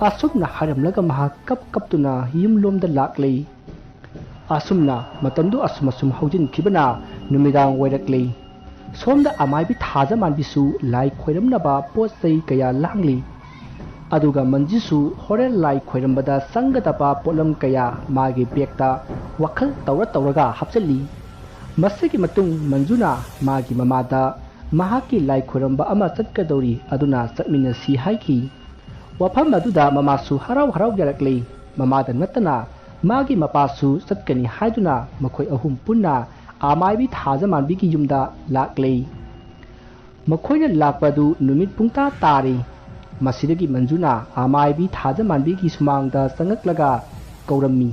ꯑꯁꯨꯝꯅ ꯍꯥꯏꯔꯝꯂꯒ ꯃꯍꯥꯛ ꯀꯞ ꯀꯞꯇꯨꯅ ꯌꯨꯝꯂꯣꯝꯗ ꯂꯥꯛꯂꯦ꯫ ꯑꯁꯨꯝꯅ ꯃꯇꯝꯗꯨ ꯑꯁꯨꯝ ꯑꯁꯨꯝ ꯍꯧꯖꯤꯟꯈꯤꯕꯅ ꯅꯨꯃꯤꯗꯥꯡ ꯑꯣꯏꯔꯛꯂꯦ꯫ ꯁꯣꯝꯗ ꯑꯃꯥꯏꯕꯤ ꯊꯥꯖꯃꯥꯟꯕꯤꯁꯨ ꯂꯥꯏ ꯈꯣꯏꯔꯝꯅꯕ ꯄꯣꯠ ꯆꯩ ꯀꯌꯥ ꯂꯥꯡꯂꯤ꯫ ꯑꯗꯨꯒ ꯃꯟꯖꯨꯁꯨ ꯍꯣꯔꯦꯟ ꯂꯥꯏ ꯈꯣꯏꯔꯝꯕꯗ ꯆꯪꯒꯗꯕ ꯄꯣꯠꯂꯝ ꯀꯌꯥ ꯃꯥꯒꯤ ꯕꯦꯒꯇ ꯋꯥꯈꯜ ꯇꯧꯔ ꯇꯧꯔꯒ ꯍꯥꯞꯆꯤꯜꯂꯤ꯫ ꯃꯁꯤꯒꯤ ꯃꯇꯨꯡ ꯃꯟꯖꯨꯅ ꯃꯥꯒꯤ ꯃꯃꯥꯗ ꯃꯍꯥꯛꯀꯤ ꯂꯥꯏ ꯈꯣꯏꯔꯝꯕ ꯑꯃ ꯆꯠꯀꯗꯧꯔꯤ, ꯑꯗꯨꯅ ꯆꯠꯃꯤꯟꯅꯁꯤ ꯍꯥꯏꯈꯤ꯫ ꯋꯥꯐꯝ ꯑꯗꯨꯗ ꯃꯃꯥꯁꯨ ꯍꯔꯥꯎ ꯍꯔꯥꯎ ꯌꯥꯔꯛꯂꯦ꯫ ꯃꯃꯥꯗ ꯅꯠꯇꯅ ꯃꯥꯒꯤ ꯃꯄꯥꯁꯨ ꯆꯠꯀꯅꯤ ꯍꯥꯏꯗꯨꯅ ꯃꯈꯣꯏ ꯑꯍꯨꯝ ꯄꯨꯟꯅ ꯑꯃꯥꯏꯕꯤ ꯊꯥꯖꯃꯥꯟꯕꯤꯒꯤ ꯌꯨꯝꯗ ꯂꯥꯛꯂꯦ꯫ ꯃꯈꯣꯏꯅ ꯂꯥꯛꯄ ꯑꯗꯨ ꯅꯨꯃꯤꯠ ꯄꯨꯡꯇꯥ ꯇꯥꯔꯦ꯫ ꯃꯁꯤꯗꯒꯤ ꯃꯟꯖꯨꯅ ꯑꯃꯥꯏꯕꯤ ꯊꯥꯖꯃꯥꯟꯕꯤꯒꯤ ꯁꯨꯃꯥꯡꯗ ꯆꯪꯉꯛꯂꯒ ꯀꯧꯔꯝꯃꯤ꯫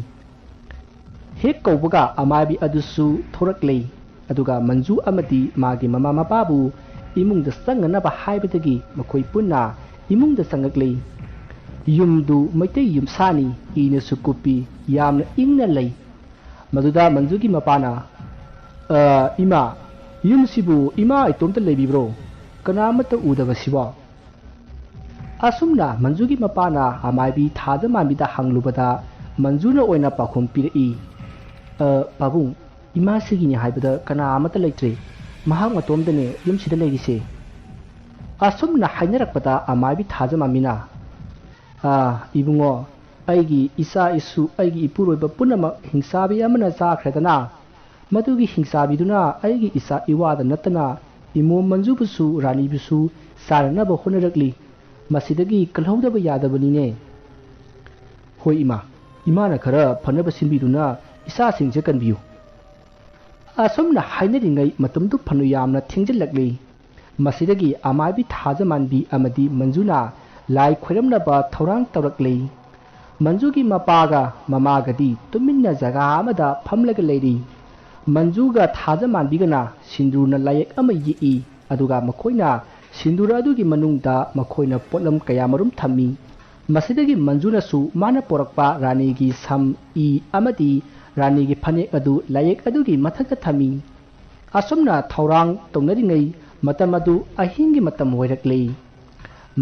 ꯍꯦꯛ ꯀꯧꯕꯒ ꯑꯃꯥꯏꯕꯤ ꯑꯗꯨꯁꯨ ꯊꯣꯔꯛꯂꯦ꯫ ꯑꯗꯨꯒ ꯃꯟꯖꯨ ꯑꯃꯗꯤ ꯃꯥꯒꯤ ꯃꯃꯥ ꯃꯄꯥꯕꯨ ꯏꯃꯨꯡꯗ ꯆꯪꯅꯅꯕ ꯍꯥꯏꯕꯗꯒꯤ ꯃꯈꯣꯏ ꯄꯨꯟꯅ ꯏꯃꯨꯡꯗ ꯆꯪꯉꯛꯂꯦ꯫ ꯌꯨꯝꯗꯨ ꯃꯩꯇꯩ ꯌꯨꯝꯁꯥꯅꯤ, ꯏꯅꯁꯨ ꯀꯨꯞꯄꯤ, ꯌꯥꯝꯅ ꯏꯪꯅ ꯂꯩ꯫ ꯃꯗꯨꯗ ꯃꯟꯖꯨꯒꯤ ꯃꯄꯥꯅ, "ꯑ, ꯏꯃꯥ, ꯌꯨꯝꯁꯤꯕꯨ ꯏꯃꯥ ꯏꯇꯣꯝꯇ ꯂꯩꯕꯤꯕ꯭ꯔꯣ? ꯀꯅꯥ ꯑꯃꯠꯇ ꯎꯗꯕꯁꯤꯕꯣ?" ꯑꯁꯨꯝꯅ ꯃꯟꯖꯨꯒꯤ ꯃꯄꯥꯅ ꯑꯃꯥꯏꯕꯤ ꯊꯥꯖꯃꯥꯟꯕꯤꯗ ꯍꯪꯂꯨꯕꯗ ꯃꯟꯖꯨꯅ ꯑꯣꯏꯅ ꯄꯥꯎꯈꯨꯝ ꯄꯤꯔꯛꯏ, "ꯑ, ꯄꯥꯕꯨꯡ, ꯏꯃꯥꯁꯤꯒꯤꯅꯤ ꯍꯥꯏꯕꯗ ꯀꯅꯥ ꯑꯃꯠꯇ ꯂꯩꯇ꯭ꯔꯦ꯫ ꯃꯍꯥꯛ ꯃꯇꯣꯝꯗꯅꯦ ꯌꯨꯝꯁꯤꯗ ꯂꯩꯔꯤꯁꯦ꯫" ꯑꯁꯨꯝꯅ ꯍꯥꯏꯅꯔꯛꯄꯗ ꯑꯃꯥꯏꯕꯤ ꯊꯥꯖꯃꯥꯟꯕꯤꯅ, "ꯑ, ꯏꯕꯨꯡꯉꯣ, ꯑꯩꯒꯤ ꯏꯆꯥ ꯏꯁꯨ, ꯑꯩꯒꯤ ꯏꯄꯨꯔꯣꯏꯕ ꯄꯨꯝꯅꯃꯛ ꯍꯤꯡꯆꯥꯕꯤ ꯑꯃꯅ ꯆꯥꯈ꯭ꯔꯦꯗꯅ꯫ ꯃꯗꯨꯒꯤ ꯍꯤꯡꯆꯥꯕꯤꯗꯨꯅ ꯑꯩꯒꯤ ꯏꯆꯥ ꯏꯋꯥꯗ ꯅꯠꯇꯅ ꯏꯃꯣꯝ ꯃꯟꯖꯨꯕꯨꯁꯨ, ꯔꯥꯅꯤꯕꯨꯁꯨ ꯆꯥꯅꯅꯕ ꯍꯣꯠꯅꯔꯛꯂꯤ꯫ ꯃꯁꯤꯗꯒꯤ ꯀꯜꯍꯧꯗꯕ ꯌꯥꯗꯕꯅꯤꯅꯦ꯫" "ꯍꯣꯏ ꯏꯃꯥ, ꯏꯃꯥꯅ ꯈꯔ ꯐꯅꯕ ꯁꯤꯟꯕꯤꯗꯨꯅ ꯏꯆꯥꯁꯤꯡꯁꯦ ꯀꯟꯕꯤꯌꯨ"꯫ ꯑꯁꯨꯝꯅ ꯍꯥꯏꯅꯔꯤꯉꯩ ꯃꯇꯝꯗꯨ ꯐꯅ ꯌꯥꯝꯅ ꯊꯦꯡꯖꯤꯜꯂꯛꯂꯤ꯫ ꯃꯁꯤꯗꯒꯤ ꯑꯃꯥꯏꯕꯤ ꯊꯥꯖꯃꯥꯟꯕꯤ ꯑꯃꯗꯤ ꯃꯟꯖꯨꯅ ꯂꯥꯏ ꯈꯣꯏꯔꯝꯅꯕ ꯊꯧꯔꯥꯡ ꯇꯧꯔꯛꯂꯤ꯫ ꯃꯟꯖꯨꯒꯤ ꯃꯄꯥꯒ ꯃꯃꯥꯒꯗꯤ ꯇꯨꯃꯤꯟꯅ ꯖꯒꯥ ꯑꯃꯗ ꯐꯝꯂꯒ ꯂꯩꯔꯤ꯫ ꯃꯟꯖꯨꯒ ꯊꯥꯖꯃꯥꯟꯕꯤꯒꯅ ꯁꯤꯟꯗꯨꯔꯅ ꯂꯥꯏꯌꯦꯛ ꯑꯃ ꯌꯦꯛꯏ, ꯑꯗꯨꯒ ꯃꯈꯣꯏꯅ ꯁꯤꯟꯗꯨꯔ ꯑꯗꯨꯒꯤ ꯃꯅꯨꯡꯗ ꯃꯈꯣꯏꯅ ꯄꯣꯠꯂꯝ ꯀꯌꯥꯃꯔꯨꯝ ꯊꯝꯃꯤ꯫ ꯃꯁꯤꯗꯒꯤ ꯃꯟꯖꯨꯅꯁꯨ ꯃꯥꯅ ꯄꯣꯔꯛꯄ ꯔꯥꯅꯤꯒꯤ ꯁꯝ, ꯏ ꯑꯃꯗꯤ ꯔꯥꯅꯤꯒꯤ ꯐꯅꯦꯛ ꯑꯗꯨ ꯂꯥꯏꯌꯦꯛ ꯑꯗꯨꯒꯤ ꯃꯊꯛꯇ ꯊꯝꯃꯤ꯫ ꯑꯁꯨꯝꯅ ꯊꯧꯔꯥꯡ ꯇꯧꯅꯔꯤꯉꯩ ꯃꯇꯝ ꯑꯗꯨ ꯑꯍꯤꯡꯒꯤ ꯃꯇꯝ ꯑꯣꯏꯔꯛꯂꯤ꯫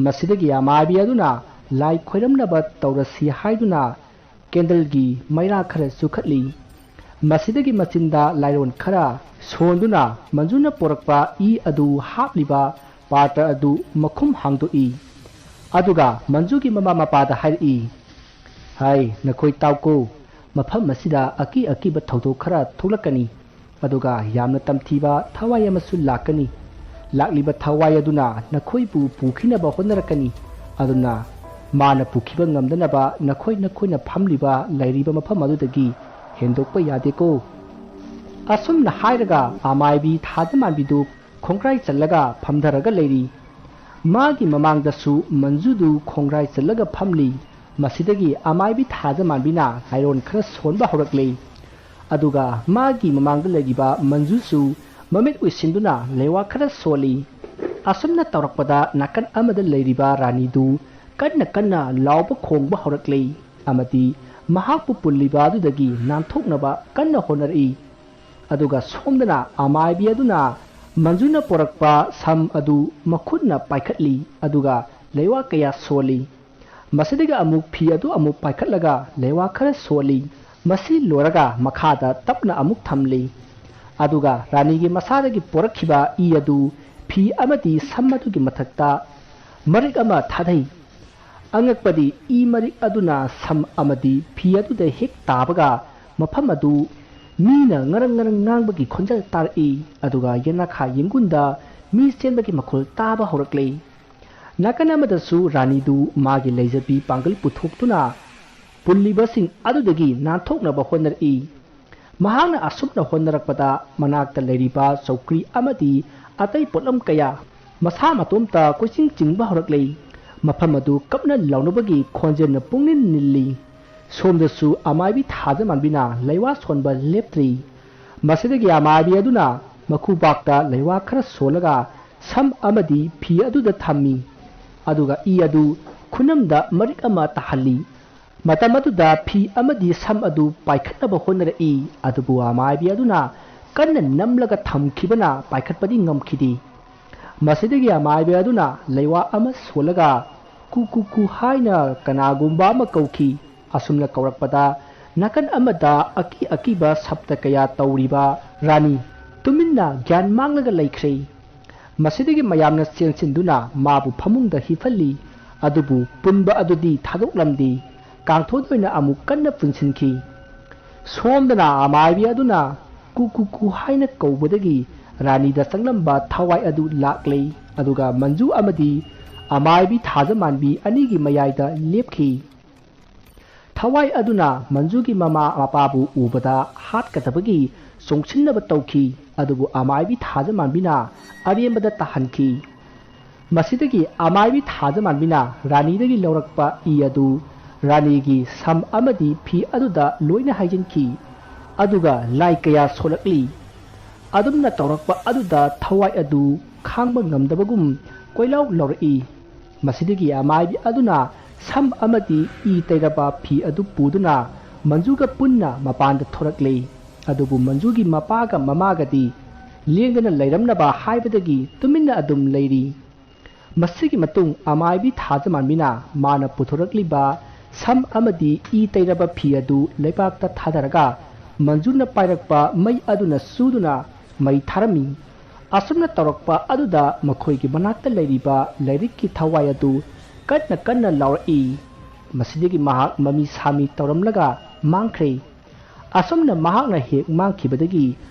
ꯃꯁꯤꯗꯒꯤ ꯑꯃꯥꯏꯕꯤ ꯑꯗꯨꯅ ꯂꯥꯏ ꯈꯣꯏꯔꯝꯅꯕ ꯇꯧꯔꯁꯤ ꯍꯥꯏꯗꯨꯅ ꯀꯦꯟꯗꯜꯒꯤ ꯃꯩꯔꯥ ꯈꯔ ꯆꯨꯈꯠꯂꯤ꯫ ꯃꯁꯤꯗꯒꯤ ꯃꯆꯤꯟꯗ ꯂꯥꯏꯔꯣꯟ ꯈꯔ ꯁꯣꯟꯗꯨꯅ ꯃꯟꯖꯨꯅ ꯄꯣꯔꯛꯄ ꯏ ꯑꯗꯨ ꯍꯥꯞꯂꯤꯕ ꯄꯥꯇ꯭ꯔ ꯑꯗꯨ ꯃꯈꯨꯝ ꯍꯥꯡꯗꯣꯛꯏ꯫ ꯑꯗꯨꯒ ꯃꯟꯖꯨꯒꯤ ꯃꯃꯥ ꯃꯄꯥꯗ ꯍꯥꯏꯔꯛꯏ, "ꯍꯥꯏ, ꯅꯈꯣꯏ ꯇꯥꯎꯀꯣ, ꯃꯐꯝ ꯑꯁꯤꯗ ꯑꯀꯤ ꯑꯀꯤꯕ ꯊꯧꯗꯣꯛ ꯈꯔ ꯊꯣꯛꯂꯛꯀꯅꯤ, ꯑꯗꯨꯒ ꯌꯥꯝꯅ ꯇꯝꯊꯤꯕ ꯊꯋꯥꯏ ꯑꯃꯁꯨ ꯂꯥꯛꯀꯅꯤ꯫ ꯂꯥꯛꯂꯤꯕ ꯊꯋꯥꯏ ꯑꯗꯨꯅ ꯅꯈꯣꯏꯕꯨ ꯄꯨꯈꯤꯅꯕ ꯍꯣꯠꯅꯔꯛꯀꯅꯤ꯫ ꯑꯗꯨꯅ ꯃꯥꯅ ꯄꯨꯈꯤꯕ ꯉꯝꯗꯅꯕ ꯅꯈꯣꯏ ꯅꯈꯣꯏꯅ ꯐꯝꯂꯤꯕ ꯂꯩꯔꯤꯕ ꯃꯐꯝ ꯑꯗꯨꯗꯒꯤ ꯍꯦꯟꯗꯣꯛꯄ ꯌꯥꯗꯦꯀꯣ"꯫ ꯑꯁꯨꯝꯅ ꯍꯥꯏꯔꯒ ꯑꯃꯥꯏꯕꯤ ꯊꯥꯖꯃꯥꯟꯕꯤꯗꯨ ꯈꯣꯡꯒ꯭ꯔꯥꯏ ꯆꯜꯂꯒ ꯐꯝꯊꯔꯒ ꯂꯩꯔꯤ꯫ ꯃꯥꯒꯤ ꯃꯃꯥꯡꯗꯁꯨ ꯃꯟꯖꯨꯗꯨ ꯈꯣꯡꯒ꯭ꯔꯥꯏ ꯆꯜꯂꯒ ꯐꯝꯂꯤ꯫ ꯃꯁꯤꯗꯒꯤ ꯑꯃꯥꯏꯕꯤ ꯊꯥꯖꯃꯥꯟꯕꯤꯅ ꯂꯥꯏꯔꯣꯟ ꯈꯔ ꯁꯣꯟꯕ ꯍꯧꯔꯛꯂꯤ꯫ ꯑꯗꯨꯒ ꯃꯥꯒꯤ ꯃꯃꯥꯡꯗ ꯂꯩꯔꯤꯕ ꯃꯟꯖꯨꯁꯨ ꯃꯃꯤꯠ ꯎꯏꯁꯤꯟꯗꯨꯅ ꯂꯩꯋꯥ ꯈꯔ ꯁꯣꯜꯂꯤ꯫ ꯑꯁꯨꯝꯅ ꯇꯧꯔꯛꯄꯗ ꯅꯥꯀꯟ ꯑꯃꯗ ꯂꯩꯔꯤꯕ ꯔꯥꯅꯤꯗꯨ ꯀꯟꯅ ꯀꯟꯅ ꯂꯥꯎꯕ ꯈꯣꯡꯕ ꯍꯧꯔꯛꯂꯤ ꯑꯃꯗꯤ ꯃꯍꯥꯛꯄꯨ ꯄꯨꯜꯂꯤꯕ ꯑꯗꯨꯗꯒꯤ ꯅꯥꯟꯊꯣꯛꯅꯕ ꯀꯟꯅ ꯍꯣꯠꯅꯔꯛꯏ꯫ ꯑꯗꯨꯒ ꯁꯣꯝꯗꯅ ꯑꯃꯥꯏꯕꯤ ꯑꯗꯨꯅ ꯃꯟꯖꯨꯅ ꯄꯣꯔꯛꯄ ꯁꯝ ꯑꯗꯨ ꯃꯈꯨꯠꯅ ꯄꯥꯏꯈꯠꯂꯤ, ꯑꯗꯨꯒ ꯂꯩꯋꯥ ꯀꯌꯥ ꯁꯣꯜꯂꯤ꯫ ꯃꯁꯤꯗꯒꯤ ꯑꯃꯨꯛ ꯐꯤ ꯑꯗꯨ ꯑꯃꯨꯛ ꯄꯥꯏꯈꯠꯂꯒ ꯂꯩꯋꯥ ꯈꯔ ꯁꯣꯜꯂꯤ꯫ ꯃꯁꯤ ꯂꯣꯏꯔꯒ ꯃꯈꯥꯗ ꯇꯞꯅ ꯑꯃꯨꯛ ꯊꯝꯂꯤ꯫ ꯑꯗꯨꯒ ꯔꯥꯅꯤꯒꯤ ꯃꯁꯥꯗꯒꯤ ꯄꯣꯔꯛꯈꯤꯕ ꯏ ꯑꯗꯨ ꯐꯤ ꯑꯃꯗꯤ ꯁꯝ ꯑꯗꯨꯒꯤ ꯃꯊꯛꯇ ꯃꯔꯤꯛ ꯑꯃ ꯊꯥꯗꯩ꯫ ꯑꯉꯛꯄꯗꯤ, ꯏ ꯃꯔꯤꯛ ꯑꯗꯨꯅ ꯁꯝ ꯑꯃꯗꯤ ꯐꯤ ꯑꯗꯨꯗ ꯍꯦꯛ ꯇꯥꯕꯒ, ꯃꯐꯝ ꯑꯗꯨ ꯃꯤꯅ ꯉꯔꯪ ꯉꯔꯪ ꯉꯥꯡꯕꯒꯤ ꯈꯣꯟꯖꯦꯜ ꯇꯥꯔꯛꯏ, ꯑꯗꯨꯒ ꯌꯦꯅꯈꯥ ꯌꯦꯡꯒꯨꯟꯗ ꯃꯤ ꯆꯦꯟꯕꯒꯤ ꯃꯈꯣꯜ ꯇꯥꯕ ꯍꯧꯔꯛꯂꯦ꯫ ꯅꯥꯀꯟ ꯑꯃꯗꯁꯨ ꯔꯥꯅꯤꯗꯨ ꯃꯥꯒꯤ ꯂꯩꯖꯕꯤ ꯄꯥꯡꯒꯜ ꯄꯨꯊꯣꯛꯇꯨꯅ ꯄꯨꯜꯂꯤꯕꯁꯤꯡ ꯑꯗꯨꯗꯒꯤ ꯅꯥꯟꯊꯣꯛꯅꯕ ꯍꯣꯠꯅꯔꯛꯏ꯫ ꯃꯍꯥꯛꯅ ꯑꯁꯨꯝꯅ ꯍꯣꯠꯅꯔꯛꯄꯗ ꯃꯅꯥꯛꯇ ꯂꯩꯔꯤꯕ ꯆꯧꯀ꯭ꯔꯤ ꯑꯃꯗꯤ ꯑꯇꯩ ꯄꯣꯠꯂꯝ ꯀꯌꯥ ꯃꯁꯥ ꯃꯇꯣꯝꯇ ꯀꯣꯏꯆꯤꯡ ꯆꯤꯡꯕ ꯍꯧꯔꯛꯂꯦ꯫ ꯃꯐꯝ ꯑꯗꯨ ꯀꯞꯅ ꯂꯥꯎꯅꯕꯒꯤ ꯈꯣꯟꯖꯦꯜꯅ ꯄꯨꯡꯅꯤꯜ ꯅꯤꯜꯂꯤ꯫ ꯁꯣꯝꯗꯁꯨ ꯑꯃꯥꯏꯕꯤ ꯊꯥꯖꯃꯥꯟꯕꯤꯅ ꯂꯩꯋꯥ ꯁꯣꯟꯕ ꯂꯦꯞꯇ꯭ꯔꯤ꯫ ꯃꯁꯤꯗꯒꯤ ꯑꯃꯥꯏꯕꯤ ꯑꯗꯨꯅ ꯃꯈꯨꯕꯥꯛꯇ ꯂꯩꯋꯥ ꯈꯔ ꯁꯣꯜꯂꯒ ꯁꯝ ꯑꯃꯗꯤ ꯐꯤ ꯑꯗꯨꯗ ꯊꯝꯃꯤ꯫ ꯑꯗꯨꯒ ꯏ ꯑꯗꯨ ꯈꯨꯅꯝꯗ ꯃꯔꯤꯛ ꯑꯃ ꯇꯥꯍꯜꯂꯤ꯫ ꯃꯇꯝ ꯑꯗꯨꯗ ꯐꯤ ꯑꯃꯗꯤ ꯁꯝ ꯑꯗꯨ ꯄꯥꯏꯈꯠꯅꯕ ꯍꯣꯠꯅꯔꯛꯏ, ꯑꯗꯨꯕꯨ ꯑꯃꯥꯏꯕꯤ ꯑꯗꯨꯅ ꯀꯟꯅ ꯅꯝꯂꯒ ꯊꯝꯈꯤꯕꯅ ꯄꯥꯏꯈꯠꯄꯗꯤ ꯉꯝꯈꯤꯗꯦ꯫ ꯃꯁꯤꯗꯒꯤ ꯑꯃꯥꯏꯕꯤ ꯑꯗꯨꯅ ꯂꯩꯋꯥ ꯑꯃ ꯁꯣꯜꯂꯒ "ꯀꯨ ꯀꯨ ꯀꯨ" ꯍꯥꯏꯅ ꯀꯅꯥꯒꯨꯝꯕ ꯑꯃ ꯀꯧꯈꯤ꯫ ꯑꯁꯨꯝꯅ ꯀꯧꯔꯛꯄꯗ ꯅꯥꯀꯟ ꯑꯃꯗ ꯑꯀꯤ ꯑꯀꯤꯕ ꯁꯞꯇ ꯀꯌꯥ ꯇꯧꯔꯤꯕ ꯔꯥꯅꯤ ꯇꯨꯃꯤꯟꯅ ꯒ꯭ꯌꯥꯟ ꯃꯥꯡꯂꯒ ꯂꯩꯈ꯭ꯔꯦ꯫ ꯃꯁꯤꯗꯒꯤ ꯃꯌꯥꯝꯅ ꯆꯦꯟꯁꯤꯟꯗꯨꯅ ꯃꯥꯕꯨ ꯐꯃꯨꯡꯗ ꯍꯤꯞꯍꯜꯂꯤ꯫ ꯑꯗꯨꯕꯨ ꯄꯨꯟꯕ ꯑꯗꯨꯗꯤ ꯊꯥꯗꯣꯛꯂꯝꯗꯦ꯫ ꯀꯥꯡꯊꯣꯟ ꯑꯣꯏꯅ ꯑꯃꯨꯛ ꯀꯟꯅ ꯄꯨꯟꯁꯤꯟꯈꯤ꯫ ꯁꯣꯝꯗꯅ ꯑꯃꯥꯏꯕꯤ ꯑꯗꯨꯅ "ꯀꯨ ꯀꯨ ꯀꯨ" ꯍꯥꯏꯅ ꯀꯧꯕꯗꯒꯤ ꯔꯥꯅꯤꯗ ꯆꯪꯂꯝꯕ ꯊꯋꯥꯏ ꯑꯗꯨ ꯂꯥꯛꯂꯦ꯫ ꯑꯗꯨꯒ ꯃꯟꯖꯨ ꯑꯃꯗꯤ ꯑꯃꯥꯏꯕꯤ ꯊꯥꯖꯃꯥꯟꯕꯤ ꯑꯅꯤꯒꯤ ꯃꯌꯥꯏꯗ ꯂꯦꯞꯈꯤ꯫ ꯊꯋꯥꯏ ꯑꯗꯨꯅ ꯃꯟꯖꯨꯒꯤ ꯃꯃꯥ ꯃꯄꯥꯕꯨ ꯎꯕꯗ ꯍꯥꯠꯀꯗꯕꯒꯤ ꯆꯣꯡꯁꯤꯟꯅꯕ ꯇꯧꯈꯤ, ꯑꯗꯨꯕꯨ ꯑꯃꯥꯏꯕꯤ ꯊꯥꯖꯃꯥꯟꯕꯤꯅ ꯑꯔꯦꯝꯕꯗ ꯇꯥꯍꯟꯈꯤ꯫ ꯃꯁꯤꯗꯒꯤ ꯑꯃꯥꯏꯕꯤ ꯊꯥꯖꯃꯥꯟꯕꯤꯅ ꯔꯥꯅꯤꯗꯒꯤ ꯂꯧꯔꯛꯄ ꯏ ꯑꯗꯨ ꯔꯥꯅꯤꯒꯤ ꯁꯝ ꯑꯃꯗꯤ ꯐꯤ ꯑꯗꯨꯗ ꯂꯣꯏꯅ ꯍꯩꯖꯤꯟꯈꯤ꯫ ꯑꯗꯨꯒ ꯂꯥꯏ ꯀꯌꯥ ꯁꯣꯜꯂꯛꯂꯤ꯫ ꯑꯗꯨꯝꯅ ꯇꯧꯔꯛꯄ ꯑꯗꯨꯗ ꯊꯋꯥꯏ ꯑꯗꯨ ꯈꯥꯡꯕ ꯉꯝꯗꯕꯒꯨꯝ ꯀꯣꯏꯂꯥꯎ ꯂꯥꯎꯔꯛꯏ꯫ ꯃꯁꯤꯗꯒꯤ ꯑꯃꯥꯏꯕꯤ ꯑꯗꯨꯅ ꯁꯝ ꯑꯃꯗꯤ ꯏ ꯇꯩꯔꯕ ꯐꯤ ꯑꯗꯨ ꯄꯨꯗꯨꯅ ꯃꯟꯖꯨꯒ ꯄꯨꯟꯅ ꯃꯄꯥꯟꯗ ꯊꯣꯔꯛꯂꯦ꯫ ꯑꯗꯨꯕꯨ ꯃꯟꯖꯨꯒꯤ ꯃꯄꯥꯒ ꯃꯃꯥꯒꯗꯤ ꯂꯦꯡꯗꯅ ꯂꯩꯔꯝꯅꯕ ꯍꯥꯏꯕꯗꯒꯤ ꯇꯨꯃꯤꯟꯅ ꯑꯗꯨꯝ ꯂꯩꯔꯤ꯫ ꯃꯁꯤꯒꯤ ꯃꯇꯨꯡ ꯑꯃꯥꯏꯕꯤ ꯊꯥꯖꯃꯥꯟꯕꯤꯅ ꯃꯥꯅ ꯄꯨꯊꯣꯔꯛꯂꯤꯕ ꯁꯝ ꯑꯃꯗꯤ ꯏ ꯇꯩꯔꯕ ꯐꯤ ꯑꯗꯨ ꯂꯩꯕꯥꯛꯇ ꯊꯥꯗꯔꯒ ꯃꯟꯖꯨꯅ ꯄꯥꯏꯔꯛꯄ ꯃꯩ ꯑꯗꯨꯅ ꯆꯨꯗꯨꯅ ꯃꯩ ꯊꯥꯔꯝꯃꯤ꯫ ꯑꯁꯨꯝꯅ ꯇꯧꯔꯛꯄ ꯑꯗꯨꯗ ꯃꯈꯣꯏꯒꯤ ꯃꯅꯥꯛꯇ ꯂꯩꯔꯤꯕ ꯂꯥꯏꯔꯤꯛꯀꯤ ꯊꯋꯥꯏ ꯑꯗꯨ ꯀꯟꯅ ꯀꯟꯅ ꯂꯥꯎꯔꯛꯏ꯫ ꯃꯁꯤꯗꯒꯤ ꯃꯍꯥꯛ ꯃꯃꯤ ꯁꯥꯃꯤ ꯇꯧꯔꯝꯂꯒ ꯃꯥꯡꯈ꯭ꯔꯦ꯫ ꯑꯁꯨꯝꯅ ꯃꯍꯥꯛꯅ ꯍꯦꯛ ꯃꯥꯡꯈꯤꯕꯗꯒꯤ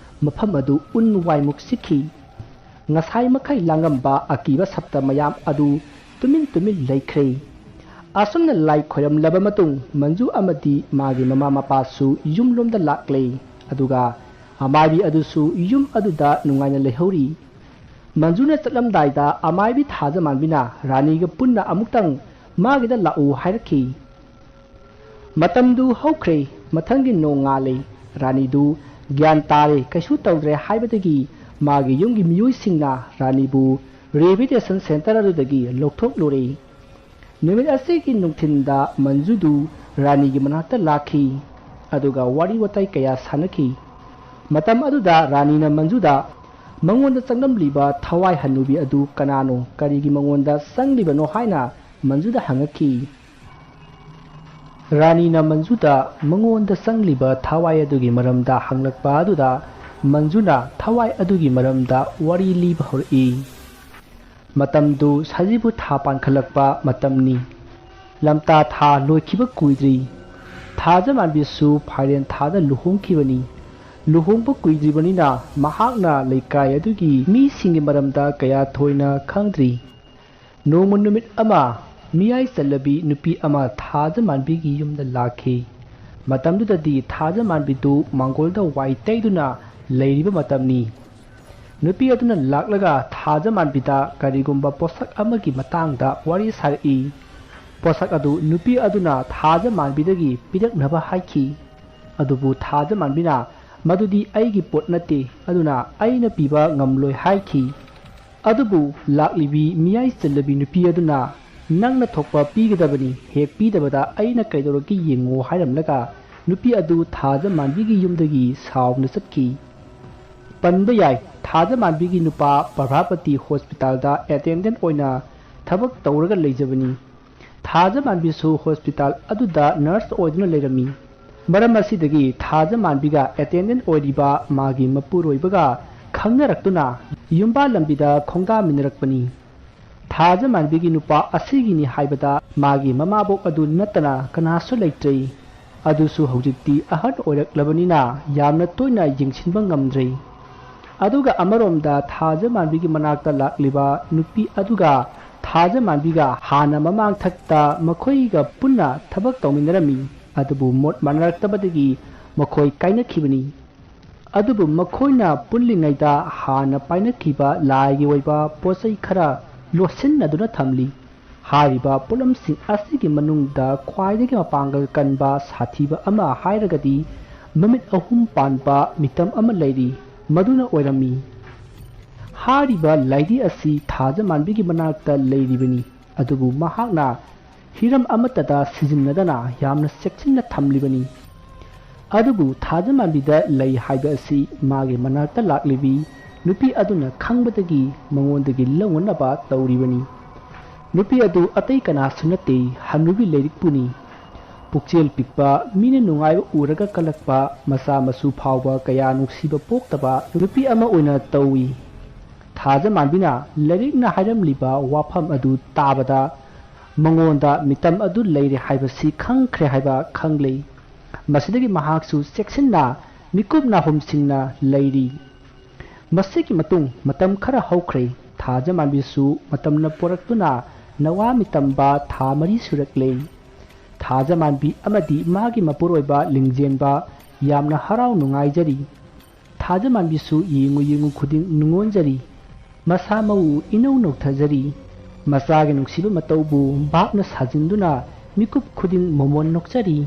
ꯃꯐꯝ ꯑꯗꯨ ꯎꯟ ꯋꯥꯏꯃꯨꯛ ꯆꯤꯛꯈꯤ꯫ ꯉꯁꯥꯏ ꯃꯈꯩ ꯂꯥꯡꯉꯝꯕ ꯑꯀꯤꯕ ꯁꯞꯇ ꯃꯌꯥꯝ ꯑꯗꯨ ꯇꯨꯃꯤꯟ ꯇꯨꯃꯤꯟ ꯂꯩꯈ꯭ꯔꯦ꯫ ꯑꯁꯨꯝꯅ ꯂꯥꯏ ꯈꯣꯏꯔꯝꯂꯕ ꯃꯇꯨꯡ ꯃꯟꯖꯨ ꯑꯃꯗꯤ ꯃꯥꯒꯤ ꯃꯃꯥ ꯃꯄꯥꯁꯨ ꯌꯨꯝꯂꯣꯝꯗ ꯂꯥꯛꯂꯦ꯫ ꯑꯗꯨꯒ ꯑꯃꯥꯏꯕꯤ ꯑꯗꯨꯁꯨ ꯌꯨꯝ ꯑꯗꯨꯗ ꯅꯨꯡꯉꯥꯏꯅ ꯂꯩꯍꯧꯔꯤ꯫ ꯃꯟꯖꯨꯅ ꯆꯠꯂꯝꯗꯥꯏꯗ ꯑꯃꯥꯏꯕꯤ ꯊꯥꯖꯃꯥꯟꯕꯤꯅ ꯔꯥꯅꯤꯒ ꯄꯨꯟꯅ ꯑꯃꯨꯛꯇꯪ ꯃꯥꯒꯤꯗ ꯂꯥꯛꯎ ꯍꯥꯏꯔꯛꯈꯤ꯫ ꯃꯇꯝꯗꯨ ꯍꯧꯈ꯭ꯔꯦ꯫ ꯃꯊꯪꯒꯤ ꯅꯣꯡ ꯉꯥꯜꯂꯦ꯫ ꯔꯥꯅꯤꯗꯨ ꯒ꯭ꯌꯥꯟ ꯇꯥꯔꯦ, ꯀꯩꯁꯨ ꯇꯧꯗ꯭ꯔꯦ ꯍꯥꯏꯕꯗꯒꯤ ꯃꯥꯒꯤ ꯌꯨꯝꯒꯤ ꯃꯤꯑꯣꯏꯁꯤꯡꯅ ꯔꯥꯅꯤꯕꯨ rehabilitation centre ꯑꯗꯨꯗꯒꯤ ꯂꯧꯊꯣꯛꯂꯨꯔꯦ꯫ ꯅꯨꯃꯤꯠ ꯑꯁꯤꯒꯤ ꯅꯨꯡꯊꯤꯟꯗ ꯃꯟꯖꯨꯗꯨ ꯔꯥꯅꯤꯒꯤ ꯃꯅꯥꯛꯇ ꯂꯥꯛꯈꯤ꯫ ꯑꯗꯨꯒ ꯋꯥꯔꯤ ꯋꯥꯇꯥꯏ ꯀꯌꯥ ꯁꯥꯟꯅꯈꯤ꯫ ꯃꯇꯝ ꯑꯗꯨꯗ ꯔꯥꯅꯤꯅ ꯃꯟꯖꯨꯗ ꯃꯉꯣꯟꯗ ꯆꯪꯂꯝꯂꯤꯕ ꯊꯋꯥꯏ ꯍꯟꯅꯨꯕꯤ ꯑꯗꯨ ꯀꯅꯥꯅꯣ, ꯀꯔꯤꯒꯤ ꯃꯉꯣꯟꯗ ꯆꯪꯂꯤꯕꯅꯣ ꯍꯥꯏꯅ ꯃꯟꯖꯨꯗ ꯍꯪꯉꯛꯈꯤ꯫ ꯔꯥꯅꯤꯅ ꯃꯟꯖꯨꯗ ꯃꯉꯣꯟꯗ ꯆꯪꯂꯤꯕ ꯊꯋꯥꯏ ꯑꯗꯨꯒꯤ ꯃꯔꯝꯗ ꯍꯪꯂꯛꯄ ꯑꯗꯨꯗ ꯃꯟꯖꯨꯅ ꯊꯋꯥꯏ ꯑꯗꯨꯒꯤ ꯃꯔꯝꯗ ꯋꯥꯔꯤ ꯂꯤꯕ ꯍꯧꯔꯛꯏ꯫ ꯃꯇꯝꯗꯨ ꯁꯖꯤꯕꯨ ꯊꯥ ꯄꯥꯟꯈꯠꯂꯛꯄ ꯃꯇꯝꯅꯤ꯫ ꯂꯝꯇꯥ ꯊꯥ ꯂꯣꯏꯈꯤꯕ ꯀꯨꯏꯗ꯭ꯔꯤ꯫ ꯊꯥꯖꯃꯥꯟꯕꯤꯁꯨ ꯐꯥꯏꯔꯦꯟ ꯊꯥꯗ ꯂꯨꯍꯣꯡꯈꯤꯕꯅꯤ꯫ ꯂꯨꯍꯣꯡꯕ ꯀꯨꯏꯗ꯭ꯔꯤꯕꯅꯤꯅ ꯃꯍꯥꯛꯅ ꯂꯩꯀꯥꯏ ꯑꯗꯨꯒꯤ ꯃꯤꯁꯤꯡꯒꯤ ꯃꯔꯝꯗ ꯀꯌꯥ ꯊꯣꯏꯅ ꯈꯪꯗ꯭ꯔꯤ꯫ ꯅꯣꯡꯃ ꯅꯨꯃꯤꯠ ꯑꯃ ꯃꯤꯌꯥꯏ ꯆꯜꯂꯕꯤ ꯅꯨꯄꯤ ꯑꯃ ꯊꯥꯖꯃꯥꯟꯕꯤꯒꯤ ꯌꯨꯝꯗ ꯂꯥꯛꯈꯤ꯫ ꯃꯇꯝꯗꯨꯗꯗꯤ ꯊꯥꯖꯃꯥꯟꯕꯤꯗꯨ ꯃꯥꯡꯒꯣꯜꯗ ꯋꯥꯏ ꯇꯩꯗꯨꯅ ꯂꯩꯔꯤꯕ ꯃꯇꯝꯅꯤ꯫ ꯅꯨꯄꯤ ꯑꯗꯨꯅ ꯂꯥꯛꯂꯒ ꯊꯥꯖꯃꯥꯟꯕꯤꯗ ꯀꯔꯤꯒꯨꯝꯕ ꯄꯣꯠꯁꯛ ꯑꯃꯒꯤ ꯃꯇꯥꯡꯗ ꯋꯥꯔꯤ ꯁꯥꯔꯛꯏ꯫ ꯄꯣꯠꯁꯛ ꯑꯗꯨ ꯅꯨꯄꯤ ꯑꯗꯨꯅ ꯊꯥꯖꯃꯥꯟꯕꯤꯗꯒꯤ ꯄꯤꯔꯛꯅꯕ ꯍꯥꯏꯈꯤ꯫ ꯑꯗꯨꯕꯨ ꯊꯥꯖꯃꯥꯟꯕꯤꯅ "ꯃꯗꯨꯗꯤ ꯑꯩꯒꯤ ꯄꯣꯠ ꯅꯠꯇꯦ, ꯑꯗꯨꯅ ꯑꯩꯅ ꯄꯤꯕ ꯉꯝꯂꯣꯏ" ꯍꯥꯏꯈꯤ꯫ ꯑꯗꯨꯕꯨ ꯂꯥꯛꯂꯤꯕꯤ ꯃꯤꯌꯥꯏ ꯆꯜꯂꯕꯤ ꯅꯨꯄꯤ ꯑꯗꯨꯅ "ꯅꯪꯅ ꯊꯣꯛꯄ ꯄꯤꯒꯗꯕꯅꯤ, ꯍꯦꯛ ꯄꯤꯗꯕꯗ ꯑꯩꯅ ꯀꯩꯗꯧꯔꯛꯀꯦ ꯌꯦꯡꯉꯨ" ꯍꯥꯏꯔꯝꯂꯒ ꯅꯨꯄꯤ ꯑꯗꯨ ꯊꯥꯖꯃꯥꯟꯕꯤꯒꯤ ꯌꯨꯝꯗꯒꯤ ꯁꯥꯎꯅ ꯆꯠꯈꯤ꯫ ꯄꯟꯕ ꯌꯥꯏ, ꯊꯥꯖꯃꯥꯟꯕꯤꯒꯤ ꯅꯨꯄꯥ ꯄ꯭ꯔꯚꯥꯄꯇꯤ ꯍꯣꯁꯄꯤꯇꯥꯜꯗ ꯑꯦꯇꯦꯟꯗꯦꯟ ꯑꯣꯏꯅ ꯊꯕꯛ ꯇꯧꯔꯒ ꯂꯩꯖꯕꯅꯤ꯫ ꯊꯥꯖꯃꯥꯟꯕꯤꯁꯨ ꯍꯣꯁꯄꯤꯇꯥꯜ ꯑꯗꯨꯗ ꯅꯔꯁ ꯑꯣꯏꯗꯨꯅ ꯂꯩꯔꯝꯃꯤ꯫ ꯃꯔꯝ ꯑꯁꯤꯗꯒꯤ ꯊꯥꯖꯃꯥꯟꯕꯤꯒ ꯑꯦꯇꯦꯟꯗꯦꯟ ꯑꯣꯏꯔꯤꯕ ꯃꯥꯒꯤ ꯃꯄꯨꯔꯣꯏꯕꯒ ꯈꯪꯅꯔꯛꯇꯨꯅ ꯌꯨꯝꯕꯥꯜꯂꯝꯕꯤꯗ ꯈꯣꯡꯗꯥꯃꯤꯟꯅꯔꯛꯄꯅꯤ꯫ ꯊꯥꯖꯃꯥꯟꯕꯤꯒꯤ ꯅꯨꯄꯥ ꯑꯁꯤꯒꯤꯅꯤ ꯍꯥꯏꯕꯗ ꯃꯥꯒꯤ ꯃꯃꯥꯕꯣꯛ ꯑꯗꯨ ꯅꯠꯇꯅ ꯀꯅꯥꯁꯨ ꯂꯩꯇ꯭ꯔꯦ꯫ ꯑꯗꯨꯁꯨ ꯍꯧꯖꯤꯛꯇꯤ ꯑꯍꯜ ꯑꯣꯏꯔꯛꯂꯕꯅꯤꯅ ꯌꯥꯝꯅ ꯇꯣꯏꯅ ꯌꯦꯡꯁꯤꯟꯕ ꯉꯝꯗ꯭ꯔꯦ꯫ ꯑꯗꯨꯒ ꯑꯃꯔꯣꯝꯗ ꯊꯥꯖꯃꯥꯟꯕꯤꯒꯤ ꯃꯅꯥꯛꯇ ꯂꯥꯛꯂꯤꯕ ꯅꯨꯄꯤ ꯑꯗꯨꯒ ꯊꯥꯖꯃꯥꯟꯕꯤꯒ ꯍꯥꯟꯅ ꯃꯃꯥꯡꯊꯛꯇ ꯃꯈꯣꯏꯒ ꯄꯨꯟꯅ ꯊꯕꯛ ꯇꯧꯃꯤꯟꯅꯔꯝꯃꯤ, ꯑꯗꯨꯕꯨ ꯃꯣꯠ ꯃꯥꯟꯅꯔꯛꯇꯕꯗꯒꯤ ꯃꯈꯣꯏ ꯀꯥꯏꯅꯈꯤꯕꯅꯤ꯫ ꯑꯗꯨꯕꯨ ꯃꯈꯣꯏꯅ ꯄꯨꯜꯂꯤꯉꯩꯗ ꯍꯥꯟꯅ ꯄꯥꯏꯅꯈꯤꯕ ꯂꯥꯏꯒꯤ ꯑꯣꯏꯕ ꯄꯣꯠ ꯆꯩ ꯈꯔ ꯂꯣꯠꯁꯤꯟꯅꯗꯨꯅ ꯊꯝꯂꯤ꯫ ꯍꯥꯏꯔꯤꯕ ꯄꯣꯠꯂꯝꯁꯤꯡ ꯑꯁꯤꯒꯤ ꯃꯅꯨꯡꯗ ꯈ꯭ꯋꯥꯏꯗꯒꯤ ꯃꯄꯥꯡꯒꯜ ꯀꯟꯕ ꯁꯥꯊꯤꯕ ꯑꯃ ꯍꯥꯏꯔꯒꯗꯤ ꯃꯃꯤꯠ ꯑꯍꯨꯝ ꯄꯥꯟꯕ ꯃꯤꯇꯝ ꯑꯃ ꯂꯩꯔꯤ, ꯃꯗꯨꯅ ꯑꯣꯏꯔꯝꯃꯤ꯫ ꯍꯥꯏꯔꯤꯕ ꯂꯥꯏꯙꯤ ꯑꯁꯤ ꯊꯥꯖꯃꯥꯟꯕꯤꯒꯤ ꯃꯅꯥꯛꯇ ꯂꯩꯔꯤꯕꯅꯤ, ꯑꯗꯨꯕꯨ ꯃꯍꯥꯛꯅ ꯍꯤꯔꯝ ꯑꯃꯠꯇꯗ ꯁꯤꯖꯤꯟꯅꯗꯅ ꯌꯥꯝꯅ ꯆꯦꯛꯁꯤꯟꯅ ꯊꯝꯂꯤꯕꯅꯤ꯫ ꯑꯗꯨꯕꯨ ꯊꯥꯖꯃꯥꯟꯕꯤꯗ ꯂꯩ ꯍꯥꯏꯕ ꯑꯁꯤ ꯃꯥꯒꯤ ꯃꯅꯥꯛꯇ ꯂꯥꯛꯂꯤꯕꯤ ꯅꯨꯄꯤ ꯑꯗꯨꯅ ꯈꯪꯕꯗꯒꯤ ꯃꯉꯣꯟꯗꯒꯤ ꯂꯧꯅꯅꯕ ꯇꯧꯔꯤꯕꯅꯤ꯫ ꯅꯨꯄꯤ ꯑꯗꯨ ꯑꯇꯩ ꯀꯅꯥꯁꯨ ꯅꯠꯇꯦ, ꯍꯅꯨꯕꯤ ꯂꯩꯔꯤꯛꯄꯨꯅꯤ꯫ ꯄꯨꯛꯆꯦꯜ ꯄꯤꯛꯄ, ꯃꯤꯅ ꯅꯨꯡꯉꯥꯏꯕ ꯎꯔꯒ ꯀꯜꯂꯛꯄ, ꯃꯆꯥ ꯃꯁꯨ ꯐꯥꯎꯕ ꯀꯌꯥ ꯅꯨꯡꯁꯤꯕ ꯄꯣꯛꯇꯕ ꯅꯨꯄꯤ ꯑꯃ ꯑꯣꯏꯅ ꯇꯧꯏ꯫ ꯊꯥꯖꯃꯥꯟꯕꯤꯅ ꯂꯥꯏꯔꯤꯛꯅ ꯍꯥꯏꯔꯝꯂꯤꯕ ꯋꯥꯐꯝ ꯑꯗꯨ ꯇꯥꯕꯗ ꯃꯉꯣꯟꯗ ꯃꯤꯇꯝ ꯑꯗꯨ ꯂꯩꯔꯦ ꯍꯥꯏꯕꯁꯤ ꯈꯪꯈ꯭ꯔꯦ ꯍꯥꯏꯕ ꯈꯪꯂꯦ꯫ ꯃꯁꯤꯗꯒꯤ ꯃꯍꯥꯛꯁꯨ ꯆꯦꯛꯁꯤꯟꯅ ꯃꯤꯀꯨꯞ ꯅꯥꯍꯨꯝꯁꯤꯡꯅ ꯂꯩꯔꯤ꯫ ꯃꯁꯤꯒꯤ ꯃꯇꯨꯡ ꯃꯇꯝ ꯈꯔ ꯍꯧꯈ꯭ꯔꯦ꯫ ꯊꯥꯖꯃꯥꯟꯕꯤꯁꯨ ꯃꯇꯝꯅ ꯄꯣꯔꯛꯇꯨꯅ ꯅꯋꯥ ꯃꯤꯇꯝꯕ ꯊꯥ ꯃꯔꯤ ꯁꯨꯔꯛꯂꯦ꯫ ꯊꯥꯖꯃꯥꯟꯕꯤ ꯑꯃꯗꯤ ꯃꯥꯒꯤ ꯃꯄꯨꯔꯣꯏꯕ ꯂꯤꯡꯖꯦꯟꯕ ꯌꯥꯝꯅ ꯍꯔꯥꯎ ꯅꯨꯡꯉꯥꯏꯖꯔꯤ꯫ ꯊꯥꯖꯃꯥꯟꯕꯤꯁꯨ ꯌꯦꯡꯉꯨ ꯌꯦꯡꯉꯨ ꯈꯨꯗꯤꯡ ꯅꯨꯡꯉꯣꯟꯖꯔꯤ꯫ ꯃꯁꯥ ꯃꯎ ꯏꯅꯧ ꯅꯧꯊꯖꯔꯤ꯫ ꯃꯆꯥꯒꯤ ꯅꯨꯡꯁꯤꯕ ꯃꯇꯧꯕꯨ ꯚꯥꯞꯅ ꯁꯥꯖꯤꯟꯗꯨꯅ ꯃꯤꯀꯨꯞ ꯈꯨꯗꯤꯡ ꯃꯣꯃꯣꯟ ꯅꯣꯛꯆꯔꯤ꯫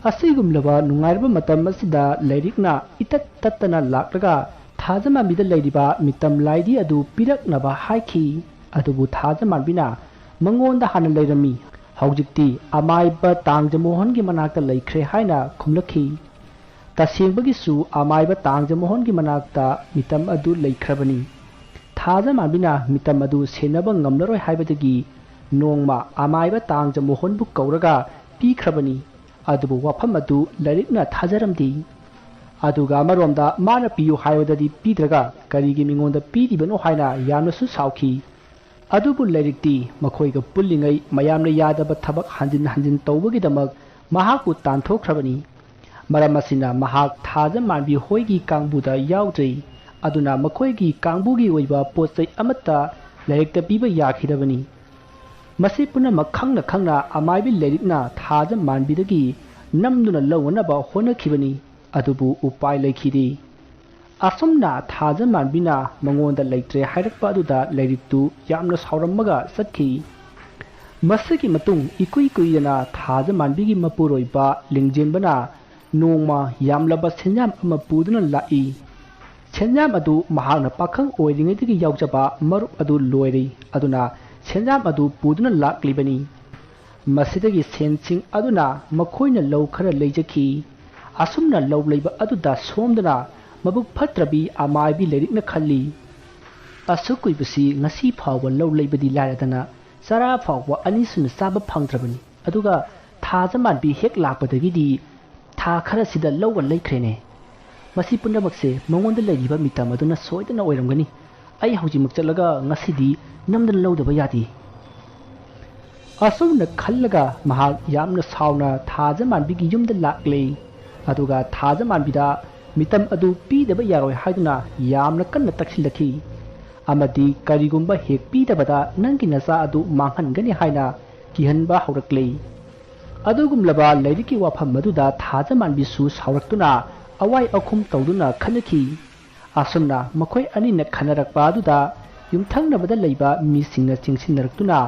ꯑꯁꯤꯒꯨꯝꯂꯕ ꯅꯨꯡꯉꯥꯏꯔꯕ ꯃꯇꯝ ꯑꯁꯤꯗ ꯂꯥꯏꯔꯤꯛꯅ ꯏꯇꯠ ꯇꯠꯇꯅ ꯂꯥꯛꯂꯒ ꯊꯥꯖꯃꯥꯟꯕꯤꯗ ꯂꯩꯔꯤꯕ ꯃꯤꯇꯝ ꯂꯥꯏꯙꯤ ꯑꯗꯨ ꯄꯤꯔꯛꯅꯕ ꯍꯥꯏꯈꯤ꯫ ꯑꯗꯨꯕꯨ ꯊꯥꯖꯃꯥꯟꯕꯤꯅ ꯃꯉꯣꯟꯗ ꯍꯥꯟꯅ ꯂꯩꯔꯝꯃꯤ꯫ ꯍꯧꯖꯤꯛꯇꯤ ꯑꯃꯥꯏꯕ ꯇꯥꯡꯖ ꯃꯣꯍꯟꯒꯤ ꯃꯅꯥꯛꯇ ꯂꯩꯈ꯭ꯔꯦ ꯍꯥꯏꯅ ꯈꯨꯝꯂꯛꯈꯤ꯫ ꯇꯁꯦꯡꯕꯒꯤꯁꯨ ꯑꯃꯥꯏꯕ ꯇꯥꯡꯖ ꯃꯣꯍꯟꯒꯤ ꯃꯅꯥꯛꯇ ꯃꯤꯇꯝ ꯑꯗꯨ ꯂꯩꯈ꯭ꯔꯕꯅꯤ꯫ ꯊꯥꯖꯃꯥꯟꯕꯤꯅ ꯃꯤꯇꯝ ꯑꯗꯨ ꯁꯦꯟꯅꯕ ꯉꯝꯂꯔꯣꯏ ꯍꯥꯏꯕꯗꯒꯤ ꯅꯣꯡꯃ ꯑꯃꯥꯏꯕ ꯇꯥꯡꯖ ꯃꯣꯍꯟꯕꯨ ꯀꯧꯔꯒ ꯄꯤꯈ꯭ꯔꯕꯅꯤ꯫ ꯑꯗꯨꯕꯨ ꯋꯥꯐꯝ ꯑꯗꯨ ꯂꯥꯏꯔꯤꯛꯅ ꯊꯥꯖꯔꯝꯗꯦ꯫ ꯑꯗꯨꯒ ꯑꯃꯔꯣꯝꯗ ꯃꯥꯅ ꯄꯤꯌꯨ ꯍꯥꯏꯕꯗꯗꯤ ꯄꯤꯗ꯭ꯔꯒ ꯀꯔꯤꯒꯤ ꯃꯤꯉꯣꯟꯗ ꯄꯤꯔꯤꯕꯅꯣ ꯍꯥꯏꯅ ꯌꯥꯝꯅꯁꯨ ꯁꯥꯎꯈꯤ꯫ ꯑꯗꯨꯕꯨ ꯂꯥꯏꯔꯤꯛꯇꯤ ꯃꯈꯣꯏꯒ ꯄꯨꯜꯂꯤꯉꯩ ꯃꯌꯥꯝꯅ ꯌꯥꯗꯕ ꯊꯕꯛ ꯍꯟꯖꯤꯟ ꯍꯟꯖꯤꯟ ꯇꯧꯕꯒꯤꯗꯃꯛ ꯃꯍꯥꯛꯄꯨ ꯇꯥꯟꯊꯣꯛꯈ꯭ꯔꯕꯅꯤ꯫ ꯃꯔꯝ ꯑꯁꯤꯅ ꯃꯍꯥꯛ ꯊꯥꯖꯃꯥꯟꯕꯤ ꯍꯣꯏꯒꯤ ꯀꯥꯡꯕꯨꯗ ꯌꯥꯎꯗ꯭ꯔꯦ꯫ ꯑꯗꯨꯅ ꯃꯈꯣꯏꯒꯤ ꯀꯥꯡꯕꯨꯒꯤ ꯑꯣꯏꯕ ꯄꯣꯠ ꯆꯩ ꯑꯃꯠꯇ ꯂꯥꯏꯔꯤꯛꯇ ꯄꯤꯕ ꯌꯥꯈꯤꯗꯕꯅꯤ꯫ ꯃꯁꯤ ꯄꯨꯝꯅꯃꯛ ꯈꯪꯅ ꯈꯪꯅ ꯑꯃꯥꯏꯕꯤ ꯂꯥꯏꯔꯤꯛꯅ ꯊꯥꯖ ꯃꯥꯟꯕꯤꯗꯒꯤ ꯅꯝꯗꯨꯅ ꯂꯧꯅꯅꯕ ꯍꯣꯠꯅꯈꯤꯕꯅꯤ꯫ ꯑꯗꯨꯕꯨ ꯎꯄꯥꯏ ꯂꯩꯈꯤꯗꯦ꯫ ꯑꯁꯨꯝꯅ ꯊꯥꯖ ꯃꯥꯟꯕꯤꯅ ꯃꯉꯣꯟꯗ ꯂꯩꯇ꯭ꯔꯦ ꯍꯥꯏꯔꯛꯄ ꯑꯗꯨꯗ ꯂꯥꯏꯔꯤꯛꯇꯨ ꯌꯥꯝꯅ ꯁꯥꯎꯔꯝꯃꯒ ꯆꯠꯈꯤ꯫ ꯃꯁꯤꯒꯤ ꯃꯇꯨꯡ ꯏꯀꯨꯏ ꯀꯨꯏꯗꯅ ꯊꯥꯖ ꯃꯥꯟꯕꯤꯒꯤ ꯃꯄꯨꯔꯣꯏꯕ ꯂꯤꯡꯖꯦꯟꯕꯅ ꯅꯣꯡꯃ ꯌꯥꯝꯂꯕ ꯁꯦꯟꯖꯥꯝ ꯑꯃ ꯄꯨꯗꯨꯅ ꯂꯥꯛꯏ꯫ ꯁꯦꯟꯖꯥꯝ ꯑꯗꯨ ꯃꯍꯥꯛꯅ ꯄꯥꯈꯪ ꯑꯣꯏꯔꯤꯉꯩꯗꯒꯤ ꯌꯥꯎꯖꯕ ꯃꯔꯨꯞ ꯑꯗꯨ ꯂꯣꯏꯔꯦ꯫ ꯑꯗꯨꯅ ꯁꯦꯟꯖꯥꯝ ꯑꯗꯨ ꯄꯨꯗꯨꯅ ꯂꯥꯛꯂꯤꯕꯅꯤ꯫ ꯃꯁꯤꯗꯒꯤ ꯁꯦꯟꯁꯤꯡ ꯑꯗꯨꯅ ꯃꯈꯣꯏꯅ ꯂꯧ ꯈꯔ ꯂꯩꯖꯈꯤ꯫ ꯑꯁꯨꯝꯅ ꯂꯧ ꯂꯩꯕ ꯑꯗꯨꯗ ꯁꯣꯝꯗꯅ ꯃꯕꯨꯛ ꯐꯠꯇ꯭ꯔꯕꯤ ꯑꯃꯥꯏꯕꯤ ꯂꯥꯏꯔꯤꯛꯅ ꯈꯜꯂꯤ, "ꯑꯁꯨꯛ ꯀꯨꯏꯕꯁꯤ ꯉꯁꯤ ꯐꯥꯎꯕ ꯂꯧ ꯂꯩꯕꯗꯤ ꯂꯥꯏꯔꯗꯅ ꯆꯔꯥ ꯐꯥꯎꯕ ꯑꯅꯤꯁꯨꯅ ꯆꯥꯕ ꯐꯪꯗ꯭ꯔꯕꯅꯤ꯫ ꯑꯗꯨꯒ ꯊꯥꯖ ꯃꯥꯟꯕꯤ ꯍꯦꯛ ꯂꯥꯛꯄꯗꯒꯤꯗꯤ ꯊꯥ ꯈꯔꯁꯤꯗ ꯂꯧꯒ ꯂꯩꯈ꯭ꯔꯦꯅꯦ꯫ ꯃꯁꯤ ꯄꯨꯝꯅꯃꯛꯁꯦ ꯃꯉꯣꯟꯗ ꯂꯩꯔꯤꯕ ꯃꯤꯇꯝ ꯑꯗꯨꯅ ꯁꯣꯏꯗꯅ ꯑꯣꯏꯔꯝꯒꯅꯤ꯫ ꯑꯩ ꯍꯧꯖꯤꯛꯃꯛ ꯆꯠꯂꯒ ꯉꯁꯤꯗꯤ ꯅꯝꯗꯅ ꯂꯧꯗꯕ ꯌꯥꯗꯦ"꯫ ꯑꯁꯨꯝꯅ ꯈꯜꯂꯒ ꯃꯍꯥꯛ ꯌꯥꯝꯅ ꯁꯥꯎꯅ ꯊꯥꯖ ꯃꯥꯟꯕꯤꯒꯤ ꯌꯨꯝꯗ ꯂꯥꯛꯂꯦ꯫ ꯑꯗꯨꯒ ꯊꯥꯖ ꯃꯥꯟꯕꯤꯗ ꯃꯤꯇꯝ ꯑꯗꯨ ꯄꯤꯗꯕ ꯌꯥꯔꯣꯏ ꯍꯥꯏꯗꯨꯅ ꯌꯥꯝꯅ ꯀꯟꯅ ꯇꯛꯁꯤꯜꯂꯛꯈꯤ꯫ ꯑꯃꯗꯤ ꯀꯔꯤꯒꯨꯝꯕ ꯍꯦꯛ ꯄꯤꯗꯕꯗ ꯅꯪꯒꯤ ꯅꯆꯥ ꯑꯗꯨ ꯃꯥꯡꯍꯟꯒꯅꯤ ꯍꯥꯏꯅ ꯀꯤꯍꯟꯕ ꯍꯧꯔꯛꯂꯦ꯫ ꯑꯗꯨꯒꯨꯝꯂꯕ ꯂꯥꯏꯔꯤꯛꯀꯤ ꯋꯥꯐꯝ ꯑꯗꯨꯗ ꯊꯥꯖ ꯃꯥꯟꯕꯤꯁꯨ ꯁꯥꯎꯔꯛꯇꯨꯅ ꯑꯋꯥꯏ ꯑꯈꯨꯝ ꯇꯧꯗꯨꯅ ꯈꯟꯅꯈꯤ꯫ ꯑꯁꯨꯝꯅ ꯃꯈꯣꯏ ꯑꯅꯤꯅ ꯈꯟꯅꯔꯛꯄ ꯑꯗꯨꯗ ꯌꯨꯝꯊꯪꯅꯕꯗ ꯂꯩꯕ ꯃꯤꯁꯤꯡꯅ ꯆꯦꯡꯁꯤꯟꯅꯔꯛꯇꯨꯅ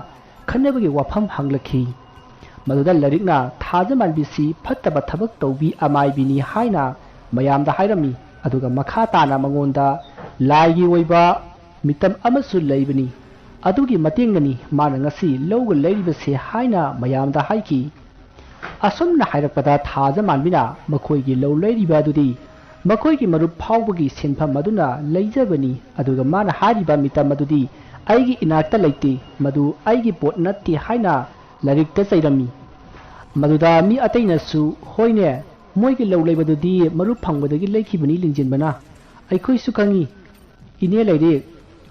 ꯈꯟꯅꯕꯒꯤ ꯋꯥꯐꯝ ꯍꯪꯂꯛꯈꯤ꯫ ꯃꯗꯨꯗ ꯂꯥꯏꯔꯤꯛꯅ ꯊꯥꯖ ꯃꯥꯟꯕꯤꯁꯤ ꯐꯠꯇꯕ ꯊꯕꯛ ꯇꯧꯕꯤ ꯑꯃꯥꯏꯕꯤꯅꯤ ꯍꯥꯏꯅ ꯃꯌꯥꯝꯗ ꯍꯥꯏꯔꯝꯃꯤ꯫ ꯑꯗꯨꯒ ꯃꯈꯥ ꯇꯥꯅ ꯃꯉꯣꯟꯗ ꯂꯥꯏꯒꯤ ꯑꯣꯏꯕ ꯃꯤꯇꯝ ꯑꯃꯁꯨ ꯂꯩꯕꯅꯤ꯫ ꯑꯗꯨꯒꯤ ꯃꯇꯦꯡꯅꯅꯤ ꯃꯥꯅ ꯉꯁꯤ ꯂꯧꯒ ꯂꯩꯔꯤꯕꯁꯦ ꯍꯥꯏꯅ ꯃꯌꯥꯝꯗ ꯍꯥꯏꯈꯤ꯫ ꯑꯁꯨꯝꯅ ꯍꯥꯏꯔꯛꯄꯗ ꯊꯥꯖ ꯃꯥꯟꯕꯤꯅ ꯃꯈꯣꯏꯒꯤ ꯂꯧ ꯂꯩꯔꯤꯕ ꯑꯗꯨꯗꯤ ꯃꯈꯣꯏꯒꯤ ꯃꯔꯨꯞ ꯐꯥꯎꯕꯒꯤ ꯁꯤꯟꯐꯝ ꯑꯗꯨꯅ ꯂꯩꯖꯕꯅꯤ꯫ ꯑꯗꯨꯒ ꯃꯥꯅ ꯍꯥꯏꯔꯤꯕ ꯃꯤꯇꯝ ꯑꯗꯨꯗꯤ ꯑꯩꯒꯤ ꯏꯅꯥꯛꯇ ꯂꯩꯇꯦ, ꯃꯗꯨ ꯑꯩꯒꯤ ꯄꯣꯠ ꯅꯠꯇꯦ ꯍꯥꯏꯅ ꯂꯥꯏꯔꯤꯛꯇ ꯆꯩꯔꯝꯃꯤ꯫ ꯃꯗꯨꯗ ꯃꯤ ꯑꯇꯩꯅꯁꯨ, "ꯍꯣꯏꯅꯦ, ꯃꯣꯏꯒꯤ ꯂꯧ ꯂꯩꯕꯗꯨꯗꯤ ꯃꯔꯨꯞ ꯐꯪꯕꯗꯒꯤ ꯂꯩꯈꯤꯕꯅꯤ ꯂꯤꯡꯖꯦꯟꯕꯅ꯫ ꯑꯩꯈꯣꯏꯁꯨ ꯈꯪꯉꯤ꯫ ꯏꯅꯦ ꯂꯩꯔꯦ,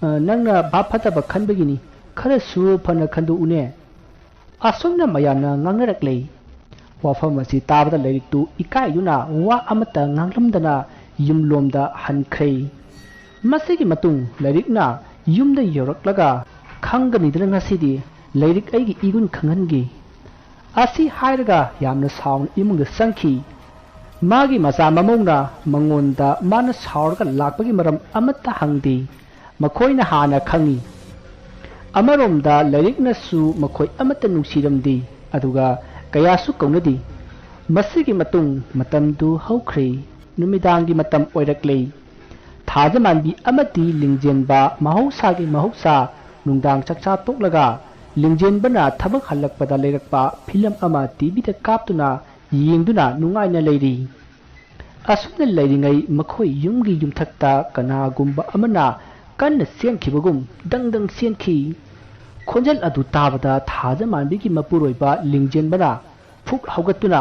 ꯑ, ꯅꯪꯅ ꯚꯥꯞ ꯐꯠꯇꯕ ꯈꯟꯕꯒꯤꯅꯤ꯫ ꯈꯔꯁꯨ ꯐꯅ ꯈꯟꯗꯣꯛꯎꯅꯦ"꯫ ꯑꯁꯨꯝꯅ ꯃꯌꯥꯝꯅ ꯉꯥꯡꯅꯔꯛꯂꯦ꯫ ꯋꯥꯐꯝ ꯑꯁꯤ ꯇꯥꯕꯗ ꯂꯥꯏꯔꯤꯛꯇꯨ ꯏꯀꯥꯏꯗꯨꯅ ꯋꯥ ꯑꯃꯠꯇ ꯉꯥꯡꯂꯝꯗꯅ ꯌꯨꯝꯂꯣꯝꯗ ꯍꯟꯈ꯭ꯔꯦ꯫ ꯃꯁꯤꯒꯤ ꯃꯇꯨꯡ ꯂꯥꯏꯔꯤꯛꯅ ꯌꯨꯝꯗ ꯌꯧꯔꯛꯂꯒ ꯈꯪꯒꯅꯤꯗꯅ ꯉꯁꯤꯗꯤ ꯂꯥꯏꯔꯤꯛ ꯑꯩꯒꯤ ꯏꯒꯨꯟ ꯈꯪꯍꯟꯒꯦ꯫ ꯑꯁꯤ ꯍꯥꯏꯔꯒ ꯌꯥꯝꯅ ꯁꯥꯎꯅ ꯏꯃꯨꯡꯗ ꯆꯪꯈꯤ꯫ ꯃꯥꯒꯤ ꯃꯆꯥ ꯃꯃꯧꯅ ꯃꯉꯣꯟꯗ ꯃꯥꯅ ꯁꯥꯎꯔꯒ ꯂꯥꯛꯄꯒꯤ ꯃꯔꯝ ꯑꯃꯠꯇ ꯍꯪꯗꯦ꯫ ꯃꯈꯣꯏꯅ ꯍꯥꯟꯅ ꯈꯪꯏ꯫ ꯑꯃꯔꯣꯝꯗ ꯂꯥꯏꯔꯤꯛꯅꯁꯨ ꯃꯈꯣꯏ ꯑꯃꯠꯇ ꯅꯨꯡꯁꯤꯔꯝꯗꯦ, ꯑꯗꯨꯒ ꯀꯌꯥꯁꯨ ꯀꯧꯅꯗꯦ꯫ ꯃꯁꯤꯒꯤ ꯃꯇꯨꯡ ꯃꯇꯝꯗꯨ ꯍꯧꯈ꯭ꯔꯦ꯫ ꯅꯨꯃꯤꯗꯥꯡꯒꯤ ꯃꯇꯝ ꯑꯣꯏꯔꯛꯂꯦ꯫ ꯊꯥꯖꯃꯥꯟꯕꯤ ꯑꯃꯗꯤ ꯂꯤꯡꯖꯦꯟꯕ ꯃꯍꯧꯁꯥꯒꯤ ꯃꯍꯧꯁꯥ ꯅꯨꯡꯗꯥꯡ ꯆꯥꯛꯆꯥ ꯇꯣꯛꯂꯒ ꯂꯤꯡꯖꯦꯟꯕꯅ ꯊꯕꯛ ꯍꯜꯂꯛꯄꯗ ꯂꯩꯔꯛꯄ ꯐꯤꯂꯝ ꯑꯃ ꯇꯤꯚꯤꯗ ꯀꯥꯞꯇꯨꯅ ꯌꯦꯡꯗꯨꯅ ꯅꯨꯡꯉꯥꯏꯅ ꯂꯩꯔꯤ꯫ ꯑꯁꯨꯝꯅ ꯂꯩꯔꯤꯉꯩ ꯃꯈꯣꯏ ꯌꯨꯝꯒꯤ ꯌꯨꯝꯊꯛꯇ ꯀꯅꯥꯒꯨꯝꯕ ꯑꯃꯅ ꯀꯟꯅ ꯆꯦꯟꯈꯤꯕꯒꯨꯝ ꯗꯪ ꯗꯪ ꯆꯦꯟꯈꯤ꯫ ꯈꯣꯟꯖꯦꯜ ꯑꯗꯨ ꯇꯥꯕꯗ ꯊꯥꯖꯃꯥꯟꯕꯤꯒꯤ ꯃꯄꯨꯔꯣꯏꯕ ꯂꯤꯡꯖꯦꯟꯕꯅ ꯐꯨꯛ ꯍꯧꯒꯠꯇꯨꯅ,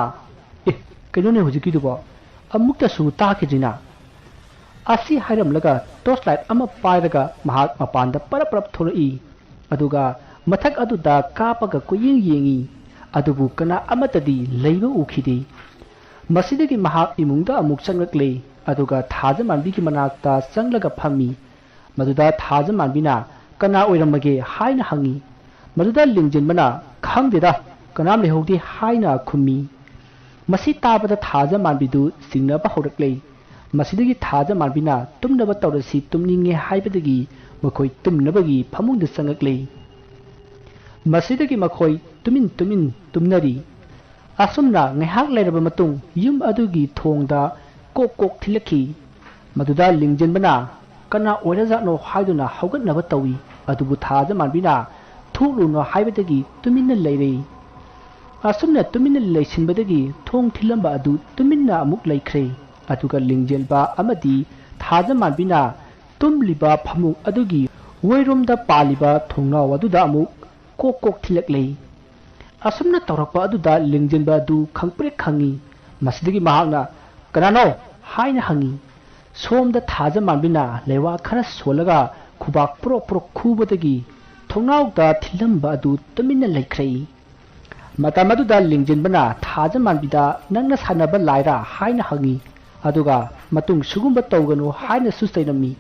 "ꯑꯦ, ꯀꯩꯅꯣꯅꯦ ꯍꯧꯖꯤꯛꯀꯤꯗꯨꯕꯣ? ꯑꯃꯨꯛꯇꯁꯨ ꯇꯥꯈꯤꯗ꯭ꯔꯤꯅ?" ꯑꯁꯤ ꯍꯥꯏꯔꯝꯂꯒ ꯇꯣꯔꯆ ꯂꯥꯏꯠ ꯑꯃ ꯄꯥꯏꯔꯒ ꯃꯍꯥꯛ ꯃꯄꯥꯟꯗ ꯄꯔꯞ ꯄꯔꯞ ꯊꯣꯔꯛꯏ꯫ ꯑꯗꯨꯒ ꯃꯊꯛ ꯑꯗꯨꯗ ꯀꯥꯞꯄꯒ ꯀꯣꯏꯌꯦꯡ ꯌꯦꯡꯏ꯫ ꯑꯗꯨꯕꯨ ꯀꯅꯥ ꯑꯃꯠꯇꯗꯤ ꯂꯩꯕ ꯎꯈꯤꯗꯦ꯫ ꯃꯁꯤꯗꯒꯤ ꯃꯍꯥꯛ ꯏꯃꯨꯡꯗ ꯑꯃꯨꯛ ꯆꯪꯂꯛꯂꯦ꯫ ꯑꯗꯨꯒ ꯊꯥꯖꯃꯥꯟꯕꯤꯒꯤ ꯃꯅꯥꯛꯇ ꯆꯪꯂꯒ ꯐꯝꯃꯤ꯫ ꯃꯗꯨꯗ ꯊꯥꯖꯃꯥꯟꯕꯤꯅ "ꯀꯅꯥ ꯑꯣꯏꯔꯝꯃꯒꯦ?" ꯍꯥꯏꯅ ꯍꯪꯉꯤ꯫ ꯃꯗꯨꯗ ꯂꯤꯡꯖꯦꯟꯕꯅ "ꯈꯪꯗꯦꯗ, ꯀꯅꯥꯝ ꯂꯩꯍꯧꯗꯦ" ꯍꯥꯏꯅ ꯈꯨꯝꯃꯤ꯫ ꯃꯁꯤ ꯇꯥꯕꯗ ꯊꯥꯖꯃꯥꯟꯕꯤꯗꯨ ꯆꯤꯡꯅꯕ ꯍꯧꯔꯛꯂꯦ꯫ ꯃꯁꯤꯗꯒꯤ ꯊꯥꯖꯃꯥꯟꯕꯤꯅ ꯇꯨꯝꯅꯕ ꯇꯧꯔꯁꯤ, ꯇꯨꯝꯅꯤꯡꯉꯦ ꯍꯥꯏꯕꯗꯒꯤ ꯃꯈꯣꯏ ꯇꯨꯝꯅꯕꯒꯤ ꯐꯃꯨꯡꯗ ꯆꯪꯂꯛꯂꯦ꯫ ꯃꯁꯤꯗꯒꯤ ꯃꯈꯣꯏ ꯇꯨꯃꯤꯟ ꯇꯨꯃꯤꯟ ꯇꯨꯝꯅꯔꯤ꯫ ꯑꯁꯨꯝꯅ ꯉꯥꯏꯍꯥꯛ ꯂꯩꯔꯕ ꯃꯇꯨꯡ ꯌꯨꯝ ꯑꯗꯨꯒꯤ ꯊꯣꯡꯗ ꯀꯣꯛ ꯀꯣꯛ ꯊꯤꯜꯂꯛꯈꯤ꯫ ꯃꯗꯨꯗ ꯂꯤꯡꯖꯦꯟꯕꯅ "ꯀꯅꯥ ꯑꯣꯏꯔꯖꯥꯠꯅꯣ?" ꯍꯥꯏꯗꯨꯅ ꯍꯧꯒꯠꯅꯕ ꯇꯧꯏ꯫ ꯑꯗꯨꯕꯨ ꯊꯥꯖꯃꯥꯟꯕꯤꯅ "ꯊꯣꯛꯂꯨꯅꯣ" ꯍꯥꯏꯕꯗꯒꯤ ꯇꯨꯃꯤꯟꯅ ꯂꯩꯔꯦ꯫ ꯑꯁꯨꯝꯅ ꯇꯨꯃꯤꯟꯅ ꯂꯩꯁꯤꯟꯕꯗꯒꯤ ꯊꯣꯡ ꯊꯤꯜꯂꯝꯕ ꯑꯗꯨ ꯇꯨꯃꯤꯟꯅ ꯑꯃꯨꯛ ꯂꯩꯈ꯭ꯔꯦ꯫ ꯑꯗꯨꯒ ꯂꯤꯡꯖꯦꯟꯕ ꯑꯃꯗꯤ ꯊꯥꯖꯃꯥꯟꯕꯤꯅ ꯇꯨꯝꯂꯤꯕ ꯐꯃꯨꯡ ꯑꯗꯨꯒꯤ ꯑꯣꯏꯔꯣꯝꯗ ꯄꯥꯜꯂꯤꯕ ꯊꯣꯡꯅꯥꯎ ꯑꯗꯨꯗ ꯑꯃꯨꯛ ꯀꯣꯛ ꯀꯣꯛ ꯊꯤꯜꯂꯛꯂꯦ꯫ ꯑꯁꯨꯝꯅ ꯇꯧꯔꯛꯄ ꯑꯗꯨꯗ ꯂꯤꯡꯖꯦꯟꯕ ꯑꯗꯨ ꯈꯪꯄ꯭ꯔꯦꯛ ꯈꯪꯉꯤ꯫ ꯃꯁꯤꯗꯒꯤ ꯃꯍꯥꯛꯅ "ꯀꯅꯥꯅꯣ?" ꯍꯥꯏꯅ ꯍꯪꯉꯤ꯫ ꯁꯣꯝꯗ ꯊꯥꯖꯃꯥꯟꯕꯤꯅ ꯂꯩꯋꯥ ꯈꯔ ꯁꯣꯜꯂꯒ ꯈꯨꯕꯥꯛ ꯄ꯭ꯔꯣꯛ ꯄ꯭ꯔꯣꯛ ꯈꯨꯕꯗꯒꯤ ꯊꯣꯡꯅꯥꯎꯗ ꯊꯤꯜꯂꯝꯕ ꯑꯗꯨ ꯇꯨꯃꯤꯟꯅ ꯂꯩꯈ꯭ꯔꯦ꯫ ꯃꯇꯝ ꯑꯗꯨꯗ ꯂꯤꯡꯖꯦꯟꯕꯅ ꯊꯥꯖꯃꯥꯟꯕꯤꯗ "ꯅꯪꯅ ꯁꯥꯟꯅꯕ ꯂꯥꯏꯔꯥ?" ꯍꯥꯏꯅ ꯍꯪꯉꯤ꯫ ꯑꯗꯨꯒ "ꯃꯇꯨꯡ ꯁꯤꯒꯨꯝꯕ ꯇꯧꯒꯅꯨ" ꯍꯥꯏꯅꯁꯨ ꯆꯩꯔꯝꯃꯤ꯫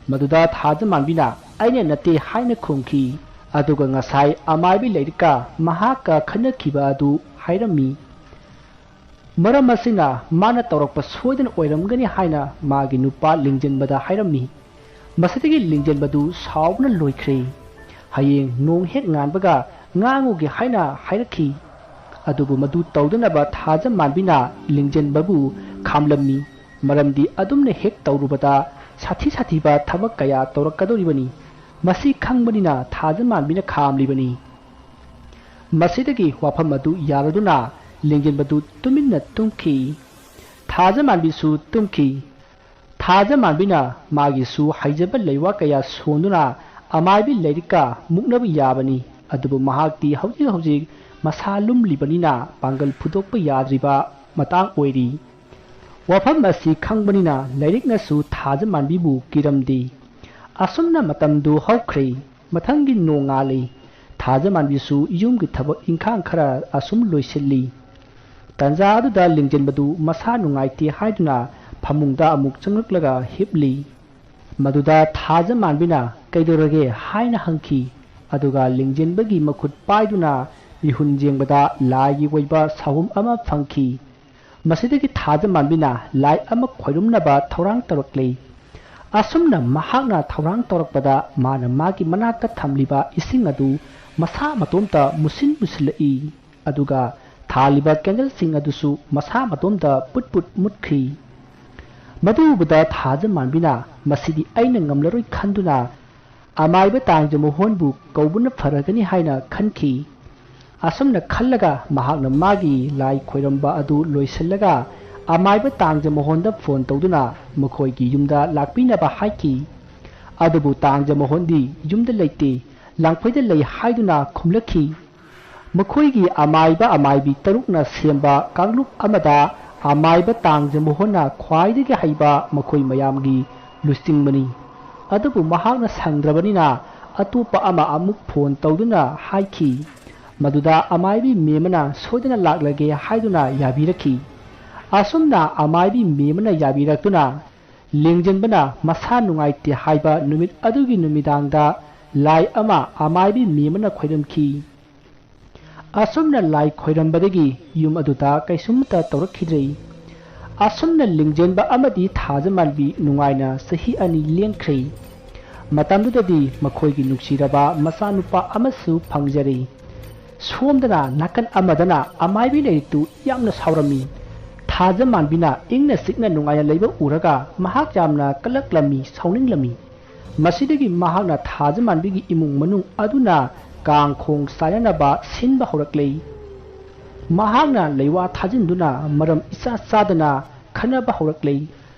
ꯃꯗꯨꯗ ꯊꯥꯖꯃꯥꯟꯕꯤꯅ "ꯑꯩꯅ ꯅꯠꯇꯦ" ꯍꯥꯏꯅ ꯈꯨꯝꯈꯤ꯫ ꯑꯗꯨꯒ ꯉꯁꯥꯏ ꯑꯃꯥꯏꯕꯤ ꯂꯥꯏꯔꯤꯛꯀ ꯃꯍꯥꯛꯀ ꯈꯠꯅꯈꯤꯕ ꯑꯗꯨ ꯍꯥꯏꯔꯝꯃꯤ꯫ ꯃꯔꯝ ꯑꯁꯤꯅ ꯃꯥꯅ ꯇꯧꯔꯛꯄ ꯁꯣꯏꯗꯅ ꯑꯣꯏꯔꯝꯒꯅꯤ ꯍꯥꯏꯅ ꯃꯥꯒꯤ ꯅꯨꯄꯥ ꯂꯤꯡꯖꯦꯟꯕꯗ ꯍꯥꯏꯔꯝꯃꯤ꯫ ꯃꯁꯤꯗꯒꯤ ꯂꯤꯡꯖꯦꯟꯕꯗꯨ ꯁꯥꯎꯕꯅ ꯂꯣꯏꯈ꯭ꯔꯦ꯫ "ꯍꯌꯦꯡ ꯅꯣꯡ ꯍꯦꯛ ꯉꯥꯟꯕꯒ ꯉꯥꯡꯉꯨꯒꯦ" ꯍꯥꯏꯅ ꯍꯥꯏꯔꯛꯈꯤ꯫ ꯑꯗꯨꯕꯨ ꯃꯗꯨ ꯇꯧꯗꯅꯕ ꯊꯥꯖꯃꯥꯟꯕꯤꯅ ꯂꯤꯡꯖꯦꯟꯕꯕꯨ ꯈꯥꯝꯂꯝꯃꯤ꯫ ꯃꯔꯝꯗꯤ ꯑꯗꯨꯝꯅ ꯍꯦꯛ ꯇꯧꯔꯨꯕꯗ ꯁꯥꯊꯤ ꯁꯥꯊꯤꯕ ꯊꯕꯛ ꯀꯌꯥ ꯇꯧꯔꯛꯀꯗꯧꯔꯤꯕꯅꯤ꯫ ꯃꯁꯤ ꯈꯪꯕꯅꯤꯅ ꯊꯥꯖꯃꯥꯟꯕꯤꯅ ꯈꯥꯝꯂꯤꯕꯅꯤ꯫ ꯃꯁꯤꯗꯒꯤ ꯋꯥꯐꯝ ꯑꯗꯨ ꯌꯥꯔꯗꯨꯅ ꯂꯤꯡꯖꯦꯟꯕꯗꯨ ꯇꯨꯃꯤꯟꯅ ꯇꯨꯝꯈꯤ꯫ ꯊꯥꯖꯃꯥꯟꯕꯤꯁꯨ ꯇꯨꯝꯈꯤ꯫ ꯊꯥꯖꯃꯥꯟꯕꯤꯅ ꯃꯥꯒꯤꯁꯨ ꯍꯩꯖꯕ ꯂꯩꯋꯥ ꯀꯌꯥ ꯁꯣꯟꯗꯨꯅ ꯑꯃꯥꯏꯕꯤ ꯂꯥꯏꯔꯤꯛꯀ ꯃꯨꯛꯅꯕ ꯌꯥꯕꯅꯤ꯫ ꯑꯗꯨꯕꯨ ꯃꯍꯥꯛꯇꯤ ꯍꯧꯖꯤꯛ ꯍꯧꯖꯤꯛ ꯃꯁꯥ ꯂꯨꯝꯂꯤꯕꯅꯤꯅ ꯄꯥꯡꯒꯜ ꯐꯨꯗꯣꯛꯄ ꯌꯥꯗ꯭ꯔꯤꯕ ꯃꯇꯥꯡ ꯑꯣꯏꯔꯤ꯫ ꯋꯥꯐꯝ ꯑꯁꯤ ꯈꯪꯕꯅꯤꯅ ꯂꯥꯏꯔꯤꯛꯅꯁꯨ ꯊꯥꯖꯃꯥꯟꯕꯤꯕꯨ ꯀꯤꯔꯝꯗꯦ꯫ ꯑꯁꯨꯝꯅ ꯃꯇꯝꯗꯨ ꯍꯧꯈ꯭ꯔꯦ꯫ ꯃꯊꯪꯒꯤ ꯅꯣꯡꯉꯥꯜꯂꯤ꯫ ꯊꯥꯖꯃꯥꯟꯕꯤꯁꯨ ꯌꯨꯝꯒꯤ ꯊꯕꯛ ꯏꯪꯈꯥꯡ ꯈꯔ ꯑꯁꯨꯝ ꯂꯣꯏꯁꯤꯜꯂꯤ꯫ ꯇꯥꯟꯖꯥ ꯑꯗꯨꯗ ꯂꯤꯡꯖꯦꯟꯕꯗꯨ ꯃꯁꯥ ꯅꯨꯡꯉꯥꯏꯇꯦ ꯍꯥꯏꯗꯨꯅ ꯐꯃꯨꯡꯗ ꯑꯃꯨꯛ ꯆꯪꯂꯛꯂꯒ ꯍꯤꯞꯂꯤ꯫ ꯃꯗꯨꯗ ꯊꯥꯖꯃꯥꯟꯕꯤꯅ "ꯀꯩꯗꯧꯔꯒꯦ?" ꯍꯥꯏꯅ ꯍꯪꯈꯤ꯫ ꯑꯗꯨꯒ ꯂꯤꯡꯖꯦꯟꯕꯒꯤ ꯃꯈꯨꯠ ꯄꯥꯏꯗꯨꯅ ꯃꯤꯍꯨꯟ ꯌꯦꯡꯕꯗ ꯂꯥꯏꯒꯤ ꯑꯣꯏꯕ ꯁꯥꯍꯨꯝ ꯑꯃ ꯐꯪꯈꯤ꯫ ꯃꯁꯤꯗꯒꯤ ꯊꯥꯖꯃꯥꯟꯕꯤꯅ ꯂꯥꯏ ꯑꯃ ꯈꯣꯏꯔꯨꯝꯅꯕ ꯊꯧꯔꯥꯡ ꯇꯧꯔꯛꯂꯤ꯫ ꯑꯁꯨꯝꯅ ꯃꯍꯥꯛꯅ ꯊꯧꯔꯥꯡ ꯇꯧꯔꯛꯄꯗ ꯃꯥꯅ ꯃꯥꯒꯤ ꯃꯅꯥꯛꯇ ꯊꯝꯂꯤꯕ ꯏꯁꯤꯡ ꯑꯗꯨ ꯃꯁꯥ ꯃꯇꯣꯝꯇ ꯃꯨꯁꯤꯟ ꯃꯨꯁꯤꯜꯂꯛꯏ꯫ ꯑꯗꯨꯒ ꯊꯥꯜꯂꯤꯕ ꯀꯦꯟꯗꯜꯁꯤꯡ ꯑꯗꯨꯁꯨ ꯃꯁꯥ ꯃꯇꯣꯝꯇ ꯄꯨꯠ ꯄꯨꯠ ꯃꯨꯠꯈꯤ꯫ ꯃꯗꯨ ꯎꯕꯗ ꯊꯥꯖꯃꯥꯟꯕꯤꯅ "ꯃꯁꯤꯗꯤ ꯑꯩꯅ ꯉꯝꯂꯔꯣꯏ" ꯈꯟꯗꯨꯅ ꯑꯃꯥꯏꯕ ꯇꯥꯡꯖꯃꯣꯍꯣꯟꯕꯨ ꯀꯧꯕꯅ ꯐꯔꯒꯅꯤ ꯍꯥꯏꯅ ꯈꯟꯈꯤ꯫ ꯑꯁꯨꯝꯅ ꯈꯜꯂꯒ ꯃꯍꯥꯛꯅ ꯃꯥꯒꯤ ꯂꯥꯏ ꯈꯣꯏꯔꯝꯕ ꯑꯗꯨ ꯂꯣꯏꯁꯤꯜꯂꯒ ꯑꯃꯥꯏꯕ ꯇꯥꯡꯖꯃꯣꯍꯣꯟꯗ ꯐꯣꯟ ꯇꯧꯗꯨꯅ ꯃꯈꯣꯏꯒꯤ ꯌꯨꯝꯗ ꯂꯥꯛꯄꯤꯅꯕ ꯍꯥꯏꯈꯤ꯫ ꯑꯗꯨꯕꯨ ꯇꯥꯡꯖꯃꯣꯍꯣꯟꯗꯤ ꯌꯨꯝꯗ ꯂꯩꯇꯦ, ꯂꯥꯡꯐꯩꯗ ꯂꯩ ꯍꯥꯏꯗꯨꯅ ꯈꯨꯝꯂꯛꯈꯤ꯫ ꯃꯈꯣꯏꯒꯤ ꯑꯃꯥꯏꯕ ꯑꯃꯥꯏꯕꯤ ꯇꯔꯨꯛꯅ ꯁꯦꯝꯕ ꯀꯥꯡꯂꯨꯞ ꯑꯃꯗ ꯑꯃꯥꯏꯕ ꯇꯥꯡꯖꯃꯣꯍꯣꯟꯅ ꯈ꯭ꯋꯥꯏꯗꯒꯤ ꯍꯩꯕ ꯃꯈꯣꯏ ꯃꯌꯥꯝꯒꯤ ꯂꯨꯆꯤꯡꯕꯅꯤ꯫ ꯑꯗꯨꯕꯨ ꯃꯍꯥꯛꯅ ꯁꯪꯗ꯭ꯔꯕꯅꯤꯅ ꯑꯇꯣꯞꯄ ꯑꯃ ꯑꯃꯨꯛ ꯐꯣꯟ ꯇꯧꯗꯨꯅ ꯍꯥꯏꯈꯤ꯫ ꯃꯗꯨꯗ ꯑꯃꯥꯏꯕꯤ ꯃꯦꯝꯃꯅ ꯁꯣꯏꯗꯅ ꯂꯥꯛꯂꯒꯦ ꯍꯥꯏꯗꯨꯅ ꯌꯥꯕꯤꯔꯛꯈꯤ꯫ ꯑꯁꯨꯝꯅ ꯑꯃꯥꯏꯕꯤ ꯃꯦꯝꯃꯅ ꯌꯥꯕꯤꯔꯛꯇꯨꯅ ꯂꯦꯡꯖꯦꯟꯕꯅ ꯃꯁꯥ ꯅꯨꯡꯉꯥꯏꯇꯦ ꯍꯥꯏꯕ ꯅꯨꯃꯤꯠ ꯑꯗꯨꯒꯤ ꯅꯨꯃꯤꯗꯥꯡꯗ ꯂꯥꯏ ꯑꯃ ꯑꯃꯥꯏꯕꯤ ꯃꯤ ꯑꯃꯅ ꯈꯣꯏꯔꯝꯈꯤ꯫ ꯑꯁꯨꯝꯅ ꯂꯥꯏ ꯈꯣꯏꯔꯝꯕꯗꯒꯤ ꯌꯨꯝ ꯑꯗꯨꯗ ꯀꯩꯁꯨꯝꯇ ꯇꯧꯔꯛꯈꯤꯗ꯭ꯔꯦ꯫ ꯑꯁꯨꯝꯅ ꯂꯤꯡꯖꯦꯟꯕ ꯑꯃꯗꯤ ꯊꯥꯖꯃꯥꯟꯕꯤ ꯅꯨꯡꯉꯥꯏꯅ ꯆꯍꯤ ꯑꯅꯤ ꯂꯦꯟꯈ꯭ꯔꯦ꯫ ꯃꯇꯝꯗꯨꯗꯗꯤ ꯃꯈꯣꯏꯒꯤ ꯅꯨꯡꯁꯤꯔꯕ ꯃꯆꯥꯅꯨꯄꯥ ꯑꯃꯁꯨ ꯐꯪꯖꯔꯦ꯫ ꯁꯣꯝꯗꯅ ꯅꯥꯀꯟ ꯑꯃꯗꯅ ꯑꯃꯥꯏꯕꯤ ꯂꯥꯏꯔꯤꯛꯇꯨ ꯌꯥꯝꯅ ꯁꯥꯎꯔꯝꯃꯤ꯫ ꯊꯥꯖꯃꯥꯟꯕꯤꯅ ꯏꯪꯅ ꯆꯤꯛꯅ ꯅꯨꯡꯉꯥꯏꯅ ꯂꯩꯕ ꯎꯔꯒ ꯃꯍꯥꯛ ꯌꯥꯝꯅ ꯀꯜꯂꯛꯂꯝꯃꯤ, ꯁꯥꯎꯅꯤꯡꯂꯝꯃꯤ꯫ ꯃꯁꯤꯗꯒꯤ ꯃꯍꯥꯛꯅ ꯊꯥꯖꯃꯥꯟꯕꯤꯒꯤ ꯏꯃꯨꯡ ꯃꯅꯨꯡ ꯑꯗꯨꯅ ꯀꯥꯡ ꯈꯣꯡ ꯆꯥꯏꯅꯅꯕ ꯁꯤꯟꯕ ꯍꯧꯔꯛꯂꯦ꯫ ꯃꯍꯥꯛꯅ ꯂꯩꯋꯥ ꯊꯥꯖꯤꯟꯗꯨꯅ ꯃꯔꯝ ꯏꯆꯥ ꯆꯥꯗꯅ ꯈꯟꯅꯕ ꯍꯧꯔꯛꯂꯦ꯫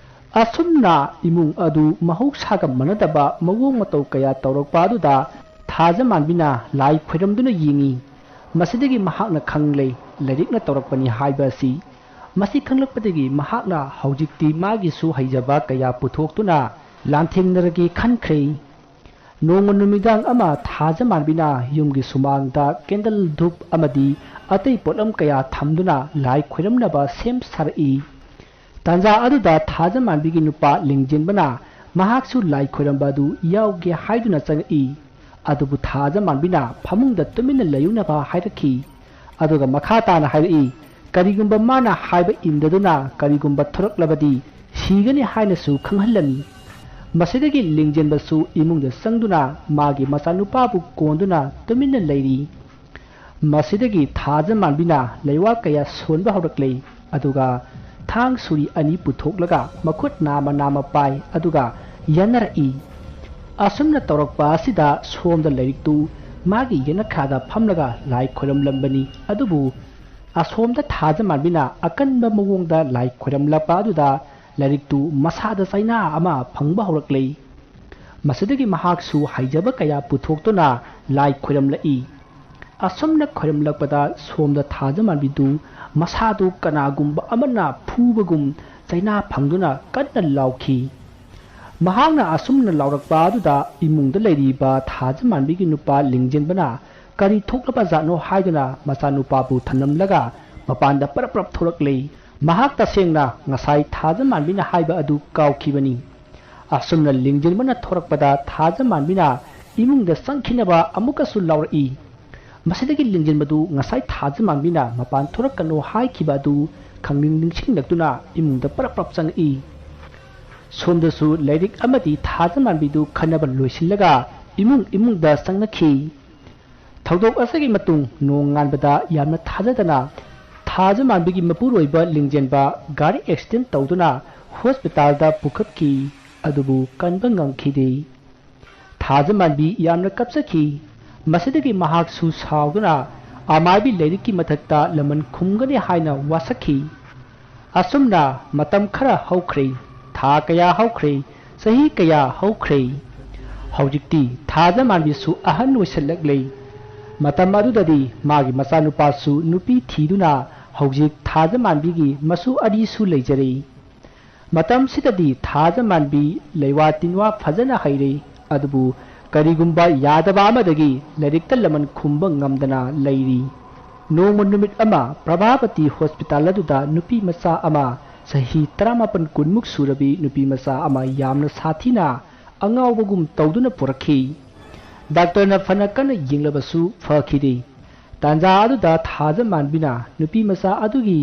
ꯑꯁꯨꯝꯅ ꯏꯃꯨꯡ ꯑꯗꯨ ꯃꯍꯧꯁꯥꯒ ꯃꯥꯟꯅꯗꯕ ꯃꯑꯣꯡ ꯃꯇꯧ ꯀꯌꯥ ꯇꯧꯔꯛꯄ ꯑꯗꯨꯗ ꯊꯥꯖꯃꯥꯟꯕꯤꯅ ꯂꯥꯏ ꯈꯣꯏꯔꯝꯗꯨꯅ ꯌꯦꯡꯉꯤ꯫ ꯃꯁꯤꯗꯒꯤ ꯃꯍꯥꯛꯅ ꯈꯪꯂꯦ, ꯂꯥꯏꯔꯤꯛꯅ ꯇꯧꯔꯛꯄꯅꯤ ꯍꯥꯏꯕ ꯑꯁꯤ꯫ ꯃꯁꯤ ꯈꯪꯂꯛꯄꯗꯒꯤ ꯃꯍꯥꯛꯅ ꯍꯧꯖꯤꯛꯇꯤ ꯃꯥꯒꯤꯁꯨ ꯍꯩꯖꯕ ꯀꯌꯥ ꯄꯨꯊꯣꯛꯇꯨꯅ ꯂꯥꯟꯊꯦꯡꯅꯔꯒꯦ ꯈꯟꯈ꯭ꯔꯦ꯫ ꯅꯣꯡꯃ ꯅꯨꯃꯤꯗꯥꯡ ꯑꯃ ꯊꯥꯖꯃꯥꯟꯕꯤꯅ ꯌꯨꯝꯒꯤ ꯁꯨꯃꯥꯡꯗ ꯀꯦꯟꯗꯜ, ꯙꯨꯞ ꯑꯃꯗꯤ ꯑꯇꯩ ꯄꯣꯠꯂꯝ ꯀꯌꯥ ꯊꯝꯗꯨꯅ ꯂꯥꯏ ꯈꯣꯏꯔꯝꯅꯕ ꯁꯦꯝ ꯁꯥꯔꯛꯏ꯫ ꯇꯥꯟꯖꯥ ꯑꯗꯨꯗ ꯊꯥꯖꯃꯥꯟꯕꯤꯒꯤ ꯅꯨꯄꯥ ꯂꯤꯡꯖꯦꯟꯕꯅ ꯃꯍꯥꯛꯁꯨ ꯂꯥꯏ ꯈꯣꯏꯔꯝꯕ ꯑꯗꯨ ꯌꯥꯎꯒꯦ ꯍꯥꯏꯗꯨꯅ ꯆꯪꯉꯛꯏ꯫ ꯑꯗꯨꯕꯨ ꯊꯥꯖꯃꯥꯟꯕꯤꯅ ꯐꯃꯨꯡꯗ ꯇꯨꯃꯤꯟꯅ ꯂꯩꯌꯨꯅꯕ ꯍꯥꯏꯔꯛꯈꯤ꯫ ꯑꯗꯨꯒ ꯃꯈꯥ ꯇꯥꯅ ꯍꯥꯏꯔꯛꯏ, ꯀꯔꯤꯒꯨꯝꯕ ꯃꯥꯅ ꯍꯥꯏꯕ ꯏꯟꯗꯗꯨꯅ ꯀꯔꯤꯒꯨꯝꯕ ꯊꯣꯔꯛꯂꯕꯗꯤ ꯁꯤꯒꯅꯤ ꯍꯥꯏꯅꯁꯨ ꯈꯪꯍꯜꯂꯝꯃꯤ꯫ ꯃꯁꯤꯗꯒꯤ ꯂꯤꯡꯖꯦꯟꯕꯁꯨ ꯏꯃꯨꯡꯗ ꯆꯪꯗꯨꯅ ꯃꯥꯒꯤ ꯃꯆꯥꯅꯨꯄꯥꯕꯨ ꯀꯣꯟꯗꯨꯅ ꯇꯨꯃꯤꯟꯅ ꯂꯩꯔꯤ꯫ ꯃꯁꯤꯗꯒꯤ ꯊꯥꯖꯃꯥꯟꯕꯤꯅ ꯂꯩꯋꯥ ꯀꯌꯥ ꯁꯣꯟꯕ ꯍꯧꯔꯛꯂꯦ꯫ ꯑꯗꯨꯒ ꯊꯥꯡ ꯁꯨꯔꯤ ꯑꯅꯤ ꯄꯨꯊꯣꯛꯂꯒ ꯃꯈꯨꯠ ꯅꯥꯝꯃ ꯅꯥꯝꯃ ꯄꯥꯏ꯫ ꯑꯗꯨꯒ ꯌꯥꯟꯅꯔꯛꯏ꯫ ꯑꯁꯨꯝꯅ ꯇꯧꯔꯛꯄ ꯑꯁꯤꯗ ꯁꯣꯝꯗ ꯂꯥꯏꯔꯤꯛꯇꯨ ꯃꯥꯒꯤ ꯌꯦꯅꯈꯥꯗ ꯐꯝꯂꯒ ꯂꯥꯏ ꯈꯣꯏꯔꯝꯂꯝꯕꯅꯤ꯫ ꯑꯗꯨꯕꯨ ꯑꯁꯣꯝꯗ ꯊꯥꯖꯃꯥꯟꯕꯤꯅ ꯑꯀꯟꯕ ꯃꯑꯣꯡꯗ ꯂꯥꯏ ꯈꯣꯏꯔꯝꯂꯛꯄ ꯑꯗꯨꯗ ꯂꯥꯏꯔꯤꯛꯇꯨ ꯃꯁꯥꯗ ꯆꯩꯅꯥ ꯑꯃ ꯐꯪꯕ ꯍꯧꯔꯛꯂꯦ꯫ ꯃꯁꯤꯗꯒꯤ ꯃꯍꯥꯛꯁꯨ ꯍꯩꯖꯕ ꯀꯌꯥ ꯄꯨꯊꯣꯛꯇꯨꯅ ꯂꯥꯏ ꯈꯣꯏꯔꯝꯂꯛꯏ꯫ ꯑꯁꯨꯝꯅ ꯈꯣꯏꯔꯝꯂꯛꯄꯗ ꯁꯣꯝꯗ ꯊꯥꯖꯃꯥꯟꯕꯤꯗꯨ ꯃꯁꯥꯗꯨ ꯀꯅꯥꯒꯨꯝꯕ ꯑꯃꯅ ꯐꯨꯕꯒꯨꯝ ꯆꯩꯅꯥ ꯐꯪꯗꯨꯅ ꯀꯟꯅ ꯂꯥꯎꯈꯤ꯫ ꯃꯍꯥꯛꯅ ꯑꯁꯨꯝꯅ ꯂꯥꯎꯔꯛꯄ ꯑꯗꯨꯗ ꯏꯃꯨꯡꯗ ꯂꯩꯔꯤꯕ ꯊꯥꯖꯃꯥꯟꯕꯤꯒꯤ ꯅꯨꯄꯥ ꯂꯤꯡꯖꯦꯟꯕꯅ ꯀꯔꯤ ꯊꯣꯛꯂꯕ ꯖꯥꯠꯅꯣ ꯍꯥꯏꯗꯨꯅ ꯃꯆꯥꯅꯨꯄꯥꯕꯨ ꯊꯅꯝꯂꯒ ꯃꯄꯥꯟꯗ ꯄꯔꯞ ꯄꯔꯞ ꯊꯣꯛꯂꯛꯂꯦ꯫ ꯃꯍꯥꯛ ꯇꯁꯦꯡꯅ ꯉꯁꯥꯏ ꯊꯥꯖꯃꯥꯟꯕꯤꯅ ꯍꯥꯏꯕ ꯑꯗꯨ ꯀꯥꯎꯈꯤꯕꯅꯤ꯫ ꯑꯁꯨꯝꯅ ꯂꯤꯡꯖꯦꯜ ꯃꯅ ꯊꯣꯔꯛꯄꯗ ꯊꯥꯖꯃꯥꯟꯕꯤꯅ ꯏꯃꯨꯡꯗ ꯆꯪꯈꯤꯅꯕ ꯑꯃꯨꯛꯀꯁꯨ ꯂꯥꯎꯔꯛꯏ꯫ ꯃꯁꯤꯗꯒꯤ ꯂꯤꯡꯖꯦꯜ ꯃꯗꯨ ꯉꯁꯥꯏ ꯊꯥꯖꯃꯥꯟꯕꯤꯅ ꯃꯄꯥꯟ ꯊꯣꯔꯛꯀꯅꯨ ꯍꯥꯏꯈꯤꯕ ꯑꯗꯨ ꯈꯪꯅꯤꯡ ꯅꯤꯡꯁꯤꯡꯂꯛꯇꯨꯅ ꯏꯃꯨꯡꯗ ꯄꯔꯞ ꯄꯔꯞ ꯆꯪꯉꯛꯏ꯫ ꯁꯣꯝꯗꯁꯨ ꯂꯥꯏꯔꯤꯛ ꯑꯃꯗꯤ ꯊꯥꯖꯃꯥꯟꯕꯤꯗꯨ ꯈꯟꯅꯕ ꯂꯣꯏꯁꯤꯜꯂꯒ ꯏꯃꯨꯡ ꯏꯃꯨꯡꯗ ꯆꯪꯅꯈꯤ꯫ ꯊꯧꯗꯣꯛ ꯑꯁꯤꯒꯤ ꯃꯇꯨꯡ ꯅꯣꯡꯉꯥꯟꯕꯗ ꯌꯥꯝꯅ ꯊꯥꯖꯗꯅ ꯊꯥꯖꯃꯥꯟꯕꯤꯒꯤ ꯃꯄꯨꯔꯣꯏꯕ ꯂꯤꯡꯖꯦꯟꯕ ꯒꯥꯔꯤ ꯑꯦꯛꯁꯤꯗꯦꯟ ꯇꯧꯗꯨꯅ ꯍꯣꯁꯄꯤꯇꯥꯜꯗ ꯄꯨꯈꯠꯈꯤ꯫ ꯑꯗꯨꯕꯨ ꯀꯟꯕ ꯉꯝꯈꯤꯗꯦ꯫ ꯊꯥꯖꯃꯥꯟꯕꯤ ꯌꯥꯝꯅ ꯀꯞꯆꯈꯤ꯫ ꯃꯁꯤꯗꯒꯤ ꯃꯍꯥꯛꯁꯨ ꯁꯥꯎꯗꯨꯅ ꯑꯃꯥꯏꯕꯤ ꯂꯥꯏꯔꯤꯛꯀꯤ ꯃꯊꯛꯇ ꯂꯃꯟ ꯈꯨꯝꯒꯅꯤ ꯍꯥꯏꯅ ꯋꯥꯁꯛꯈꯤ꯫ ꯑꯁꯨꯝꯅ ꯃꯇꯝ ꯈꯔ ꯍꯧꯈ꯭ꯔꯦ꯫ ꯊꯥ ꯀꯌꯥ ꯍꯧꯈ꯭ꯔꯦ꯫ ꯆꯍꯤ ꯀꯌꯥ ꯍꯧꯈ꯭ꯔꯦ꯫ ꯍꯧꯖꯤꯛꯇꯤ ꯊꯥꯖꯃꯥꯟꯕꯤꯁꯨ ꯑꯍꯟ ꯑꯣꯏꯁꯜꯂꯛꯂꯦ꯫ ꯃꯇꯝ ꯑꯗꯨꯗꯗꯤ ꯃꯥꯒꯤ ꯃꯆꯥꯅꯨꯄꯥꯁꯨ ꯅꯨꯄꯤ ꯊꯤꯗꯨꯅ ꯍꯧꯖꯤꯛ ꯊꯥꯖꯃꯥꯟꯕꯤꯒꯤ ꯃꯁꯨ ꯑꯅꯤꯁꯨ ꯂꯩꯖꯔꯦ꯫ ꯃꯇꯝꯁꯤꯗꯗꯤ ꯊꯥꯖꯃꯥꯟꯕꯤ ꯂꯩꯋꯥ ꯇꯤꯟꯋꯥ ꯐꯖꯅ ꯍꯩꯔꯦ꯫ ꯑꯗꯨꯕꯨ ꯀꯔꯤꯒꯨꯝꯕ ꯌꯥꯗꯕ ꯑꯃꯗꯒꯤ ꯂꯥꯏꯔꯤꯛꯇ ꯂꯃꯟ ꯈꯨꯝꯕ ꯉꯝꯗꯅ ꯂꯩꯔꯤ꯫ ꯅꯣꯡꯃ ꯅꯨꯃꯤꯠ ꯑꯃ ꯄ꯭ꯔꯚꯥꯕꯇꯤ ꯍꯣꯁꯄꯤꯇꯥꯜ ꯑꯗꯨꯗ ꯅꯨꯄꯤ ꯃꯆꯥ ꯑꯃ, ꯆꯍꯤ ꯇꯔꯥꯃꯥꯄꯟ ꯀꯨꯟꯃꯨꯛ ꯁꯨꯔꯕꯤ ꯅꯨꯄꯤ ꯃꯆꯥ ꯑꯃ ꯌꯥꯝꯅ ꯁꯥꯊꯤꯅ ꯑꯉꯥꯎꯕꯒꯨꯝ ꯇꯧꯗꯨꯅ ꯄꯨꯔꯛꯈꯤ꯫ ꯗꯥꯛꯇꯔꯅ ꯐꯅ ꯀꯟꯅ ꯌꯦꯡꯂꯕꯁꯨ ꯐꯈꯤꯗꯦ꯫ ꯇꯥꯟꯖꯥ ꯑꯗꯨꯗ ꯊꯥꯖꯃꯥꯟꯕꯤꯅ ꯅꯨꯄꯤ ꯃꯆꯥ ꯑꯗꯨꯒꯤ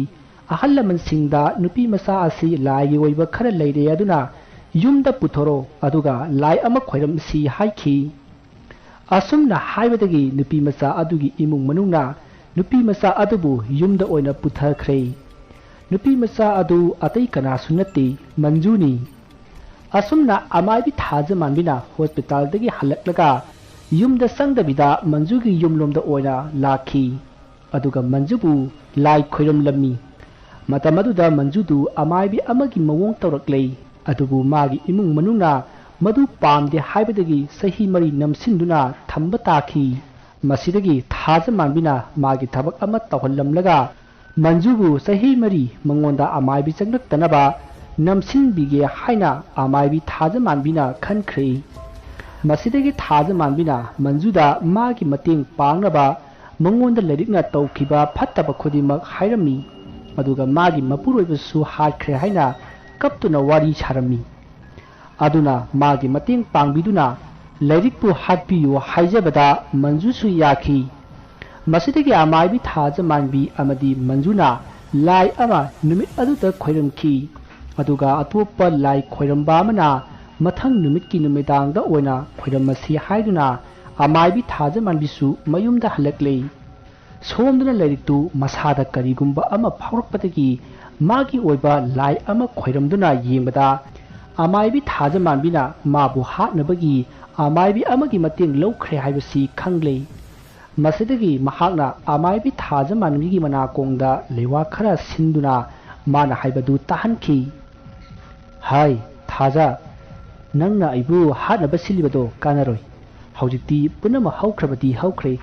ꯑꯍꯜ ꯂꯃꯟꯁꯤꯡꯗ ꯅꯨꯄꯤ ꯃꯆꯥ ꯑꯁꯤ ꯂꯥꯏꯒꯤ ꯑꯣꯏꯕ ꯈꯔ ꯂꯩꯔꯦ, ꯑꯗꯨꯅ ꯌꯨꯝꯗ ꯄꯨꯊꯣꯔꯛꯑꯣ, ꯑꯗꯨꯒ ꯂꯥꯏ ꯑꯃ ꯈꯣꯏꯔꯝꯁꯤ ꯍꯥꯏꯈꯤ꯫ ꯑꯁꯨꯝꯅ ꯍꯥꯏꯕꯗꯒꯤ ꯅꯨꯄꯤ ꯃꯆꯥ ꯑꯗꯨꯒꯤ ꯏꯃꯨꯡ ꯃꯅꯨꯡꯅ ꯅꯨꯄꯤ ꯃꯆꯥ ꯑꯗꯨꯕꯨ ꯌꯨꯝꯗ ꯑꯣꯏꯅ ꯄꯨꯊꯈ꯭ꯔꯦ꯫ ꯅꯨꯄꯤ ꯃꯆꯥ ꯑꯗꯨ ꯑꯇꯩ ꯀꯅꯥꯁꯨ ꯅꯠꯇꯦ, ꯃꯟꯖꯨꯅꯤ꯫ ꯑꯁꯨꯝꯅ ꯑꯃꯥꯏꯕꯤ ꯊꯥꯖꯃꯥꯟꯕꯤꯅ ꯍꯣꯁꯄꯤꯇꯥꯜꯗꯒꯤ ꯍꯜꯂꯛꯂꯒ ꯌꯨꯝꯗ ꯆꯪꯗꯕꯤꯗ ꯃꯟꯖꯨꯒꯤ ꯌꯨꯝꯂꯣꯝꯗ ꯑꯣꯏꯅ ꯂꯥꯛꯈꯤ꯫ ꯑꯗꯨꯒ ꯃꯟꯖꯨꯕꯨ ꯂꯥꯏ ꯈꯣꯏꯔꯝꯂꯝꯃꯤ꯫ ꯃꯇꯝ ꯑꯗꯨꯗ ꯃꯟꯖꯨꯗꯨ ꯑꯃꯥꯏꯕꯤ ꯑꯃꯒꯤ ꯃꯑꯣꯡ ꯇꯧꯔꯛꯂꯦ꯫ ꯑꯗꯨꯕꯨ ꯃꯥꯒꯤ ꯏꯃꯨꯡ ꯃꯅꯨꯡꯅ ꯃꯗꯨ ꯄꯥꯝꯗꯦ ꯍꯥꯏꯕꯗꯒꯤ ꯆꯍꯤ ꯃꯔꯤ ꯅꯝꯁꯤꯟꯗꯨꯅ ꯊꯝꯕ ꯇꯥꯈꯤ꯫ ꯃꯁꯤꯗꯒꯤ ꯊꯥꯖꯃꯥꯟꯕꯤꯅ ꯃꯥꯒꯤ ꯊꯕꯛ ꯑꯃ ꯇꯧꯍꯜꯂꯝꯂꯒ ꯃꯟꯖꯨꯕꯨ ꯆꯍꯤ ꯃꯔꯤ ꯃꯉꯣꯟꯗ ꯑꯃꯥꯏꯕꯤ ꯆꯪꯂꯛꯇꯅꯕ ꯅꯝꯁꯤꯟꯕꯤꯒꯦ ꯍꯥꯏꯅ ꯑꯃꯥꯏꯕꯤ ꯊꯥꯖꯃꯥꯟꯕꯤꯅ ꯈꯟꯈ꯭ꯔꯦ꯫ ꯃꯁꯤꯗꯒꯤ ꯊꯥꯖꯃꯥꯟꯕꯤꯅ ꯃꯟꯖꯨꯗ ꯃꯥꯒꯤ ꯃꯇꯦꯡ ꯄꯥꯡꯅꯕ ꯃꯉꯣꯟꯗ ꯂꯥꯏꯔꯤꯛꯅ ꯇꯧꯈꯤꯕ ꯐꯠꯇꯕ ꯈꯨꯗꯤꯡꯃꯛ ꯍꯥꯏꯔꯝꯃꯤ꯫ ꯑꯗꯨꯒ ꯃꯥꯒꯤ ꯃꯄꯨꯔꯣꯏꯕꯁꯨ ꯍꯥꯠꯈ꯭ꯔꯦ ꯍꯥꯏꯅ ꯀꯞꯇꯨꯅ ꯋꯥꯔꯤ ꯁꯥꯔꯝꯃꯤ꯫ ꯑꯗꯨꯅ ꯃꯥꯒꯤ ꯃꯇꯦꯡ ꯄꯥꯡꯕꯤꯗꯨꯅ ꯂꯥꯏꯔꯤꯛꯄꯨ ꯍꯥꯠꯄꯤꯌꯨ ꯍꯥꯏꯖꯕꯗ ꯃꯟꯖꯨꯁꯨ ꯌꯥꯈꯤ꯫ ꯃꯁꯤꯗꯒꯤ ꯑꯃꯥꯏꯕꯤ ꯊꯥꯖ ꯃꯥꯟꯕꯤ ꯑꯃꯗꯤ ꯃꯟꯖꯨꯅ ꯂꯥꯏ ꯑꯃ ꯅꯨꯃꯤꯠ ꯑꯗꯨꯗ ꯈꯣꯏꯔꯝꯈꯤ꯫ ꯑꯗꯨꯒ ꯑꯇꯣꯞꯄ ꯂꯥꯏ ꯈꯣꯏꯔꯝꯕ ꯑꯃꯅ ꯃꯊꯪ ꯅꯨꯃꯤꯠꯀꯤ ꯅꯨꯃꯤꯗꯥꯡꯗ ꯑꯣꯏꯅ ꯈꯣꯏꯔꯝꯃꯁꯤ ꯍꯥꯏꯗꯨꯅ ꯑꯃꯥꯏꯕꯤ ꯊꯥꯖ ꯃꯥꯟꯕꯤꯁꯨ ꯃꯌꯨꯝꯗ ꯍꯜꯂꯛꯂꯦ꯫ ꯁꯣꯝꯗꯅ ꯂꯥꯏꯔꯤꯛꯇꯨ ꯃꯁꯥꯗ ꯀꯔꯤꯒꯨꯝꯕ ꯑꯃ ꯐꯥꯎꯔꯛꯄꯗꯒꯤ ꯃꯥꯒꯤ ꯑꯣꯏꯕ ꯂꯥꯏ ꯑꯃ ꯈꯣꯏꯔꯝꯗꯨꯅ ꯌꯦꯡꯕꯗ ꯑꯃꯥꯏꯕꯤ ꯊꯥꯖ ꯃꯥꯟꯕꯤꯅ ꯃꯥꯕꯨ ꯍꯥꯠꯅꯕꯒꯤ ꯑꯃꯥꯏꯕꯤ ꯑꯃꯒꯤ ꯃꯇꯦꯡ ꯂꯧꯈ꯭ꯔꯦ ꯍꯥꯏꯕꯁꯤ ꯈꯪꯂꯦ꯫ ꯃꯁꯤꯗꯒꯤ ꯃꯍꯥꯛꯅ ꯑꯃꯥꯏꯕꯤ ꯊꯥꯖ ꯃꯥꯟꯕꯤꯒꯤ ꯃꯅꯥꯀꯣꯡꯗ ꯂꯩꯋꯥ ꯈꯔ ꯁꯤꯟꯗꯨꯅ ꯃꯥꯅ ꯍꯥꯏꯕꯗꯨ ꯇꯥꯍꯟꯈꯤ꯫ ꯍꯥꯏ, ꯊꯥꯖ, ꯅꯪꯅ ꯑꯩꯕꯨ ꯍꯥꯠꯅꯕ ꯁꯤꯜꯂꯤꯕꯗꯣ ꯀꯥꯟꯅꯔꯣꯏ꯫ ꯍꯧꯖꯤꯛꯇꯤ ꯄꯨꯝꯅꯃꯛ ꯍꯧꯈ꯭ꯔꯕꯗꯤ ꯍꯧꯈ꯭ꯔꯦ꯫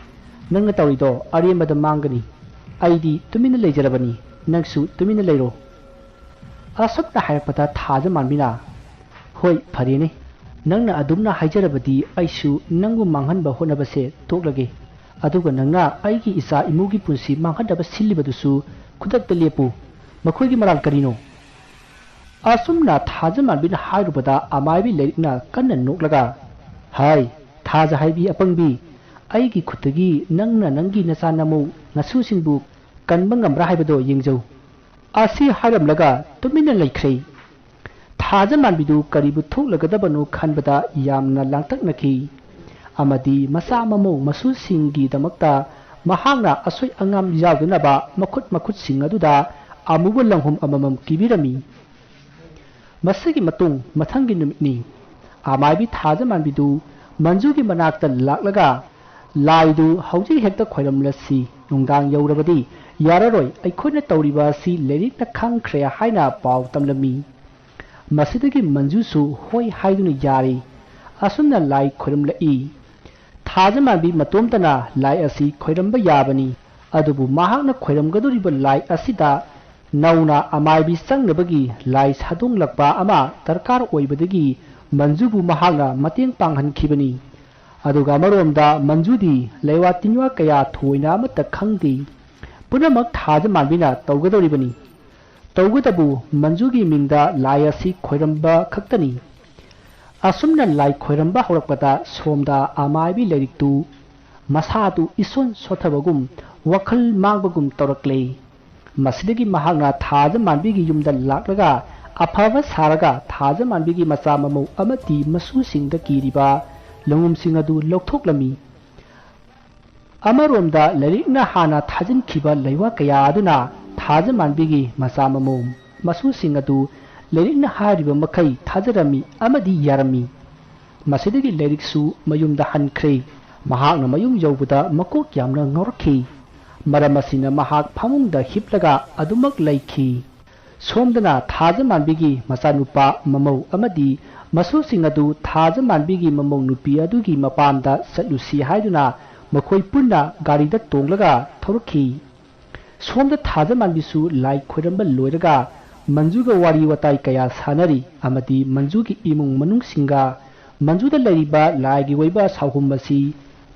ꯅꯪꯅ ꯇꯧꯔꯤꯗꯣ ꯑꯔꯦꯝꯕꯗ ꯃꯥꯡꯒꯅꯤ꯫ ꯑꯩꯗꯤ ꯇꯨꯃꯤꯟꯅ ꯂꯩꯖꯔꯕꯅꯤ, ꯅꯪꯁꯨ ꯇꯨꯃꯤꯟꯅ ꯂꯩꯔꯣ꯫ ꯑꯁꯨꯝꯅ ꯍꯥꯏꯔꯛꯄꯗ ꯊꯥꯖ ꯃꯥꯟꯕꯤꯅ, ꯍꯣꯏ, ꯐꯔꯦꯅꯦ, ꯅꯪꯅ ꯑꯗꯨꯝꯅ ꯍꯥꯏꯖꯔꯕꯗꯤ ꯑꯩꯁꯨ ꯅꯪꯕꯨ ꯃꯥꯡꯍꯟꯕ ꯍꯣꯠꯅꯕꯁꯦ ꯇꯣꯛꯂꯒꯦ꯫ ꯑꯗꯨꯒ ꯅꯪꯅ ꯑꯩꯒꯤ ꯏꯆꯥ ꯏꯃꯨꯒꯤ ꯄꯨꯟꯁꯤ ꯃꯥꯡꯍꯟꯅꯕ ꯁꯤꯜꯂꯤꯕꯗꯨꯁꯨ ꯈꯨꯗꯛꯇ ꯂꯦꯞꯄꯨ꯫ ꯃꯈꯣꯏꯒꯤ ꯃꯔꯥꯜ ꯀꯔꯤꯅꯣ? ꯑꯁꯨꯝꯅ ꯊꯥꯖ ꯃꯥꯟꯕꯤꯅ ꯍꯥꯏꯔꯨꯕꯗ ꯑꯃꯥꯏꯕꯤ ꯂꯥꯏꯔꯤꯛꯅ ꯀꯟꯅ ꯅꯣꯛꯂꯒ, ꯍꯥꯏ, ꯊꯥꯖ ꯍꯥꯏꯕꯤ ꯑꯄꯪꯕꯤ, ꯑꯩꯒꯤ ꯈꯨꯠꯇꯒꯤ ꯅꯪꯅ ꯅꯪꯒꯤ ꯅꯆꯥ ꯅꯃꯧ ꯅꯁꯨꯁꯤꯡꯕꯨ ꯀꯟꯕ ꯉꯝꯕ꯭ꯔꯥ ꯍꯥꯏꯕꯗꯣ ꯌꯦꯡꯖꯧ꯫ ꯑꯁꯤ ꯍꯥꯏꯔꯝꯂꯒ ꯇꯨꯃꯤꯟꯅ ꯂꯩꯈ꯭ꯔꯦ꯫ ꯊꯥꯖ ꯃꯥꯟꯕꯤꯗꯨ ꯀꯔꯤꯕꯨ ꯊꯣꯛꯂꯒꯗꯕꯅꯣ ꯈꯟꯕꯗ ꯌꯥꯝꯅ ꯂꯥꯡꯇꯛꯅꯈꯤ꯫ ꯑꯃꯗꯤ ꯃꯆꯥ ꯃꯃꯧ ꯃꯁꯨꯁꯤꯡꯒꯤꯗꯃꯛꯇ ꯃꯍꯥꯛꯅ ꯑꯁꯣꯏ ꯑꯉꯥꯝ ꯌꯥꯎꯗꯅꯕ ꯃꯈꯨꯠ ꯃꯈꯨꯠꯁꯤꯡ ꯑꯗꯨꯗ ꯑꯃꯨꯕ ꯂꯪꯍꯨꯝ ꯑꯃꯃꯝ ꯀꯤꯕꯤꯔꯝꯃꯤ꯫ ꯃꯁꯤꯒꯤ ꯃꯇꯨꯡ ꯃꯊꯪꯒꯤ ꯅꯨꯃꯤꯠꯅꯤ꯫ ꯑꯃꯥꯏꯕꯤ ꯊꯥꯖ ꯃꯥꯟꯕꯤꯗꯨ ꯃꯟꯖꯨꯒꯤ ꯃꯅꯥꯛꯇ ꯂꯥꯛꯂꯒ, ꯂꯥꯏꯗꯨ ꯍꯧꯖꯤꯛ ꯍꯦꯛꯇ ꯈꯣꯏꯔꯝꯂꯁꯤ, ꯅꯨꯡꯗꯥꯡ ꯌꯧꯔꯕꯗꯤ ꯌꯥꯔꯔꯣꯏ, ꯑꯩꯈꯣꯏꯅ ꯇꯧꯔꯤꯕ ꯑꯁꯤ ꯂꯥꯏꯔꯤꯛꯅ ꯈꯪꯈ꯭ꯔꯦ ꯍꯥꯏꯅ ꯄꯥꯎ ꯇꯝꯂꯝꯃꯤ꯫ ꯃꯁꯤꯗꯒꯤ ꯃꯟꯖꯨꯁꯨ ꯍꯣꯏ ꯍꯥꯏꯗꯨꯅ ꯌꯥꯔꯦ꯫ ꯑꯁꯨꯝꯅ ꯂꯥꯏ ꯈꯣꯏꯔꯝꯂꯛꯏ꯫ ꯊꯥꯖ ꯃꯥꯟꯕꯤ ꯃꯇꯣꯝꯇꯅ ꯂꯥꯏ ꯑꯁꯤ ꯈꯣꯏꯔꯝꯕ ꯌꯥꯕꯅꯤ꯫ ꯑꯗꯨꯕꯨ ꯃꯍꯥꯛꯅ ꯈꯣꯏꯔꯝꯒꯗꯧꯔꯤꯕ ꯂꯥꯏ ꯑꯁꯤꯗ ꯅꯧꯅ ꯑꯃꯥꯏꯕꯤ ꯆꯪꯅꯕꯒꯤ ꯂꯥꯏ ꯁꯥꯗꯣꯡꯂꯛꯄ ꯑꯃ ꯗꯔꯀꯥꯔ ꯑꯣꯏꯕꯗꯒꯤ ꯃꯟꯖꯨꯕꯨ ꯃꯍꯥꯛꯅ ꯃꯇꯦꯡ ꯄꯥꯡꯍꯟꯈꯤꯕꯅꯤ꯫ ꯑꯗꯨꯒ ꯑꯃꯔꯣꯝꯗ ꯃꯟꯖꯨꯗꯤ ꯂꯩꯋꯥ ꯇꯤꯟꯋꯥ ꯀꯌꯥ ꯊꯣꯏꯅ ꯑꯃꯠꯇ ꯈꯪꯗꯦ꯫ ꯄꯨꯝꯅꯃꯛ ꯊꯥꯖ ꯃꯥꯟꯕꯤꯅ ꯇꯧꯒꯗꯧꯔꯤꯕꯅꯤ꯫ ꯇꯧꯒꯗꯕꯨ ꯃꯟꯖꯨꯒꯤ ꯃꯤꯡꯗ ꯂꯥꯏ ꯑꯁꯤ ꯈꯣꯏꯔꯝꯕ ꯈꯛꯇꯅꯤ꯫ ꯑꯁꯨꯝꯅ ꯂꯥꯏ ꯈꯣꯏꯔꯝꯕ ꯍꯧꯔꯛꯄꯗ ꯁꯣꯝꯗ ꯑꯃꯥꯏꯕꯤ ꯂꯥꯏꯔꯤꯛꯇꯨ ꯃꯁꯥꯗꯨ ꯏꯁꯣꯟ ꯁꯣꯟꯊꯕꯒꯨꯝ, ꯋꯥꯈꯜ ꯃꯥꯡꯕꯒꯨꯝ ꯇꯧꯔꯛꯂꯦ꯫ ꯃꯁꯤꯗꯒꯤ ꯃꯍꯥꯛꯅ ꯊꯥꯖ ꯃꯥꯟꯕꯤꯒꯤ ꯌꯨꯝꯗ ꯂꯥꯛꯂꯒ ꯑꯐꯕ ꯁꯥꯔꯒ ꯊꯥꯖ ꯃꯥꯟꯕꯤꯒꯤ ꯃꯆꯥ ꯃꯃꯧ ꯑꯃꯗꯤ ꯃꯁꯨꯁꯤꯡꯗ ꯀꯤꯔꯤꯕ ꯂꯉꯨꯝꯁꯤꯡ ꯑꯗꯨ ꯂꯧꯊꯣꯛꯂꯝꯃꯤ꯫ ꯑꯃꯔꯣꯝꯗ ꯂꯥꯏꯔꯤꯛꯅ ꯍꯥꯟꯅ ꯊꯥꯖꯤꯟꯈꯤꯕ ꯂꯩꯋꯥ ꯀꯌꯥ ꯑꯗꯨꯅ ꯊꯥꯖ ꯃꯥꯟꯕꯤꯒꯤ ꯃꯆꯥ ꯃꯃꯧ ꯃꯁꯨꯁꯤꯡ ꯑꯗꯨ ꯂꯥꯏꯔꯤꯛꯅ ꯍꯥꯏꯔꯤꯕ ꯃꯈꯩ ꯊꯥꯖꯔꯝꯃꯤ ꯑꯃꯗꯤ ꯌꯥꯔꯝꯃꯤ꯫ ꯃꯁꯤꯗꯒꯤ ꯂꯥꯏꯔꯤꯛꯁꯨ ꯃꯌꯨꯝꯗ ꯍꯟꯈ꯭ꯔꯦ꯫ ꯃꯍꯥꯛꯅ ꯃꯌꯨꯝ ꯌꯧꯕꯗ ꯃꯀꯣꯛ ꯌꯥꯝꯅ ꯉꯥꯎꯔꯛꯈꯤ꯫ ꯃꯔꯝ ꯑꯁꯤꯅ ꯃꯍꯥꯛ ꯐꯃꯨꯡꯗ ꯍꯤꯞꯂꯒ ꯑꯗꯨꯃꯛ ꯂꯩꯈꯤ꯫ ꯁꯣꯝꯗꯅ ꯊꯥꯖ ꯃꯥꯟꯕꯤꯒꯤ ꯃꯆꯥꯅꯨꯄꯥ ꯃꯃꯧ ꯑꯃꯗꯤ ꯃꯁꯨꯁꯤꯡ ꯑꯗꯨ ꯊꯥꯖ ꯃꯥꯟꯕꯤꯒꯤ ꯃꯃꯧ ꯅꯨꯄꯤ ꯑꯗꯨꯒꯤ ꯃꯄꯥꯝꯗ ꯆꯠꯂꯨꯁꯤ ꯍꯥꯏꯗꯨꯅ ꯃꯈꯣꯏ ꯄꯨꯟꯅ ꯒꯥꯔꯤꯗ ꯇꯣꯡꯂꯒ ꯊꯧꯔꯛꯈꯤ꯫ ꯁꯣꯝꯗ ꯊꯥꯖ ꯃꯥꯟꯕꯤꯁꯨ ꯂꯥꯏ ꯈꯣꯏꯔꯝꯕ ꯂꯣꯏꯔꯒ ꯃꯟꯖꯨꯒ ꯋꯥꯔꯤ ꯋꯥꯇꯥꯏ ꯀꯌꯥ ꯁꯥꯟꯅꯔꯤ ꯑꯃꯗꯤ ꯃꯟꯖꯨꯒꯤ ꯏꯃꯨꯡ ꯃꯅꯨꯡꯁꯤꯡꯒ ꯃꯟꯖꯨꯗ ꯂꯩꯔꯤꯕ ꯂꯥꯏꯒꯤ ꯑꯣꯏꯕ ꯁꯥꯎꯍꯨꯝ ꯑꯁꯤ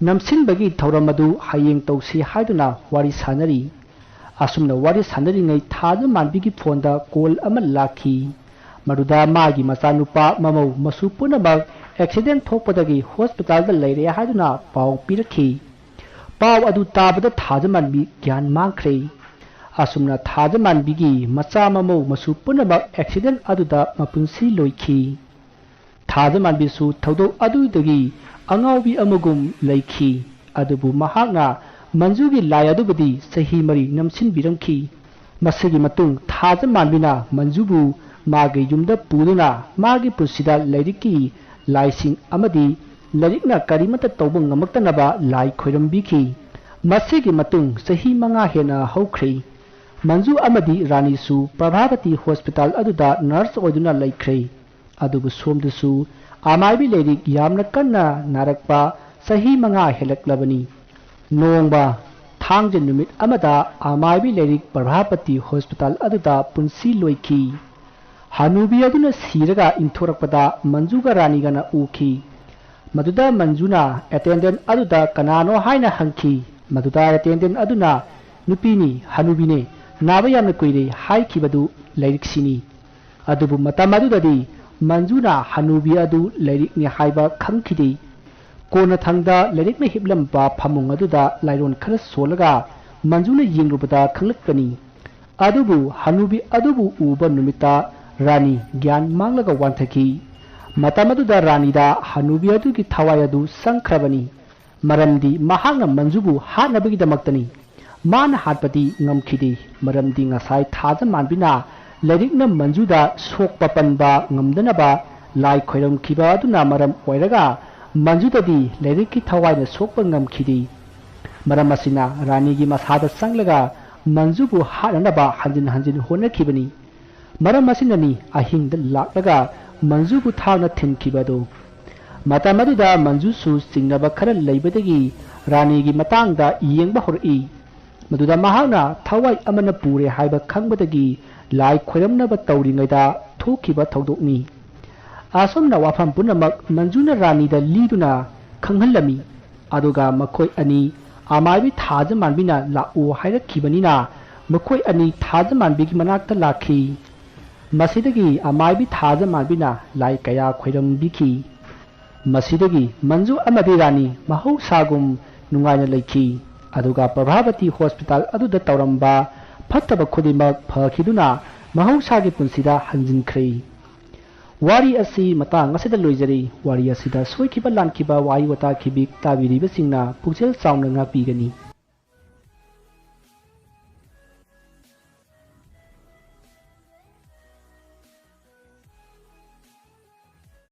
ꯅꯝꯁꯤꯟꯕꯒꯤ ꯊꯧꯔꯝ ꯑꯗꯨ ꯍꯌꯦꯡ ꯇꯧꯁꯤ ꯍꯥꯏꯗꯨꯅ ꯋꯥꯔꯤ ꯁꯥꯟꯅꯔꯤ꯫ ꯑꯁꯨꯝꯅ ꯋꯥꯔꯤ ꯁꯥꯟꯅꯔꯤꯉꯩ ꯊꯥꯖ ꯃꯥꯟꯕꯤꯒꯤ ꯐꯣꯟꯗ ꯀꯣꯜ ꯑꯃ ꯂꯥꯛꯈꯤ꯫ ꯃꯗꯨꯗ ꯃꯥꯒꯤ ꯃꯆꯥꯅꯨꯄꯥ ꯃꯃꯧ ꯃꯁꯨ ꯄꯨꯝꯅꯃꯛ ꯑꯦꯛꯁꯤꯗꯦꯟ ꯊꯣꯛꯄꯗꯒꯤ ꯍꯣꯁꯄꯤꯇꯥꯜꯗ ꯂꯩꯔꯦ ꯍꯥꯏꯗꯨꯅ ꯄꯥꯎ ꯄꯤꯔꯛꯈꯤ꯫ ꯄꯥꯎ ꯑꯗꯨ ꯇꯥꯕꯗ ꯊꯥꯖ ꯃꯥꯟꯕꯤ ꯒ꯭ꯌꯥꯟ ꯃꯥꯡꯈ꯭ꯔꯦ꯫ ꯑꯁꯨꯝꯅ ꯊꯥꯖ ꯃꯥꯟꯕꯤꯒꯤ ꯃꯆꯥ ꯃꯃꯧ ꯃꯁꯨ ꯄꯨꯝꯅꯃꯛ ꯑꯦꯛꯁꯤꯗꯦꯟ ꯑꯗꯨꯗ ꯃꯄꯨꯟꯁꯤ ꯂꯣꯏꯈꯤ꯫ ꯊꯥꯖ ꯃꯥꯟꯕꯤꯁꯨ ꯊꯧꯗꯣꯛ ꯑꯗꯨꯗꯒꯤ ꯑꯉꯥꯎꯕꯤ ꯑꯃꯒꯨꯝ ꯂꯩꯈꯤ꯫ ꯑꯗꯨꯕꯨ ꯃꯍꯥꯛꯅ ꯃꯟꯖꯨꯒꯤ ꯂꯥꯏ ꯑꯗꯨꯕꯨꯗꯤ ꯆꯍꯤ ꯃꯔꯤ ꯅꯝꯁꯤꯟꯕꯤꯔꯝꯈꯤ꯫ ꯃꯁꯤꯒꯤ ꯃꯇꯨꯡ ꯊꯥꯖ ꯃꯥꯟꯕꯤꯅ ꯃꯟꯖꯨꯕꯨ ꯃꯥꯒꯤ ꯌꯨꯝꯗ ꯄꯨꯗꯨꯅ ꯃꯥꯒꯤ ꯄꯨꯟꯁꯤꯗ ꯂꯥꯏꯔꯤꯛꯀꯤ ꯂꯥꯏꯁꯤꯡ ꯑꯃꯗꯤ ꯂꯥꯏꯔꯤꯛꯅ ꯀꯔꯤꯃꯠꯇ ꯇꯧꯕ ꯉꯝꯃꯛꯇꯅꯕ ꯂꯥꯏ ꯈꯣꯏꯔꯝꯕꯤꯈꯤ꯫ ꯃꯁꯤꯒꯤ ꯃꯇꯨꯡ ꯆꯍꯤ ꯃꯉꯥ ꯍꯦꯟꯅ ꯍꯧꯈ꯭ꯔꯦ꯫ ꯃꯟꯖꯨ ꯑꯃꯗꯤ ꯔꯥꯅꯤꯁꯨ ꯄ꯭ꯔꯚꯥꯕꯇꯤ ꯍꯣꯁꯄꯤꯇꯥꯜ ꯑꯗꯨꯗ ꯅꯔꯁ ꯑꯣꯏꯗꯨꯅ ꯂꯩꯈ꯭ꯔꯦ꯫ ꯑꯗꯨꯕꯨ ꯁꯣꯝꯗꯁꯨ ꯑꯃꯥꯏꯕꯤ ꯂꯥꯏꯔꯤꯛ ꯌꯥꯝꯅ ꯀꯟꯅ ꯅꯥꯔꯛꯄ ꯆꯍꯤ ꯃꯉꯥ ꯍꯦꯜꯂꯛꯂꯕꯅꯤ꯫ ꯅꯣꯡꯃ ꯊꯥꯡꯖ ꯅꯨꯃꯤꯠ ꯑꯃꯗ ꯑꯃꯥꯏꯕꯤ ꯂꯥꯏꯔꯤꯛ ꯄ꯭ꯔꯚꯥꯄꯇꯤ ꯍꯣꯁꯄꯤꯇꯥꯜ ꯑꯗꯨꯗ ꯄꯨꯟꯁꯤ ꯂꯣꯏꯈꯤ꯫ ꯍꯅꯨꯕꯤ ꯑꯗꯨꯅ ꯁꯤꯔꯒ ꯏꯟꯊꯣꯔꯛꯄꯗ ꯃꯟꯖꯨꯒ ꯔꯥꯅꯤꯒꯅ ꯎꯈꯤ꯫ ꯃꯗꯨꯗ ꯃꯟꯖꯨꯅ ꯑꯦꯇꯦꯟꯗꯦꯟ ꯑꯗꯨꯗ ꯀꯅꯥꯅꯣ ꯍꯥꯏꯅ ꯍꯪꯈꯤ꯫ ꯃꯗꯨꯗ ꯑꯦꯇꯦꯟꯗꯦꯟ ꯑꯗꯨꯅ ꯅꯨꯄꯤꯅꯤ, ꯍꯅꯨꯕꯤꯅꯦ, ꯅꯥꯕ ꯌꯥꯝꯅ ꯀꯨꯏꯔꯦ ꯍꯥꯏꯈꯤꯕꯗꯨ ꯂꯥꯏꯔꯤꯛꯁꯤꯅꯤ꯫ ꯑꯗꯨꯕꯨ ꯃꯇꯝ ꯑꯗꯨꯗꯗꯤ ꯃꯟꯖꯨꯅ ꯍꯅꯨꯕꯤ ꯑꯗꯨ ꯂꯥꯏꯔꯤꯛꯅꯤ ꯍꯥꯏꯕ ꯈꯪꯈꯤꯗꯦ꯫ ꯀꯣꯟꯅꯊꯪꯗ ꯂꯥꯏꯔꯤꯛꯅ ꯍꯤꯞꯂꯝꯕ ꯐꯃꯨꯡ ꯑꯗꯨꯗ ꯂꯥꯏꯔꯣꯟ ꯈꯔ ꯁꯣꯜꯂꯒ ꯃꯟꯖꯨꯅ ꯌꯦꯡꯂꯨꯕꯗ ꯈꯪꯂꯛꯄꯅꯤ꯫ ꯑꯗꯨꯕꯨ ꯍꯅꯨꯕꯤ ꯑꯗꯨꯕꯨ ꯎꯕ ꯅꯨꯃꯤꯠꯇ ꯔꯥꯅꯤ ꯒ꯭ꯌꯥꯟ ꯃꯥꯡꯂꯒ ꯋꯥꯟꯊꯈꯤ꯫ ꯃꯇꯝ ꯑꯗꯨꯗ ꯔꯥꯅꯤꯗ ꯍꯅꯨꯕꯤ ꯑꯗꯨꯒꯤ ꯊꯋꯥꯏ ꯑꯗꯨ ꯆꯪꯈ꯭ꯔꯕꯅꯤ꯫ ꯃꯔꯝꯗꯤ ꯃꯍꯥꯛꯅ ꯃꯟꯖꯨꯕꯨ ꯍꯥꯠꯅꯕꯒꯤꯗꯃꯛꯇꯅꯤ꯫ ꯃꯥꯅ ꯍꯥꯠꯄꯗꯤ ꯉꯝꯈꯤꯗꯦ, ꯃꯔꯝꯗꯤ ꯉꯁꯥꯏ ꯊꯥꯖ ꯃꯥꯟꯕꯤꯅ ꯂꯥꯏꯔꯤꯛꯅ ꯃꯟꯖꯨꯗ ꯁꯣꯛꯄ ꯄꯟꯕ ꯉꯝꯗꯅꯕ ꯂꯥꯏ ꯈꯣꯏꯔꯝꯈꯤꯕ ꯑꯗꯨꯅ ꯃꯔꯝ ꯑꯣꯏꯔꯒ ꯃꯟꯖꯨꯗꯗꯤ ꯂꯥꯏꯔꯤꯛꯀꯤ ꯊꯋꯥꯏꯅ ꯁꯣꯛꯄ ꯉꯝꯈꯤꯗꯦ꯫ ꯃꯔꯝ ꯑꯁꯤꯅ ꯔꯥꯅꯤꯒꯤ ꯃꯁꯥꯗ ꯆꯪꯂꯒ ꯃꯟꯖꯨꯕꯨ ꯍꯥꯠꯅꯅꯕ ꯍꯟꯖꯤꯟ ꯍꯟꯖꯤꯟ ꯍꯣꯠꯅꯈꯤꯕꯅꯤ꯫ ꯃꯔꯝ ꯑꯁꯤꯅꯅꯤ ꯑꯍꯤꯡꯗ ꯂꯥꯛꯂꯒ ꯃꯟꯖꯨꯕꯨ ꯊꯥꯡꯅ ꯊꯤꯟꯈꯤꯕ ꯑꯗꯨ꯫ ꯃꯇꯝ ꯑꯗꯨꯗ ꯃꯟꯖꯨꯁꯨ ꯆꯤꯡꯅꯕ ꯈꯔ ꯂꯩꯕꯗꯒꯤ ꯔꯥꯅꯤꯒꯤ ꯃꯇꯥꯡꯗ ꯌꯦꯡꯕ ꯍꯧꯔꯛꯏ꯫ ꯃꯗꯨꯗ ꯃꯍꯥꯛꯅ ꯊꯋꯥꯏ ꯑꯃꯅ ꯄꯨꯔꯦ ꯍꯥꯏꯕ ꯈꯪꯕꯗꯒꯤ ꯂꯥꯏ ꯈꯣꯏꯔꯝꯅꯕ ꯇꯧꯔꯤꯉꯩꯗ ꯊꯣꯛꯈꯤꯕ ꯊꯧꯗꯣꯛꯅꯤ꯫ ꯑꯁꯨꯝꯅ ꯋꯥꯐꯝ ꯄꯨꯝꯅꯃꯛ ꯃꯟꯖꯨꯅ ꯔꯥꯅꯤꯗ ꯂꯤꯗꯨꯅ ꯈꯪꯍꯜꯂꯝꯃꯤ꯫ ꯑꯗꯨꯒ ꯃꯈꯣꯏ ꯑꯅꯤ ꯑꯃꯥꯏꯕꯤ ꯊꯥꯖ ꯃꯥꯟꯕꯤꯅ ꯂꯥꯛꯎ ꯍꯥꯏꯔꯛꯈꯤꯕꯅꯤꯅ ꯃꯈꯣꯏ ꯑꯅꯤ ꯊꯥꯖ ꯃꯥꯟꯕꯤꯒꯤ ꯃꯅꯥꯛꯇ ꯂꯥꯛꯈꯤ꯫ ꯃꯁꯤꯗꯒꯤ ꯑꯃꯥꯏꯕꯤ ꯊꯥꯖ ꯃꯥꯟꯕꯤꯅ ꯂꯥꯏ ꯀꯌꯥ ꯈꯣꯏꯔꯝꯕꯤꯈꯤ꯫ ꯃꯁꯤꯗꯒꯤ ꯃꯟꯖꯨ ꯑꯃꯗꯤ ꯔꯥꯅꯤ ꯃꯍꯧꯁꯥꯒꯨꯝ ꯅꯨꯡꯉꯥꯏꯅ ꯂꯩꯈꯤ꯫ ꯑꯗꯨꯒ ꯄ꯭ꯔꯚꯥꯕꯇꯤ ꯍꯣꯁꯄꯤꯇꯥꯜ ꯑꯗꯨꯗ ꯇꯧꯔꯝꯕ ꯐꯠꯇꯕ ꯈꯨꯗꯤꯡꯃꯛ ꯐꯈꯤꯗꯨꯅ ꯃꯍꯧꯁꯥꯒꯤ ꯄꯨꯟꯁꯤꯗ ꯍꯟꯖꯤꯟꯈ꯭ꯔꯦ꯫ ꯋꯥꯔꯤ ꯑꯁꯤ ꯃꯇꯥꯡ ꯑꯁꯤꯗ ꯂꯣꯏꯖꯔꯤ꯫ ꯋꯥꯔꯤ ꯑꯁꯤꯗ ꯁꯣꯏꯈꯤꯕ ꯂꯥꯟꯈꯤꯕ ꯋꯥꯍꯩ ꯋꯥꯇꯥ ꯈꯤꯕꯤꯛ ꯇꯥꯕꯤꯔꯤꯕꯁꯤꯡꯅ ꯄꯨꯛꯆꯦꯜ ꯆꯥꯎꯅ ꯉꯥꯛꯄꯤꯒꯅꯤ꯫